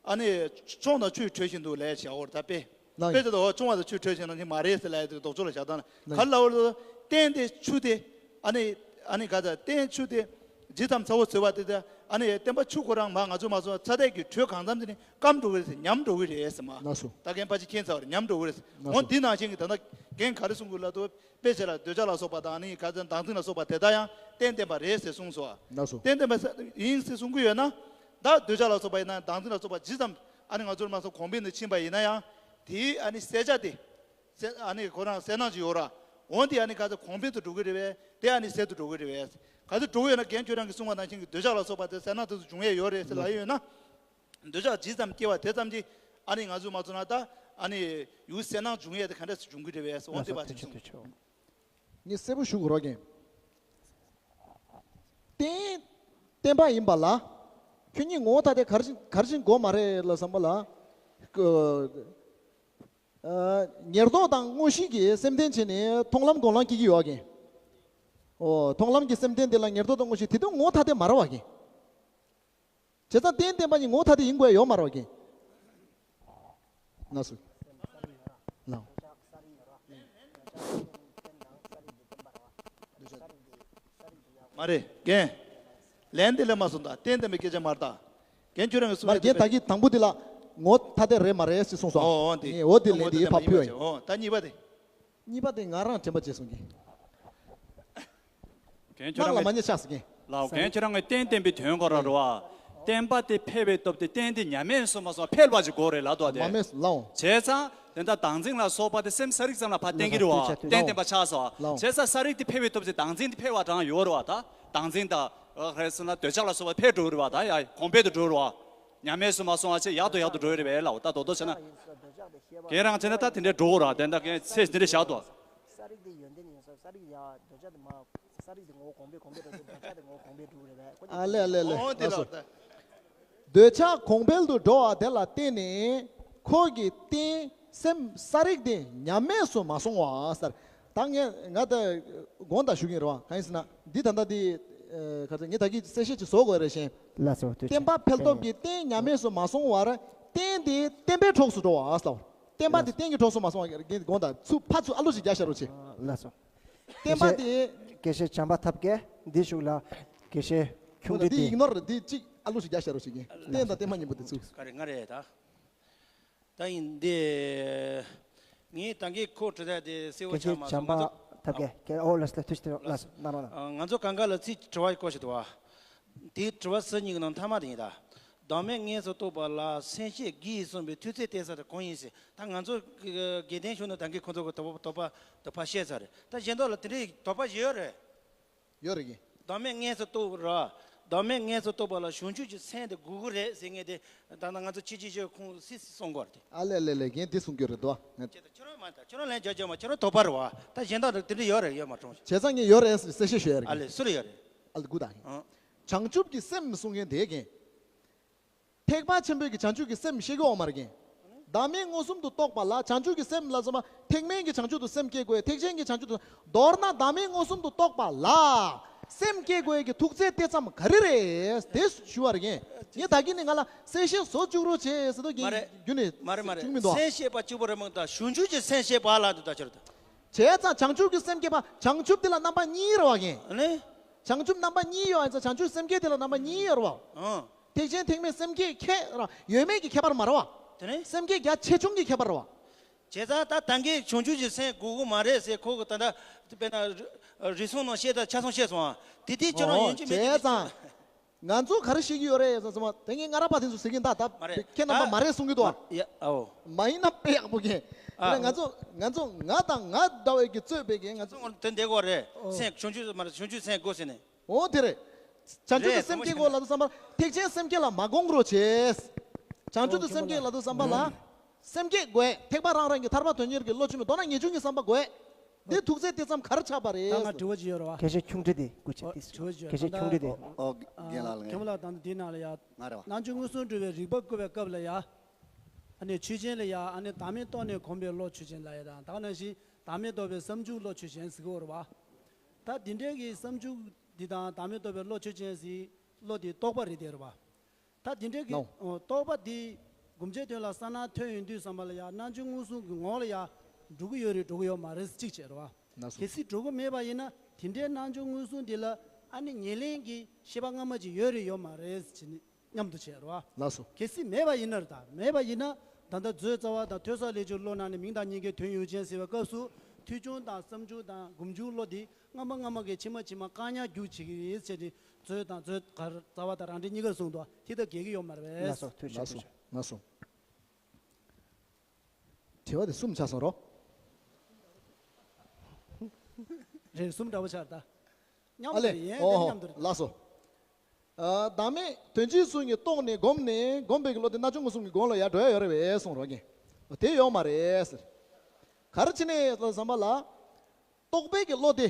ཨ་ནི་ཆང་དང་ཆུ་འདྲ་བཞིན་དུ་ལབ་བྱའོ་ད་དཔེ། ལགས། དཔེ་ཆ་ད་འོ་ཆང་བ་དང་ཆུ་འདྲ་བཞིན་ནང་བཞིན་མ་རེད་ཟེར་ལབ་ཡ་དེ་ལྡོག་ཕྱོགས་ལ་བཞག་སྟངས་ལགས། ག་རེ་ལབ་པ་རེད། རྟེན་དེ་ཆུ་དེ། ཨ་ནི་ཨ་ནི་ག་ཚ་རྟེན་ཆུ་དེ། ཇི་ཙམ་ཚ་བོ་བཟོས་པ་དེ་དེ་ཨ་ནི་བརྟེན་པ་ཆུ་ཁོ་རང་མ་ང་ཚོ་མ་བཟོ་ཚ་དད་ཀྱི་དྲོད་གང་འཚམ་དེ་ནི་སྐམ་འགྲོ་གི་རེད་ཟེར། ཉམས་འགྲོ་གི་རེད་ཟེར་མ། ལགས་སོ། ད་རྒན་ཕ་ཆེ་མཁྱེན་ཚར་བ་རེད། ཉམས་འགྲོ་གི་རེད་ཟེར། ལགས་སོ། འོ་འདི་ནང་བཞིན་གྱི་ད་ལྟ་རྒན་ག་རེ་གསུང་གི་ལབ་དུས་དཔེ་ཆ་ལ་འདོད་ཆགས་ལ་སོགས་པ་དང་ཨ་ནི་ག་ཚ་བདག་འཛིན་ལ་སོགས་པ་དེ་དག་ཡང་རྟེན་བརྟེན་པ་རེད་ཟེར་གསུངས་སོ། ལགས་སོ། རྟེན་བརྟེན་པ་ཡིན་ཟེར་གསུང་གི་ཡོད་ན། ད་འདོད་ཆགས་ལ་སོགས་པ་ཡིན་ན་བདག་འཛིན་ལ་སོགས་པ་ཇི་ཙམ་ཨ་ནི་ང་ཚོར་མ་སོང་གོང་འཕེལ་ནས་ཕྱིན་པ་ཡིན་ན་ཡང་དེའི་ཨ་ནི་གསལ་ཆ་དེ། གསལ་ཨ་ནི་ཁོ་རང་གསལ་སྣང་ཅིག་ཡོད་ར། འོན་ཏེ་ཨ་ནི་ག་ཚོད་གོང་འཕེལ་དུ་འགྲོ་གི་རེད་པས། དེ་ཨ་ནི་ཟད་དུ་འགྲོ་གི་རེད་པས། ག་ཚོད་འགྲོ་གི་ཡོད་ན་རྒན་ཁྱོད་རང་གིས་གསུངས་པ་ནང་བཞིན་གྱི་འདོད་ཆགས་ལ་སོགས་པ་དེ་གསལ་སྣང་དེ་ཚོ་འབྱུང་ཡས་ཡོད་རེད་ཟེར་ལབ་ཡོད་ན། འདོད་ཆགས་ཇི་ཙམ་སྐྱེ་བ་དེ་ཙམ་གྱིས་ཨ་ནི་ང་ཚོས་མ་བཟོ་ན་ད་ཨ་ནི་ཡུལ་གསལ་སྣང་འབྱུང་ཡས་དེ་ག་འདྲ་སེ་འབྱུང་གི་རེད་པས་འོན་ཏེ་བ་ཅིག་གསུངས། ངས་གསལ་པོ་ཞུ་དགོས་རོགས་རྒན། རྟེན་བརྟེན་པ་ཡིན་པ་ལ། ཁྱོད་ཉིད་ངོ་བོ་ཐ་དད་ག་རེ་བཞིན་ག་རེ་བཞིན་དགོས་མ་རེད་ལ་བསམ་པ་ལ། ཉེར་བསྡོགས་དང་དངོས་གཞི་གི་སེམས་རྟེན་བྱས་ནས་མཐོང་ལམ་སྒོམ་ལམ་སྐྱེ་གི་ཡོད་ཀྱི། ཨོ་མཐོང་ལམ་གྱི་སེམས་རྟེན་དེ་ལ་ཉེར་བསྡོགས་དང་དངོས་གཞི་དེ་དུས་ངོ་བོ་ཐ་དད་མ་རེད་བ་ཀྱི། བྱས་ཙང་རྟེན་བརྟེན་པ་གཉིས་ངོ་བོ་ཐ་དད་ཡིན་དགོས་ཡ་ཡོད་མ་རེད་པ་རྒན། ལགས་སོ། ལགས། མ་རེད་རྒན། ལན་དེ་ལས་མ་སོང་ད་རྟེན་བརྟེན་པའི་སྐད་ཆ་མ་རེད་ད། རྒན་ཁྱོད་རང་གིས་གསུངས་མ་རེད་རྒན། ད་གིན་དང་པོ་དེ་ལ་ངོ་བོ་ཐ་དད་རེད་མ་རེད་ཅེས་གསུངས་སོང་། ཨོ་ཨོ་འདི། ཨེ་ཨོ་དེ་ལན་དེ་ཕར་ཕུལ་བ་ཡིན། ཨོ་ད་གཉིས་པ་དེ། གཉིས་པ་དེ་ང་རང་དྲན་པ་བརྗེད་སོང་གི། རྒན་ཁྱོད་རང་གིས་ནང་ལ་མ་ཉེས་ཆགས་སོང་གི། ལའོ་རྒན་ཁྱོད་རང་གིས་རྟེན་བརྟེན་པའི་དོན་གོ་ར་རོ་ཨ། བརྟེན་པ་དེ་འཕེལ་བའི་སྟོབས་དེ་རྟེན་དེ་ཉམས་དམས་སུ་མ་སོང་བ་འཕེལ་བ་ཅིག་དགོས་རེད་ལབ་འདུག་དེ། མ་མེད་ལའོ། བྱས་ཙང་དེ་འདྲ་བདག་འཛིན་ལ་སོགས་པ་དེ་སེམས་གསལ་རིག་ཙམ་ལ་ཕར་བརྟེན་གི་རེད་བ། ལའོ། རྟེན་བརྟེན་པ་ཆགས་སོང་བ། བྱས་ཙང་གསལ་རིག་དེ་འཕེལ་བའི་སྟོབས་ཅིག་བདག་འཛིན་དེ་འཕེལ་བ་དང་ཡོད་རེད་བ་ད། བདག་འཛིན་དང་། རེད་ཟེར་ན་འདོད་ཆགས་ལ་སོགས་པ་འཕེལ་འགྲོ་གི་རེད་བ་ད་ཡ་གོང་འཕེལ་དུ་འགྲོ་གི་རེད་བ། ཉམས་དམས་སུ་མ་སོང་བ་བྱས་ཡག་ཏུ་ཡག་ཏུ་འགྲོ་གི་རེད་པས་ལའོ་ད་རྡོག་རྡོག་བྱས་ན། རྒན་རང་བྱས་ན་ད་དེ་འདྲས་འགྲོ་གི་རེད་བ་དེ་འདྲ་རྒན་ཚེ་འདི་འདྲས་བཞག་ཏོ། གསལ་རིག་དེ་ཡོན་ཏན་ཡིན་ས། གསལ་རིག་ཡ་འདོད་ཆགས་དེ་མ། གསལ་རིག་དེ་ངོ་བོ་གོང་འཕེལ་གོང་འཕེལ་འགྲོ་དུས་འདོད་ཆགས་དེ་ངོ་བོ་གོང་འཕེལ་འགྲོ་གི་རེད་པས། ཨ་ལེ་ཨ་ལེ་ཨ་ལེ། ཨོ་དེ་ལགས་སོ། ལགས་ད། འདོད་ཆགས་གོང་འཕེལ་དུ་འགྲོ་བ་དེ་ལ་བརྟེན་ནས་ཁོ་གི་རྟེན་སེམས་གསལ་རིག་དེ་ཉམས་དམས་སུ་མ་སོང་བ་ཟེར། ད་ངས་ང་ད་དགོངས་དག་ཞུ་གི་ཡིན་རེད་བ། གང་ཡིན་ཟེར་ན་འདི་ད་ལྟ་འདི་ཨ་ག་ཚོད་ངས་ད་གིན་གསལ་བཤད་ཅིག་བཟོ་དགོས་རེད་ཤེས། ལགས་སོ། ཐུགས་རྗེ་ཆེ། བརྟེན་པ་འཕེལ་སྟོབས་ཀྱི་རྟེན་ཉམས་དམས་སུ་མ་སོང་བར་རྟེན་དེ་བརྟེན་པའི་གྲོགས་སུ་འགྲོ་བ་ཟེར། བརྟེན་པ་དེ་རྟེན་གྱི་གྲོགས་སུ་མ་སོང་བར་དགོངས་དག་ཚུར་ཕར་ཚུར་ཨ་ལུ་ཞིག་རྒྱག་བཞག་རོགས་བྱེད། ལགས་སོ། བརྟེན་པ་དེ། དགེ་བཤེས་བྱམས་པ་ཐབས་མཁས་འདི་བཞུགས་ལ། དགེ་བཤེས་ཁྱུང་འདི་འདི་ཡིག་ནོར་འདི་གཅིག་ཨ་ལུ་ཞིག་རྒྱག་བཞག་རོགས་བྱེད་ཀྱིན། རྟེན་དང་བརྟེན་པ་གཉིས་པོ་དེ་ཚུར། ག་རེ་ང་རེད་ད། ད་ཡིན་འདི། ངས་ད་གིན་ཁོ་དྲི་ད་དེ་གསལ་བོ་དགེ་ཆགས་མ་བྱམས་སོང་། ང་པ་ཚོ་ཐབས་མཁས་ཨོ་ལགས་སོ། ཐུགས་རྗེ་ཆེ་ལགས་སོ། གནང་རོགས་གནང་། ང་ཚོ་གང་ག་ལ་ཚིག་དྲི་བ་བསྐོ་ཞིག་འདུག་བ། དེའི་དྲི་བ་ཟུར་གཉིས་ཀྱི་ནང་མཐའ་མ་དེ་ཡིན་ད། བདག་མེད་དངོས་སུ་རྟོགས་པ་ལ་སེམས་བསྐྱེད་བགྱིས་གསུངས་པའི་མཐུ་རྩལ་གཏད་ས་དེ་གང་ཡིན་ཟེར། ད་ང་ཚོ་དགེ་ལྡན་གཞུང་ནང་ད་གིན་ཁོ་ཚོ་གི་དོགས་པ་དོགས་པ་དོགས་པ་བཤད་ཚར་རེད། ད་གཞན་དག་ལ་དེ་འདྲའི་དོགས་པ་ཞིག་ཡོད་རེད། ཡོད་རེད་གི། བདག་མེད་དངོས་སུ་རྟོགས་པ་ར། བདག་མེད་དངོས་སུ་རྟོགས་པ་ལ་བྱང་ཆུབ་ཀྱི་སེམས་དེ་དགོས་ཀྱི་རེད་ཟེར་མཁན་དེ། ད་ནང་ང་ཚོ་ཕྱི་ཕྱི་ཕྱི་ཁོང་སི་སི་གསུང་གི་རེད་དེ། ཨ་ལེ་ལེ་ལེ། ངས་འདི་གསུང་རྒྱུ་རེད་དོ། ཁྱེད་ཁྱེད་རང་མ་ད་ཁྱེད་རང་ལན་རྒྱག་རྒྱག་མ་ཁྱེད་རང་དོགས་པ་རེད་བ། ད་གཞན་དག་དེ་འདྲ་ཡོད་རེད་ཡོད་མ་གྲོངས། བྱས་ཙང་ངས་ཡོད་རེད་ཟེར་གསལ་བཤད་ཞུ་ཡ་རེད། ཨ་ལེ་སུ་ལ་ཡོད་རེད། ཨ་ལེ་དགུ་དང་། ཨང་། བྱང་ཆུབ་ཀྱི་སེམས་གསུང་མཁན་དེ་གན། ཐེག་པ་ཆེན་པོའི་གི་བྱང་ཆུབ་ཀྱི་སེམས་ཤེས་ཀྱི་ཡོད་མ་རེད་གན། བདག་མེད་མངོན་སུམ་དུ་རྟོགས་པ་ལ་བྱང་ཆུབ་ཀྱི་སེམས་ལ་སོགས་པ་ཐེག་དམན་གྱི་བྱང་ཆུབ་ཏུ་སེམས་བསྐྱེད་དགོས། ཐེག་ཆེན་གྱི་བྱང་ཆུབ་ཏུ། མདོར་ན་བདག་མེད་མངོན་སུམ་དུ་རྟོགས་པ་ལ་སེམས་བསྐྱེད་དགོས་ཀྱི་ཐུགས་རྩལ་དེ་ཙམ་ག་རེ་རེད་དེ་ཞུ་བ་རེད་གན། ངས་ད་གིན་ནས་ང་ལ་གསལ་བཤད་བཟོ་བཅུག་རོགས་བྱེད་ཟེར་དུས་རྒན་རྒྱུན་ནས་བཅུག་མི་འདུག་ཨ། སེམས་བསྐྱེད་པ་གཅིག་པུ་རེད་མོ། ད་བྱང་ཆུབ་ཀྱི་སེམས་བསྐྱེད་པ་ལ་འདི་ལྟ་ཕྱིར་དུ། བྱས་ཙང་བྱང་ཆུབ་ཀྱི་སེམས་བསྐྱེད་པ་བྱང་ཆུབ་དེ་ལ་རྣམ་པ་གཉིས་རེད་བ་གན། ཨ་ནི། བྱང་ཆུབ་རྣམ་པ་གཉིས་ཡོད་ཨ་ཙང་བྱང་ཆུབ་སེམས་བསྐྱེད་དེ་ལ་རྣམ་པ་གཉིས་ཡོད་རེད་བ། ཨང་། ཐེག་ཆེན་ཐེག་དམན་སེམས་བསྐྱེད་ཁྱད་ར་ཡོད་མེད་ཀྱི་ཁྱད་པར་མ་རེད་བ། དེ་ནས། སེམས་བསྐྱེད་རྒྱ་ཆེ་ཆུང་གི་ཁྱད་པར་རེད་བ། བྱས་ཙང་ད་ད་གིན་བྱང་ཆུབ་ཀྱི་སེམས་དགོས་ཀྱི་མ་རེད་ཟེར་ཁོ་གི་ད་ལྟ་དཔེར་ན་རི་རི་སུང་ནང་བཤད་ད་ཆ་ཚང་བཤད་སོང་ཨ། དེ་དེ་ཁྱོད་རང་ཡོན་གྱི་མེད་དེ། བྱས་ཙང་། ང་ཚོ་ག་རེ་ཤེས་ཀྱི་ཡོད་རེད་ཟེར་སོང་བ་དེ་ངས་སྔ་རབས་པ་དེ་ཚོ་ཟེར་གྱིན་ད་ད་མ་རེད། ཁྱེད་རྣམ་པ་ད་མ་རེད་གསུང་གི་འདུག་ཨ། ཡ་ཨོ། མ་ཡིན་ན་དཔེ་ཡག་པོ་གྱིས། ཨ། དེ་ནས་ང་ཚོ་ང་ཚོ་ང་དང་ང་འདྲ་བའི་གི་རྩོད་པའི་གི་ང་ཚོ། དེ་འདི་གོ་རེད། ཨོ། སེམས་བྱང་ཆུབ་མ་རེད་བྱང་ཆུབ་སེམས་དགོས་ཟེར་ནས། འོ་དེ་རེད། བྱང་ཆུབ་ཏུ་སེམས་བསྐྱེད་དགོས་ལ་དུ་བསམ་པ་ཐེག་ཆེན་སེམས་བསྐྱེད་ལ་མ་དགོངས་རོགས་བྱེད། བྱང་ཆུབ་ཏུ་སེམས་བསྐྱེད་ལ་དུ་བསམ་པ་ལ། སེམས་བསྐྱེད་དགོས། ཐེག་པ་རང་རང་གི་ཐར་པ་དོན་གཉེར་གྱི་བློ་ཆུང་མི་མདོར་ན་ངེས་འབྱུང་གི་བསམ་པ་དགོས། འདི་ཐུགས་རྗེ་དེ་ཙམ་ག་རེ་ཆགས་པ་རེད། ད་ང་དྲི་བ་ཅིག་ཡོད་རེད་བ། སྐད་ཆ་ཆུང་འདྲི་དེ་སྐུ་ཆེ། ཨོ་དེ་དྲི་བ་ཅིག་ཡོད་སྐད་ཆ་ད་ཆུང་འདྲི་དེ། ཨོ་རྒན་ལགས་ལ་ཨ། ངས། མཁན་པོ་ལགས་ད་འདི་ནང་ལ་ཡ། ང་རེད་བ། རྣལ་འབྱོར་མངོན་སུམ་སྒྲུབ་པའི་རིགས་པ་བསྐུལ་བའི་སྐབས་ལ་ཡ། ཨ་ནི་ཆོས་ཅན་ལ་ཡ་ཨ་ནི་བདག་མེད་རྟོགས་ནས་གོམས་པའི་བློ་ཆོས་ཅན་ལ་ཡ་དང་ད་ག་ནང་བཞིན་བདག་མེད་རྟོགས་པའི་བསམ་བྱུང་བློ་ཆོས་ཅན་ཟེར་གི་ཡོད་རེད་བ། ད་འདི་འདྲའི་གི་བསམ་བྱུང་འདི་དང་བདག་མེད་རྟོགས་པའི་བློ་ཆོས་ཅན་ཟེར་བློ་དེ་རྟོག་པ་རེད་དེ་རེད་བ། ད་དེ་འདྲའི་གི་ནོ། ཨོ། རྟོག་པ་དེ་སྒོམ་བྱའི་དོན་ལ་གསལ་སྣང་ཐོན་ཡོང་དུས་ཙམ་པ་ལ་ཡང་རྣལ་འབྱོར་མངོན་སུམ་གྱི་ངང་ལ་ཡང་འགྲོ་གི་ཡོད་རེད་འགྲོ་གི་ཡོད་མ་རེད་གཅིག་བྱས་རེད་བ། ལགས་སོ། གལ་སྲིད་འགྲོ་གི་མེད་པ་ཡིན་ན་དེ་འདྲའི་རྣལ་འབྱོར་མངོན་སུམ་དེ་ལ་ཨ་ནི་ཉེར་ལེན་གྱི་ཤེས་པ་སྔ་མ་ཅིག་ཡོད་རེད་ཡོད་མ་རེད་ཅེས་ནི་མཉམ་དུ་བྱས་རེད་བ། ལགས་སོ། གལ་སྲིད་མེད་པ་ཡིན་ན་རེད་ད་མེད་པ་ཡིན་ན་ད་ལྟ་མཛོད་རྩ་བ་དང་ཐོས་བསགས་ལས་སྦྱོར་བློ་སྣ་ནས་མིང་དང་སྙན་བརྒྱུད་དོན་ཡོད་ཅན་ཟེར་བའི་སྐབས་སུ་ཐོས་བྱུང་དང་བསམ་བྱུང་དང་སྒོམ་བྱུང་བློ་དེ་སྔ་མ་སྔ་མ་གི་ཕྱི་མ་ཕྱི་མ་བཀག་ཉར་རྒྱུག་བྱེད་ཀྱི་རེད་ཟེར་ཏེ། མཛོད་དང་མཛོད་གར་རྩ་བ་དང་རང་འགྲེལ་གཉིས་ཀར་གསུངས་འདུག་དེ་དང་འགལ་གྱི་ཡོད་མ་རེད་པས། ལགས་སོ་ཐུགས་རྗེ་ཆེ། ལགས་སོ། ལགས་སོ། དྲི་བ་དེ་གསུམ་ཆགས་སོང་རོ། རེད་གསུམ་འདྲ་པོ་ཆགས་ད། མཉམ་ཨ་ལེ། དུ་རེད་ཡིན་ཨོ་ཧོ། མཉམ་དུ་རེད། ལགས་སོ། ཨ། བདག་མེད་དོན་སྤྱིའི་ཚུལ་གཉིས་རྟོགས་ནས་བསྒོམས་ནས་བསྒོམས་པའི་གི་བློ་དེ་རྣལ་འབྱོར་མངོན་སུམ་གྱི་སྒོ་ལ་ཡར་འགྲོ་ཡ་ཡོད་རེད་པས་གསུངས་རོ་ངས། དེ་ཡོད་མ་རེད་ཟེར། ག་རེ་བྱས་ནས་ལ་བསམ་པ་ལ། རྟོག་པའི་གི་བློ་དེ།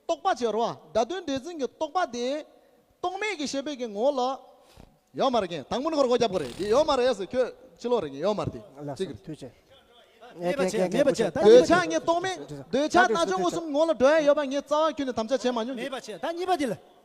རྟོག་པ་བྱེད་རོ་བ། སྒྲ་དོན་འདྲེས་འཛིན་གྱི་རྟོག་པ་དེ། རྟོག་མེད་ཀྱི་ཤེས་པའི་གི་ངོ་ལ། ཡོད་མ་རེད་ཀྱི་དང་པོ་ནི་ཁོ་ར་སྒོ་རྒྱབ་དགོས་རེད་དེ་ཡོད་མ་རེད་ཟེར་ཁྱོད་ཕྱི་ལོགས་རེད་ཀྱི་ཡོད་མ་རེད་དེ། ལགས་སོ་ཐུགས་རྗེ་ཆེ། མེད་པ་བྱས་མེད་པ་བྱས་ད་འདོད་ཆགས་ངས་རྟོག་མེད་འདོད་ཆགས་རྣལ་འབྱོར་མངོན་སུམ་ངོ་ལ་འགྲོ་ཡ་ཡོད་པ་ངས་རྩ་བ་ཁྱོན་ནས་དམ་བཅའ་བྱས་མ་མྱོང་གི། མེད་པ་བྱས་ད་གཉིས་པ་དེ་ལ།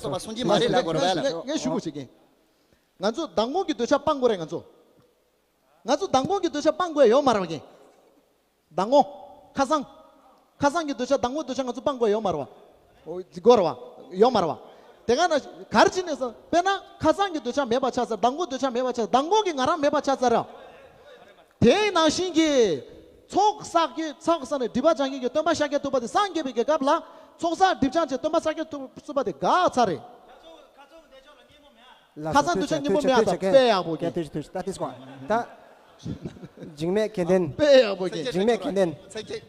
ལགས་སོ། སོང་གི་མ་རེད་ལབ་དགོས་རེད་པ། ལགས་སོ། ངས་ཞུ་དགོས་ཤིག་གི། ང་ཚོ་མདང་དགོང་གི་འདོད་ཆགས་སྤང་དགོས་རེད། ང་ཚོ། ང་ཚོ་མདང་དགོང་གི་འདོད་ཆགས་སྤང་དགོས་ཡོད་མ་རེད་པ་གི། མདང་དགོང་། ཁ་སང་། ཁ་སང་གི་འདོད་ཆགས་མདང་དགོང་འདོད་ཆགས་ང་ཚོ་སྤང་དགོས་ཡོད་མ་རེད་པ། འོ། དགོས་རེད་པ། ཡོད་མ་རེད་པ། དེ་ག་ན་ག་རེ་བྱས་ནས་ཟེར། དཔེར་ན་ཁ་སང་གི་འདོད་ཆགས་མེད་པ་ཆགས་ཚར། མདང་དགོང་འདོད་ཆགས་མེད་པ་ཆགས། མདང་དགོང་གི་ང་རང་མེད་པ་ཆགས་ཚར་རེད། དེ་ནང་བཞིན་གྱི། ཚོགས་བསགས་ཀྱི། ཚོགས་བསགས་ནས་སྒྲིབ་པ་སྦྱང་མཁན་གྱི་སྟོན་པ་ཤཱཀྱ་ཐུབ་པ་དེ་སངས་རྒྱས་པའི་རྒྱལ་ཁབ་ལ། ཚོགས་བསགས་སྒྲིབ་སྦྱང་བྱས་སྟོན་པ་ཤཱཀྱ་ཐུབ་པ་དེ་འགག་ཚར་རེད། ལགས་སོ། ཁ་སང་འདོད་ཆགས་སྙིང་པོ་མེད་ཨ། ད་དཔེ་ཡག་པོ་གི། ད་དེ་ཞིག་ཐུགས་ད་དེ་སྐོར་ད། འཇིགས་མེད་མཁྱེན་ལྡན། དཔེ་ཡག་པོ་གི། འཇིགས་མེད་མཁྱེན་ལྡན།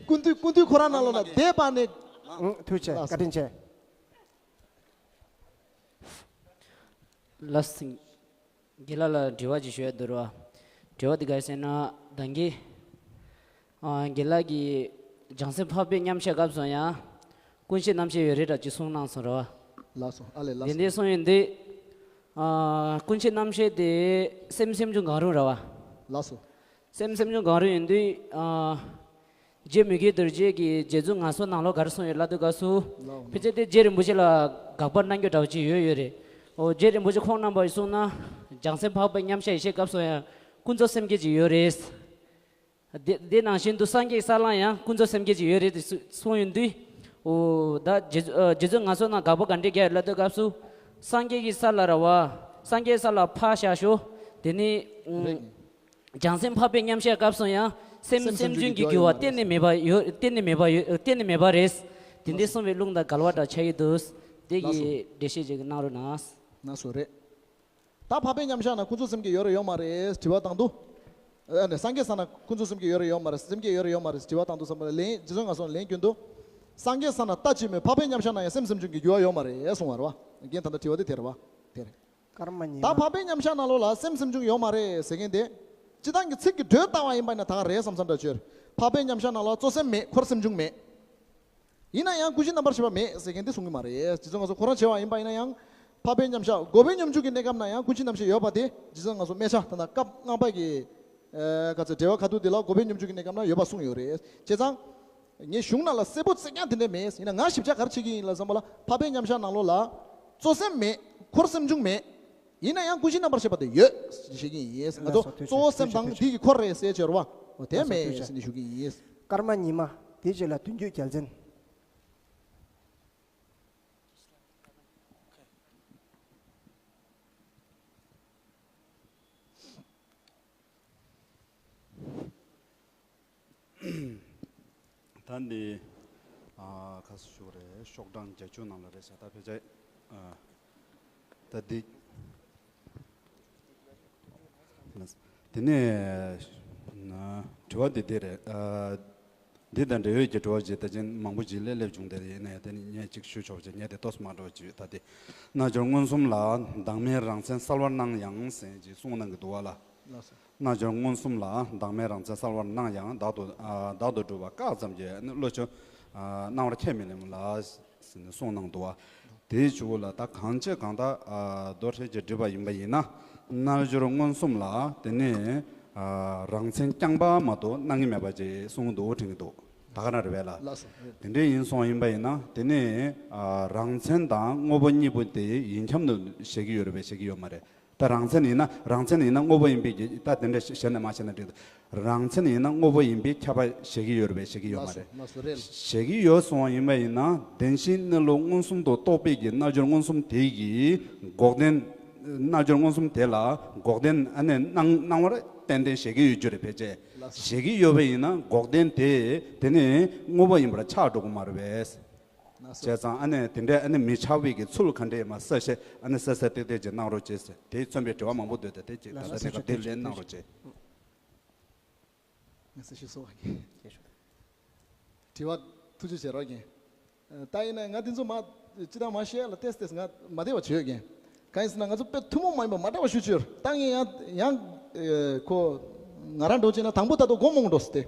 སྐུ་མདུན། སྐུ་མདུན་ཁོ་རང་ནང་ལོགས་ལ་བསྡད་པ་ནས། ཨང་། ཐུགས་རྗེ་ཆེ། བཀའ་དྲིན་ཆེ། ལགས་སོ། རྒན་ལགས་ལ་དྲི་བ་ཅིག་ཞུ་ཡ་འདུག་ར། དྲི་བ་འདི་ག་རེ་ཟེར་ན། ད་གིན། ཨ། རྒན་ལགས་ཀྱིས་བྱང་སེམས་འཕགས་པའི་མཉམ་བཞག་སྐབས་སུ་ཡང་། ཀུན་ཤེས་རྣམ་ཤེས་ཡོད་རེད་དྲ་ཅིག་གསུངས་གནང་སོང་ར། ལགས་སོ། ཨ་ལས། ལགས་སོ། དེ་འདྲ་གསུངས་ཡོང་དུས། ཨ། ཀུན་ཤེས་རྣམ་ཤེས་དེ་སེམས་སེམས་བྱུང་གང་རུང་ར་བ། ལགས་སོ། སེམས་སེམས་བྱུང་གང་རུང་ཡིན་དུས། ཨ། རྗེ་མི་བསྐྱོད་རྡོ་རྗེ་གིས་རྗེ་བཙུན་ངལ་གསོ་ནང་ལོགས་ག་རེ་གསུངས་ཡོད་ལབ་དུས་སྐབས་སུ། ལགས་སོ། ཕལ་ཆེར་དེ་རྗེ་རིན་པོ་ཆེ་ལ་དགག་པ་གནང་རྒྱུ་འདྲ་བོ་ཅིག་ཡོད་ཡོད་རེད། འོ། རྗེ་རིན་པོ་ཆེ་ཁོང་རྣམ་པ་ཡིས་གསུངས་ན། བྱང་སེམས་འཕགས་པའི་མཉམ་བཞག་ཡེ་ཤེས་སྐབས་སུ་ཡང་ཀུན་རྫོབ་སེམས་བསྐྱེད་ཅིག་ཡོད་རེད། དེ། དེ་ནང་བཞིན་དུ་སངས་རྒྱས་ས་ལ་ཡང་ཀུན་རྫོབ་སེམས་བསྐྱེད་ཅིག་ཡོད་རེད་དེ་གསུངས་ཡོང་དུས། ཨོ་ད་རྗེ་ཨ་རྗེ་བཙུན་ང་ཚོ་ནང་དགག་པ་ག་འདྲས་རྒྱག་ལབ་དུས་སྐབས་སུ། སངས་རྒྱས་ཀྱི་ས་ལ་ར་བ། སངས་རྒྱས་ས་ལ་ཕར་བཞག་ཤོག་དེ་ནི་ཨུམ། རེད། བྱང་སེམས་འཕགས་པའི་མཉམ་གཞག་སྐབས་སུ་ཡང་སེམས་སེམས་སེམས་བྱུང་གི་རྒྱུ་བ་གཏན་ནས་མེད་པ་ཡོད་གཏན་ནས་མེད་པ་ཡོད་གཏན་ནས་མེད་པ་རེད། དེ་འདྲའི་གསུངས་པའི་ལུང་དང་འགལ་བ་འདྲ་ཆགས་ཀྱི་འདུག་དེ་ལགས་སོ། གི་འགྲེལ་བཤད་ཅིག་གནང་རོགས་གནང་། ལགས་སོ་རེད། ད་འཕགས་པའི་མཉམ་གཞག་ན་ཁོ་ཚོ་སེམས་བསྐྱེད་ཡོད་རེད་ཡོད་མ་རེད་དྲི་བ་བཏང་དུས། ཨ་ནི་སངས་རྒྱས་ས་ན་ཁོ་ཚོ་སེམས་བསྐྱེད་ཡོད་རེད་ཡོད་མ་རེད་སེམས་བསྐྱེད་ཡོད་རེད་ཡོད་མ་རེད་དྲི་བ་བཏང་དུས་ཙམ་པ་ལ་ལན་རྗེ་བཙུན་ང་ཚོ་ལན་རྒྱུན་དུ། སངས་རྒྱས་ས་ན་ལྟ་ཅི་སྨོས། འཕགས་པའི་མཉམ་གཞག་ན་ཡང་སེམས་སེམས་བྱུང་གི་རྒྱུ་བ་ཡོད་མ་རེད་གསུང་བ་རེད་བ། རྒན་ད་ལྟ་དྲི་བ་དེ་དེ་རེད་བ། དེ་རེད། ཀརྨ་ཉི་ད་མ། འཕགས་པའི་མཉམ་གཞག་ནང་ལོགས་ལ་སེམས་སེམས་བྱུང་ཡོད་མ་རེད་ཟེར་མཁན་དེ། སྤྱི་བཏང་གི་ཚིག་གི་འགྲོས་ལྟ་བ་ཡིན་པ་ཡིན་ན་ད་ག་རེད་བསམ་བསམ་འདྲ་བྱོས། འཕགས་པའི་མཉམ་གཞག་ནང་ལ་གཙོ་སེམས་མེད་འཁོར་སེམས་བྱུང་མེད། ཡིན་ན་ཡང་ཀུན་གཞི་རྣམ་པར་ཤེས་པ་མེད་ཟེར་མཁན་དེ་གསུང་གི་མ་རེད། རྗེ་བཙུན་ང་ཚོ་ཁོ་རང་བྱེ་བ་ཡིན་པ་ཡིན་ན་ཡང་། འཕགས་པའི་མཉམ་གཞག་འགོག་པའི་སྙོམས་འཇུག་གི་གནས་སྐབས་ན་ཡང་ཀུན་གཞི་རྣམ་ཤེས་ཡོད་པ་དེ་རྗེ་བཙུན་ང་ཚོ་སྨད་ཆ་ད་ལྟ་སྐབས་ལྔ་པ་གི། ཨ་ག་ཚོད་འགྲེལ་པ་ཁ་ཐུག་དེ་ལ་འགོག་པའི་སྙོམས་འཇུག་གི་གནས་སྐབས་ན་ཡོད་པ་གསུངས་ཡོད་རེད། བྱས་ཙང་། ངས་གཞུང་ནང་ལ་གསལ་པོ་གསལ་རྐྱང་དེ་འདྲ་མེད། ཡིན་ན་ང་ཞིབ་ཆ་ག་རེ་བྱེད་ཀྱི་ཡིན་ལ་བསམ་པ་ལ་འཕགས་པའི་མཉམ་གཞག་ནང་ལོགས་ལ། གཙོ་སེམས་མེད། འཁོར་སེམས་བྱུང་མེད། ཡིན་ན་ཡང་ཀུན་གཞི་རྣམ་པར་ཤེས་པ་དེ་ཡོད་ཞེས་བཤད་ཀྱི་ཡིན། ང་ཚོ་གཙོ་བོ་སེམས་དང་འདི་ཡི་འཁོར་རེད་ཟེར་བྱས་རེད་བ། འོ་དེ་མེད་ཟེར་ནས་ཞུ་གི་ཡིན། ཀརྨ་ཉི་མ། དེའི་རྗེས་ལ་དོན་བརྒྱུད་རྒྱལ་མཚན། ད་འདི་ཨ་ཁ་སུ་ཞུ་རེད། ཤོག་གྲངས་བརྒྱད་ཅུ་ནང་ལ་རེད་ཤག་ད་ཕལ་ཆེར་ཨ་ད་འདི་དེ་ནས་དྲི་བ་འདི་དེ་རེད། ཨ་འདི་དང་འབྲེལ་ཡོད་ཀྱི་དྲི་བ་ཅིག་ད་ཅིང་མང་པོ་ཅིག་སླེབས་སླེབས་བྱུང་དེ་ཡིན་ནའི་དེ་ནི་ངས་ཅིག་ཞུ་ཆོག་ཅིག་ངས་དེ་ཏོག་ཙམ་མ་འགྲོ་ཅིག་ད་དེ་རྣལ་འབྱོར་མངོན་སུམ་ལ་བདག་མེད་རང་མཚན་གསལ་བར་སྣང་ཡང་ཟེར་ཅིག་གསུངས་གནང་གི་འདུག་བ་ལ། རྣལ་འབྱོར་མངོན་སུམ་ལ་བདག་མེད་རང་མཚན་གསལ་བར་སྣང་ཡང་བདག་ཏུ་ཨ་བདག་ཏུ་གྲུབ་པ་བཀག་ཙམ་གྱིས་ནི་བློ་ཆོས་ཨ་སྣང་བར་ཁས་མི་ལེན་ལ་ཟེར་ནས་གསུངས་གནང་འདུག་བ། དེའི་ཆུ་བོ་ལ་ད་གང་བྱས་གང་ལྟར་ཨ་མདོ་ཧྲིལ་གྱིས་བསྒྲིལ་བ་ཡིན་པ་ཡིན་ན་རྣལ་འབྱོར་མངོན་སུམ་ལ་དེ་ནི་ཨ་རང་མཚན་རྐྱང་པ་མ་གཏོགས་སྣང་གི་མེད་པ་ཅེས་གསུངས་འདུག་དྲན་གྱི་འདུག་ད་ག་རང་རེད་པས་ལ། ལགས་སོ། དེ་འདྲའི་ཡིན་སོང་ཡིན་པ་ཡིན་ན་དེ་ནི་ཨ་རང་མཚན་དང་དངོས་པོ་གཉིས་པོ་དེ་ཡིན་ཁྱབ་ཏུ་བཞག་གི་ཡོད་རེད་པས་བཞག་གི་ཡོད་མ་རེད། ད་རང་མཚན་ཡིན་ན་རང་མཚན་ཡིན་ན་དངོས་པོ་ཡིན་པའི་གི་ད་དེ་འདྲ་བཤད་ན་མ་བཤད་ན་འགྲིག་རང་མཚན་ཡིན་ན་དངོས་པོ་ཡིན་པའི་ཁྱབ་པ་བཞག་གི་ཡོད་རེད་པས་བཞག་གི་ཡོད་མ་རེད། ལགས་སོ་རེད། བཞག་གི་ཡོད་སོང་ཡིན་པ་ཡིན་ན་བདེན་བཞིའི་གནས་ལུགས་མངོན་སུམ་དུ་རྟོགས་པའི་གི་རྣལ་འབྱོར་མངོན་སུམ་དེ་གི་འགོག་བདེན། རྣལ་འབྱོར་མངོན་སུམ་དེ་ལ་འགོག་བདེན་ཨ་ནི་སྣང་སྣང་བར་ཏན་ཏན་བཞག་གི་ཡོད་རྒྱུ་རེད་ཕལ་ཆེར། ལགས་སོ། བཞག་གི་ཡོད་པ་ཡིན་ན་འགོག་བདེན་དེ་དེ་ནི་དངོས་པོ་ཡིན་པར་ཆགས་འགྲོ་གི་མ་རེད་པས། ལགས་སོ། བྱས་ཙང་ཨ་ནི་དེ་འདྲའི་ཨ་ནི་མི་ཆགས་པའི་གི་ཚུལ་ག་འདྲས་མ་གསལ་བཤད་ཨ་ནི་གསལ་གསལ་ཏིག་ཏིག་ཅིག་གནང་རོགས་བྱེད་ཟེར། དེས་མཚོན་པའི་དྲི་བ་མང་པོ་འདུག་སྟེ་དེ་ཅིག་ད་ལྟ་དེ་ག་དེ་ལན་གནང་རོགས་བྱེད། ངས་སེ་ཤུ་སོ་བ་གི་དྲི་བ་ཐུགས་རྗེ་ཆེ་རོགས་གྱིས། ད་ཡིན་ན་ང་དེ་ཚོ་མ་ཅི་ད་མ་བཤད་ལ་ཏེས་ཏེས་ང་མ་བདེ་བ་བྱོས་གྱིས། གང་ཡིན་ཟེར་ན་ང་ཚོ་དཔེ་ཐུན་མོང་མ་ཡིན་པ་མ་འདྲ་བ་ཞུ་ཆོས་ད་ངས་ཡང་ཡང་ཁོ་ང་རང་འགྲོ་ཅེ་ན་དང་པོ་ད་དུ་སྒོམ་མོང་འགྲོ་སྟེ།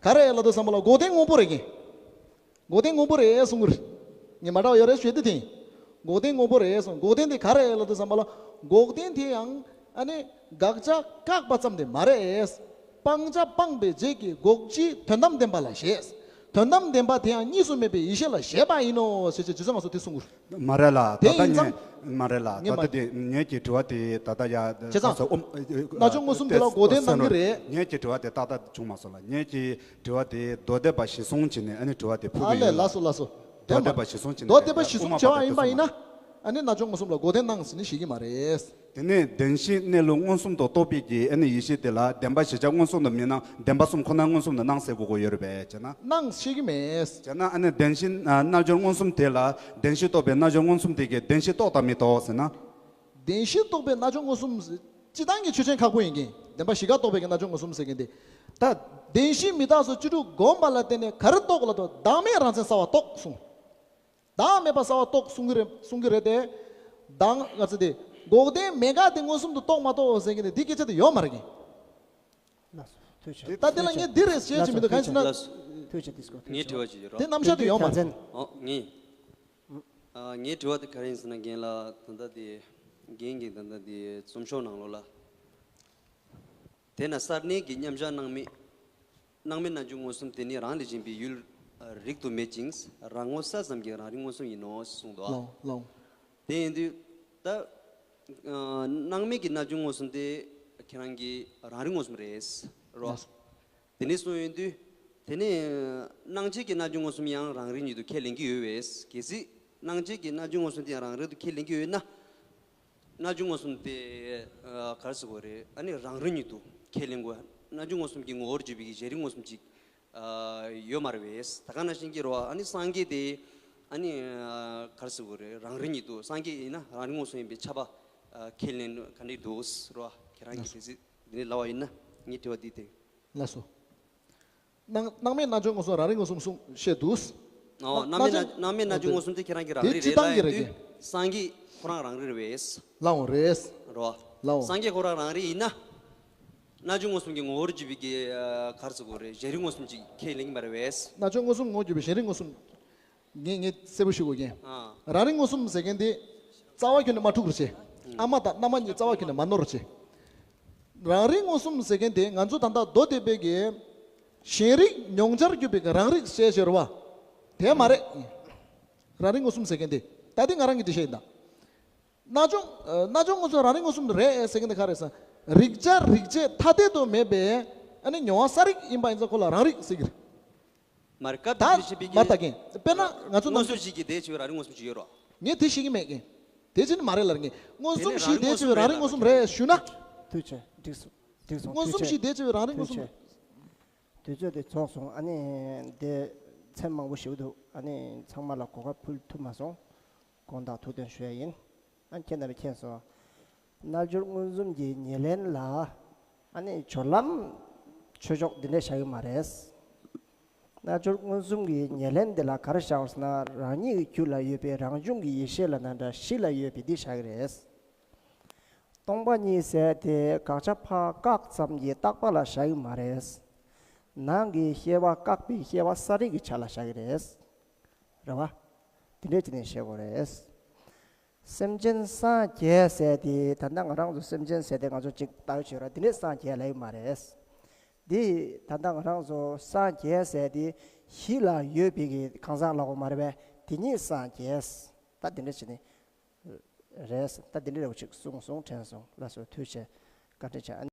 ག་རེ་ལ་དུ་བསམ་པ་ལ་འགོག་བདེན་དངོས་པོ་རེད་གྱིས། འགོག་བདེན་དངོས་པོ་རེད་གསུང་གི་རེད། ངས་མ་འདྲ་བ་ཡོད་རེད་ཞུས་ཏེ་དེ། འགོག་བདེན་དངོས་པོ་རེད་གསུང་། འགོག་བདེན་དེ་ག་རེ་ལ་དུ་བསམ་པ་ལ། འགོག་བདེན་དེ་ཡང་ཨ་ནི་དགག་བྱ་བཀག་པ་ཙམ་དེ་མ་རེད། སྤང་བྱ་སྤངས་པའི་རྗེས་ཀྱི་འགོག་བྱའི་དོན་དམ་བདེན་པ་ལ་བཞེད། དོན་དམ་བདེན་པ་དེ་ཡང་གཉིས་སུ་མེད་པའི་ཡེ་ཤེས་ལ་བཞེད་པ་ཡིན་ནོ་ཞེས་བྱས་རྗེ་བཙུན་མ་སོགས་དེ་གསུང་གི་རེད། མ་རེད་ལ་ད་དེ་ལྟ་ཡིན་ཙང་ངས་མ་རེད་ལ་ད་ངས་མ་ལྟ་དེ་ངེད་ཀྱི་དྲི་བ་དེ་ད་ལྟ་ཡ་བྱས་ཙང་། རྣལ་འབྱོར་མངོན་སུམ་དེ་ལ་འགོག་བདེན་གནང་གི་རེད། ངེད་ཀྱི་དྲི་བ་དེ་ཏག་ཏག་བྱུང་མ་སོང་ལ་ངེད་ཀྱི་དྲི་བ་དེ་མདོ་སྡེ་པ་གཞི་བཟུང་བྱས་ནས་ཨ་ནི་དྲི་བ་དེ་ཕུལ་ཨ་གི་ལས་ཡོད་ལགས་ལ། སོ་ལགས་སོ། མདོ་སྡེ་པ་གཞི་བཟུང་བྱས་ནས་མདོ་སྡེ་པ་གཞི་བཟུང་དབུ་མ་བྱ་བ་པ་ཡིན་པ་ཡིན་ན། ཨ་ནི་རྣལ་འབྱོར་མངོན་སུམ་ལ་འགོག་བདེན་གནང་ཟེར་ནས་ཞུ་གི་མ་རེད། དེ་ནས་བདེན་བཞིའི་གནས་ལུགས་མངོན་སུམ་དུ་རྟོགས་པའི་གི་ཨ་ནི་ཡེ་ཤེས་དེ་ལ་བདེན་པ་གཞི་བཅས་མངོན་སུམ་དུ་མི་སྣང་བདེན་པ་གསུམ་ཁོ་ན་མངོན་སུམ་དུ་སྣང་ཟེར་དགོས་དགོས་ཡོད་རེད་པས་བྱས་ན། གནང་ཤེས་ཀྱི་མེད། བྱས་ན་ཨ་ནི་བདེན་བཞི་ཨ་རྣལ་འབྱོར་མངོན་སུམ་དེ་ལ་བདེན་བཞི་རྟོགས་པའི་རྣལ་འབྱོར་མངོན་སུམ་དེ་གིས་བདེན་བཞི་རྟོགས་དང་མི་རྟོགས་ཟེར་ན། བདེན་བཞི་རྟོགས་པའི་རྣལ་འབྱོར་མངོན་སུམ་ཟེར། སྤྱི་བཏང་གི་ཆོས་ཅན་ཁག་པོ་ཡིན་གྱི། བདེན་པ་བཞི་ཀ་རྟོགས་པའི་གི་རྣལ་འབྱོར་མངོན་སུམ་ཟེར་གྱི་འདི། ད་བདེན་བཞི་མི་རྟག་སོགས་བཅུ་དྲུག་བསྒོམས་པ་ལ་བརྟེན་ནས་ག་རེ་རྟོགས་ལ་དོ་བདག་མེད་རང་མཚན་གསལ་བ་རྟོགས་གསུངས། བདག་མེད་པ་གསལ་བ་རྟོགས་གསུང་གི་རེད་གསུང་གི་རེད་དེ། བདག་ང་ཚོ་དེ་འགོག་བདེན་མེད་དགག་དེ་མངོན་སུམ་དུ་རྟོགས་མ་རྟོགས་ཟེར་གྱི་འདི་འདི་སྐད་ཆ་དེ་ཡོད་མ་རེད་གྱི། ལགས་སོ། ཐུགས་རྗེ་ཆེ། ད་དེ་ལ་ངས་འདི་རེད་ཞེས་བྱེད་མི་འདུག་གང་ཡིན་ཟེར་ན། ལགས་སོ། ཐུགས་རྗེ་ཆེ། ངའི་དྲི་བ་ཅིག་ཡོད་རོགས། དེ་རྣམ་གཞག་དེ་ཡོད་མ་རེད། ཨོ་ངས། ཨ་ངའི་དྲི་བ་དེ་ག་རེ་ཡིན་ཟེར་ན་རྒན་ལགས་ད་ལྟ་དེ་རྒན་གྱིས་ད་ལྟ་དེ་རྩོམ་ཤོག་ནང་ལོགས་ལ། དེས་ན་སར་གནས་ཀྱི་མཉམ་གཞག་སྣང་མེད། སྣང་མེད་རྣལ་འབྱོར་མངོན་སུམ་དེ་ནི་རང་ལས་གཞན་པའི་ཡུལ་རིག་ཏུ་མེད་ཅིང་རང་ངོ་ས་ཙམ་གྱི་རང་རིག་མངོན་སུམ་ཡིན་ནོ་ཞེས་གསུངས་འདུག་ཨ། ལོང་ལོང་། དེ་ཡིན་དུས་ད་སྣང་མེད་ཀྱི་རྣལ་འབྱོར་མངོན་སུམ་དེ་ཁྱེད་རང་གི་རང་རིག་མངོན་སུམ་རེད་རོ། ལགས་སོ། དེ་ནས་གསུངས་ཡོང་དུས་ དེ་ནས་སྣང་བྱེད་ཀྱི་རྣལ་འབྱོར་མངོན་སུམ་ཡང་རང་རིག་ཉིད་དུ་ཁས་ལེན་གྱི་ཡོད་པས། གལ་སྲིད་སྣང་བྱེད་ཀྱི་རྣལ་འབྱོར་མངོན་སུམ་དེ་ཡང་རང་རིག་ཏུ་ཁས་ལེན་གྱི་ཡོད་ན། རྣལ་འབྱོར་མངོན་སུམ་དེ་ཨ་ག་རེ་ཟེར་དགོས་རེད། ཨ་ནི་རང་རིག་ཉིད་དུ་ཁས་ལེན་དགོས། རྣལ་འབྱོར་མངོན་སུམ་གྱི་ངོ་བོར་གྱུར་པའི་གཞན་རིག་མངོན་སུམ་ཅིག་ཨ་ཡོད་མ་རེད་པས། ད་ག་ནང་བཞིན་གྱི་རེད་པ། ཨ་ནི་སངས་རྒྱས་དེ་ཨ་ནི་ཨ་ག་རེ་ཟེར་དགོས་རེད། རང་རིག་ཉིད་དུ་སངས་རྒྱས་ཡིན་ན་རང་རིག་མངོན་སུམ་ཡིན་པས་ཁྱབ་པ་ཨ་ཁས་ལེན་ག་འདྲ་འདུག་རེད་པ། ཁྱེད་རང་གིས་དེ་ཚོ་འདི་ནས་ལབ་པ་ཡིན་ན། ངའི་དྲི་བ་འདི་སྟེ། ལགས་སོ། སྣང་སྣང་མེད་རྣལ་འབྱོར་མངོན་སུམ་རང་རིག་མངོན་སུམ་གསུངས་བཤད་འདུག་ཨོ། སྣང་མེད་རྣལ་སྣང་མེད་རྣལ་འབྱོར་མངོན་སུམ་དེ་ཁྱེད་རང་གིས་རང་རིག་རེད་ལབ་ཡོང་དུས། སངས་རྒྱས་ཁོ་རང་རང་རིག་རེད་པས། ལའང་རེད། རོ། ལའང་། སངས་རྒྱས་ཁོ་རང་རང་རིག་ཡིན་ན། རྣལ་འབྱོར་མངོན་སུམ་གྱི་ངོ་བོར་གྱུར་པའི་གི་ཨ་ག་རེ་ཟེར་དགོས་རེད། གཞན་རིག་མངོན་སུམ་ཅིག་ཁས་ལེན་གྱི་མ་རེད་པས། རྣལ་འབྱོར་མངོན་སུམ་ངོ་བོར་གྱུར་པའི་གཞན་རིག་མངོན་སུམ། ངས་ངས་གསལ་པོ་ཞུ་དགོས་ཀྱི། ཨ། རང་རིག་མངོན་སུམ་ཟེར་མཁན་དེ་རྩ་བ་ཁྱོན་ནས་མ་འཁྲུག་རོགས་བྱེད། ཨ་མ་དང་མནའ་མ་གཉིས་རྩ་བ་ཁྱོན་ནས་མ་ནོར་རོགས་བྱེད། རང་རིག་མངོན་སུམ་ཟེར་མཁན་དེ་ང་ཚོ་ད་ལྟ་མདོ་སྡེ་པའི་གི་གཞན་རིག་མྱོང་བྱར་གྱུར་པའི་གི་རང་རིག་ཞེས་ཟེར་བ། དེ་མ་རེད། རང་རིག་མངོན་སུམ་ཟེར་མཁན་དེ། ད་དེ་ང་རང་གི་འགྲེལ་བཤད་ཡིན་ད། རྣལ་འབྱོར་ཨ་རྣལ་འབྱོར་མངོན་སུམ་རང་རིག་མངོན་སུམ་རེད་ཟེར་མཁན་དེ་ག་རེ་ཟེར། རིག་བྱ་རིག་བྱེད་ཐ་དད་དུ་མེད་པའི་ཨ་ནི་མྱོང་བ་གསལ་རིག་ཡིན་པ་ཡིན་ཙང་ཁོ་ལ་རང་རིག་ཟེར་གྱི་རེད། མ་རེད། སྐབས་ད་འདིར་བཤད་པའི་མ་གི་ལྟ་གིན། དཔེར་ན་ང་ཚོ་མངོན་སུམ་ཞིག་གི་དེ་བྱེད་པའི་རང་རིག་མངོན་སུམ་ཅིག་ཡོད་རོ། ངས་དེ་ཤེས་ཀྱི་མེད་གིན། དེ་ཅི་ནི་མ་རེད་ལར་ངས་མངོན་སུམ་ཞིག་དེ་བྱེད་པའི་རང་རིག་མངོན་སུམ་རེད་ཞུ་ན། ཐུགས་རྗེ་ཆེ། འགྲིག་སོང་། འགྲིག་སོང་། མངོན་སུམ་ཞིག་དེ་བྱེད་པའི་རང་རིག་མངོན་སུམ། ཐུགས་རྗེ་ཆེ། དུས་ཚོད་དེ་རྫོགས་སོང་། ཨ་ནི་དེ་མཚན་མང་པོ་ཞིག་འདུག་ཨ་ནི་ཚང་མ་ལ་གོ་སྐབས་ཕུལ་ཐུབ་མ་སོང་། དགོངས་དག་ཐུགས་བདེན་ཞུ་ཡ་ཡིན། ཨ་ཁྱེད་རྣམ་པས་མཁྱེན་སོང་། རྣལ་འབྱོར་མངོན་སུམ་གྱི་ཉེར་ལེན་ལ་ཨ་ནི་སྦྱོར་ལམ་ཆོས་ཕྱོགས་འདི་འདྲས་བཞག་གི་མ་རེད། རྣལ་འབྱོར་མངོན་སུམ་གྱི་ཉེར་ལེན་འདི་ལ་ག་རེ་བཞག་ཟེར་ན། རང་ཉིད་ཀྱི་རྒྱུད་ལ་ཡོད་པའི་རང་བྱུང་གི་ཡེ་ཤེས་ལ་ན་འདྲ་གཞི་ལ་ཡོད་པའི་འདི་བཞག་གི་རེད། སྟོང་པ་ཉིད་ཟེར་དེ་དགག་བྱ་ཕར་བཀག་ཙམ་གྱི་བརྟག་པ་ལ་བཞག་གི་མ་རེད། ནང་གི་ཤེས་པ་བཀག་པའི་ཤེས་པ་གསལ་རིག་གི་ཆ་ལ་བཞག་གི་རེད། རེད་བ། དེ་འདྲས་བྱས་ནས་བཤད་དགོས་རེད། སེམས་ཅན་སངས་རྒྱས་ཟེར་དེ་ད་ལྟ་ང་རང་ཚོ་སེམས་ཅན་ཟེར་དེ་ང་ཚོ་གཅིག་ལྟ་བུ་བྱེད་ར་དེ་འདྲས་སངས་རྒྱས་ལབ་ཡོད་མ་རེད། འདི་ད་ལྟ་ང་རང་ཚོ་སངས་རྒྱས་ཟེར་དེ་གཞི་ལ་ཡོད་པའི་གི་གང་ཟག་ལབ་དགོས་མ་རེད་པས། དེ་ཉིད་སངས་རྒྱས། ད་དེ་འདྲས་བྱས་ནས་རེད། ད་དེ་འདྲས་རེད་པ་ཅིག་གསུངས་སོང་། དྲན་སོང་། ལགས་སོ། ཐུགས་རྗེ་ཆེ། བཀའ་དྲིན་ཆེ། ཨ་ནི།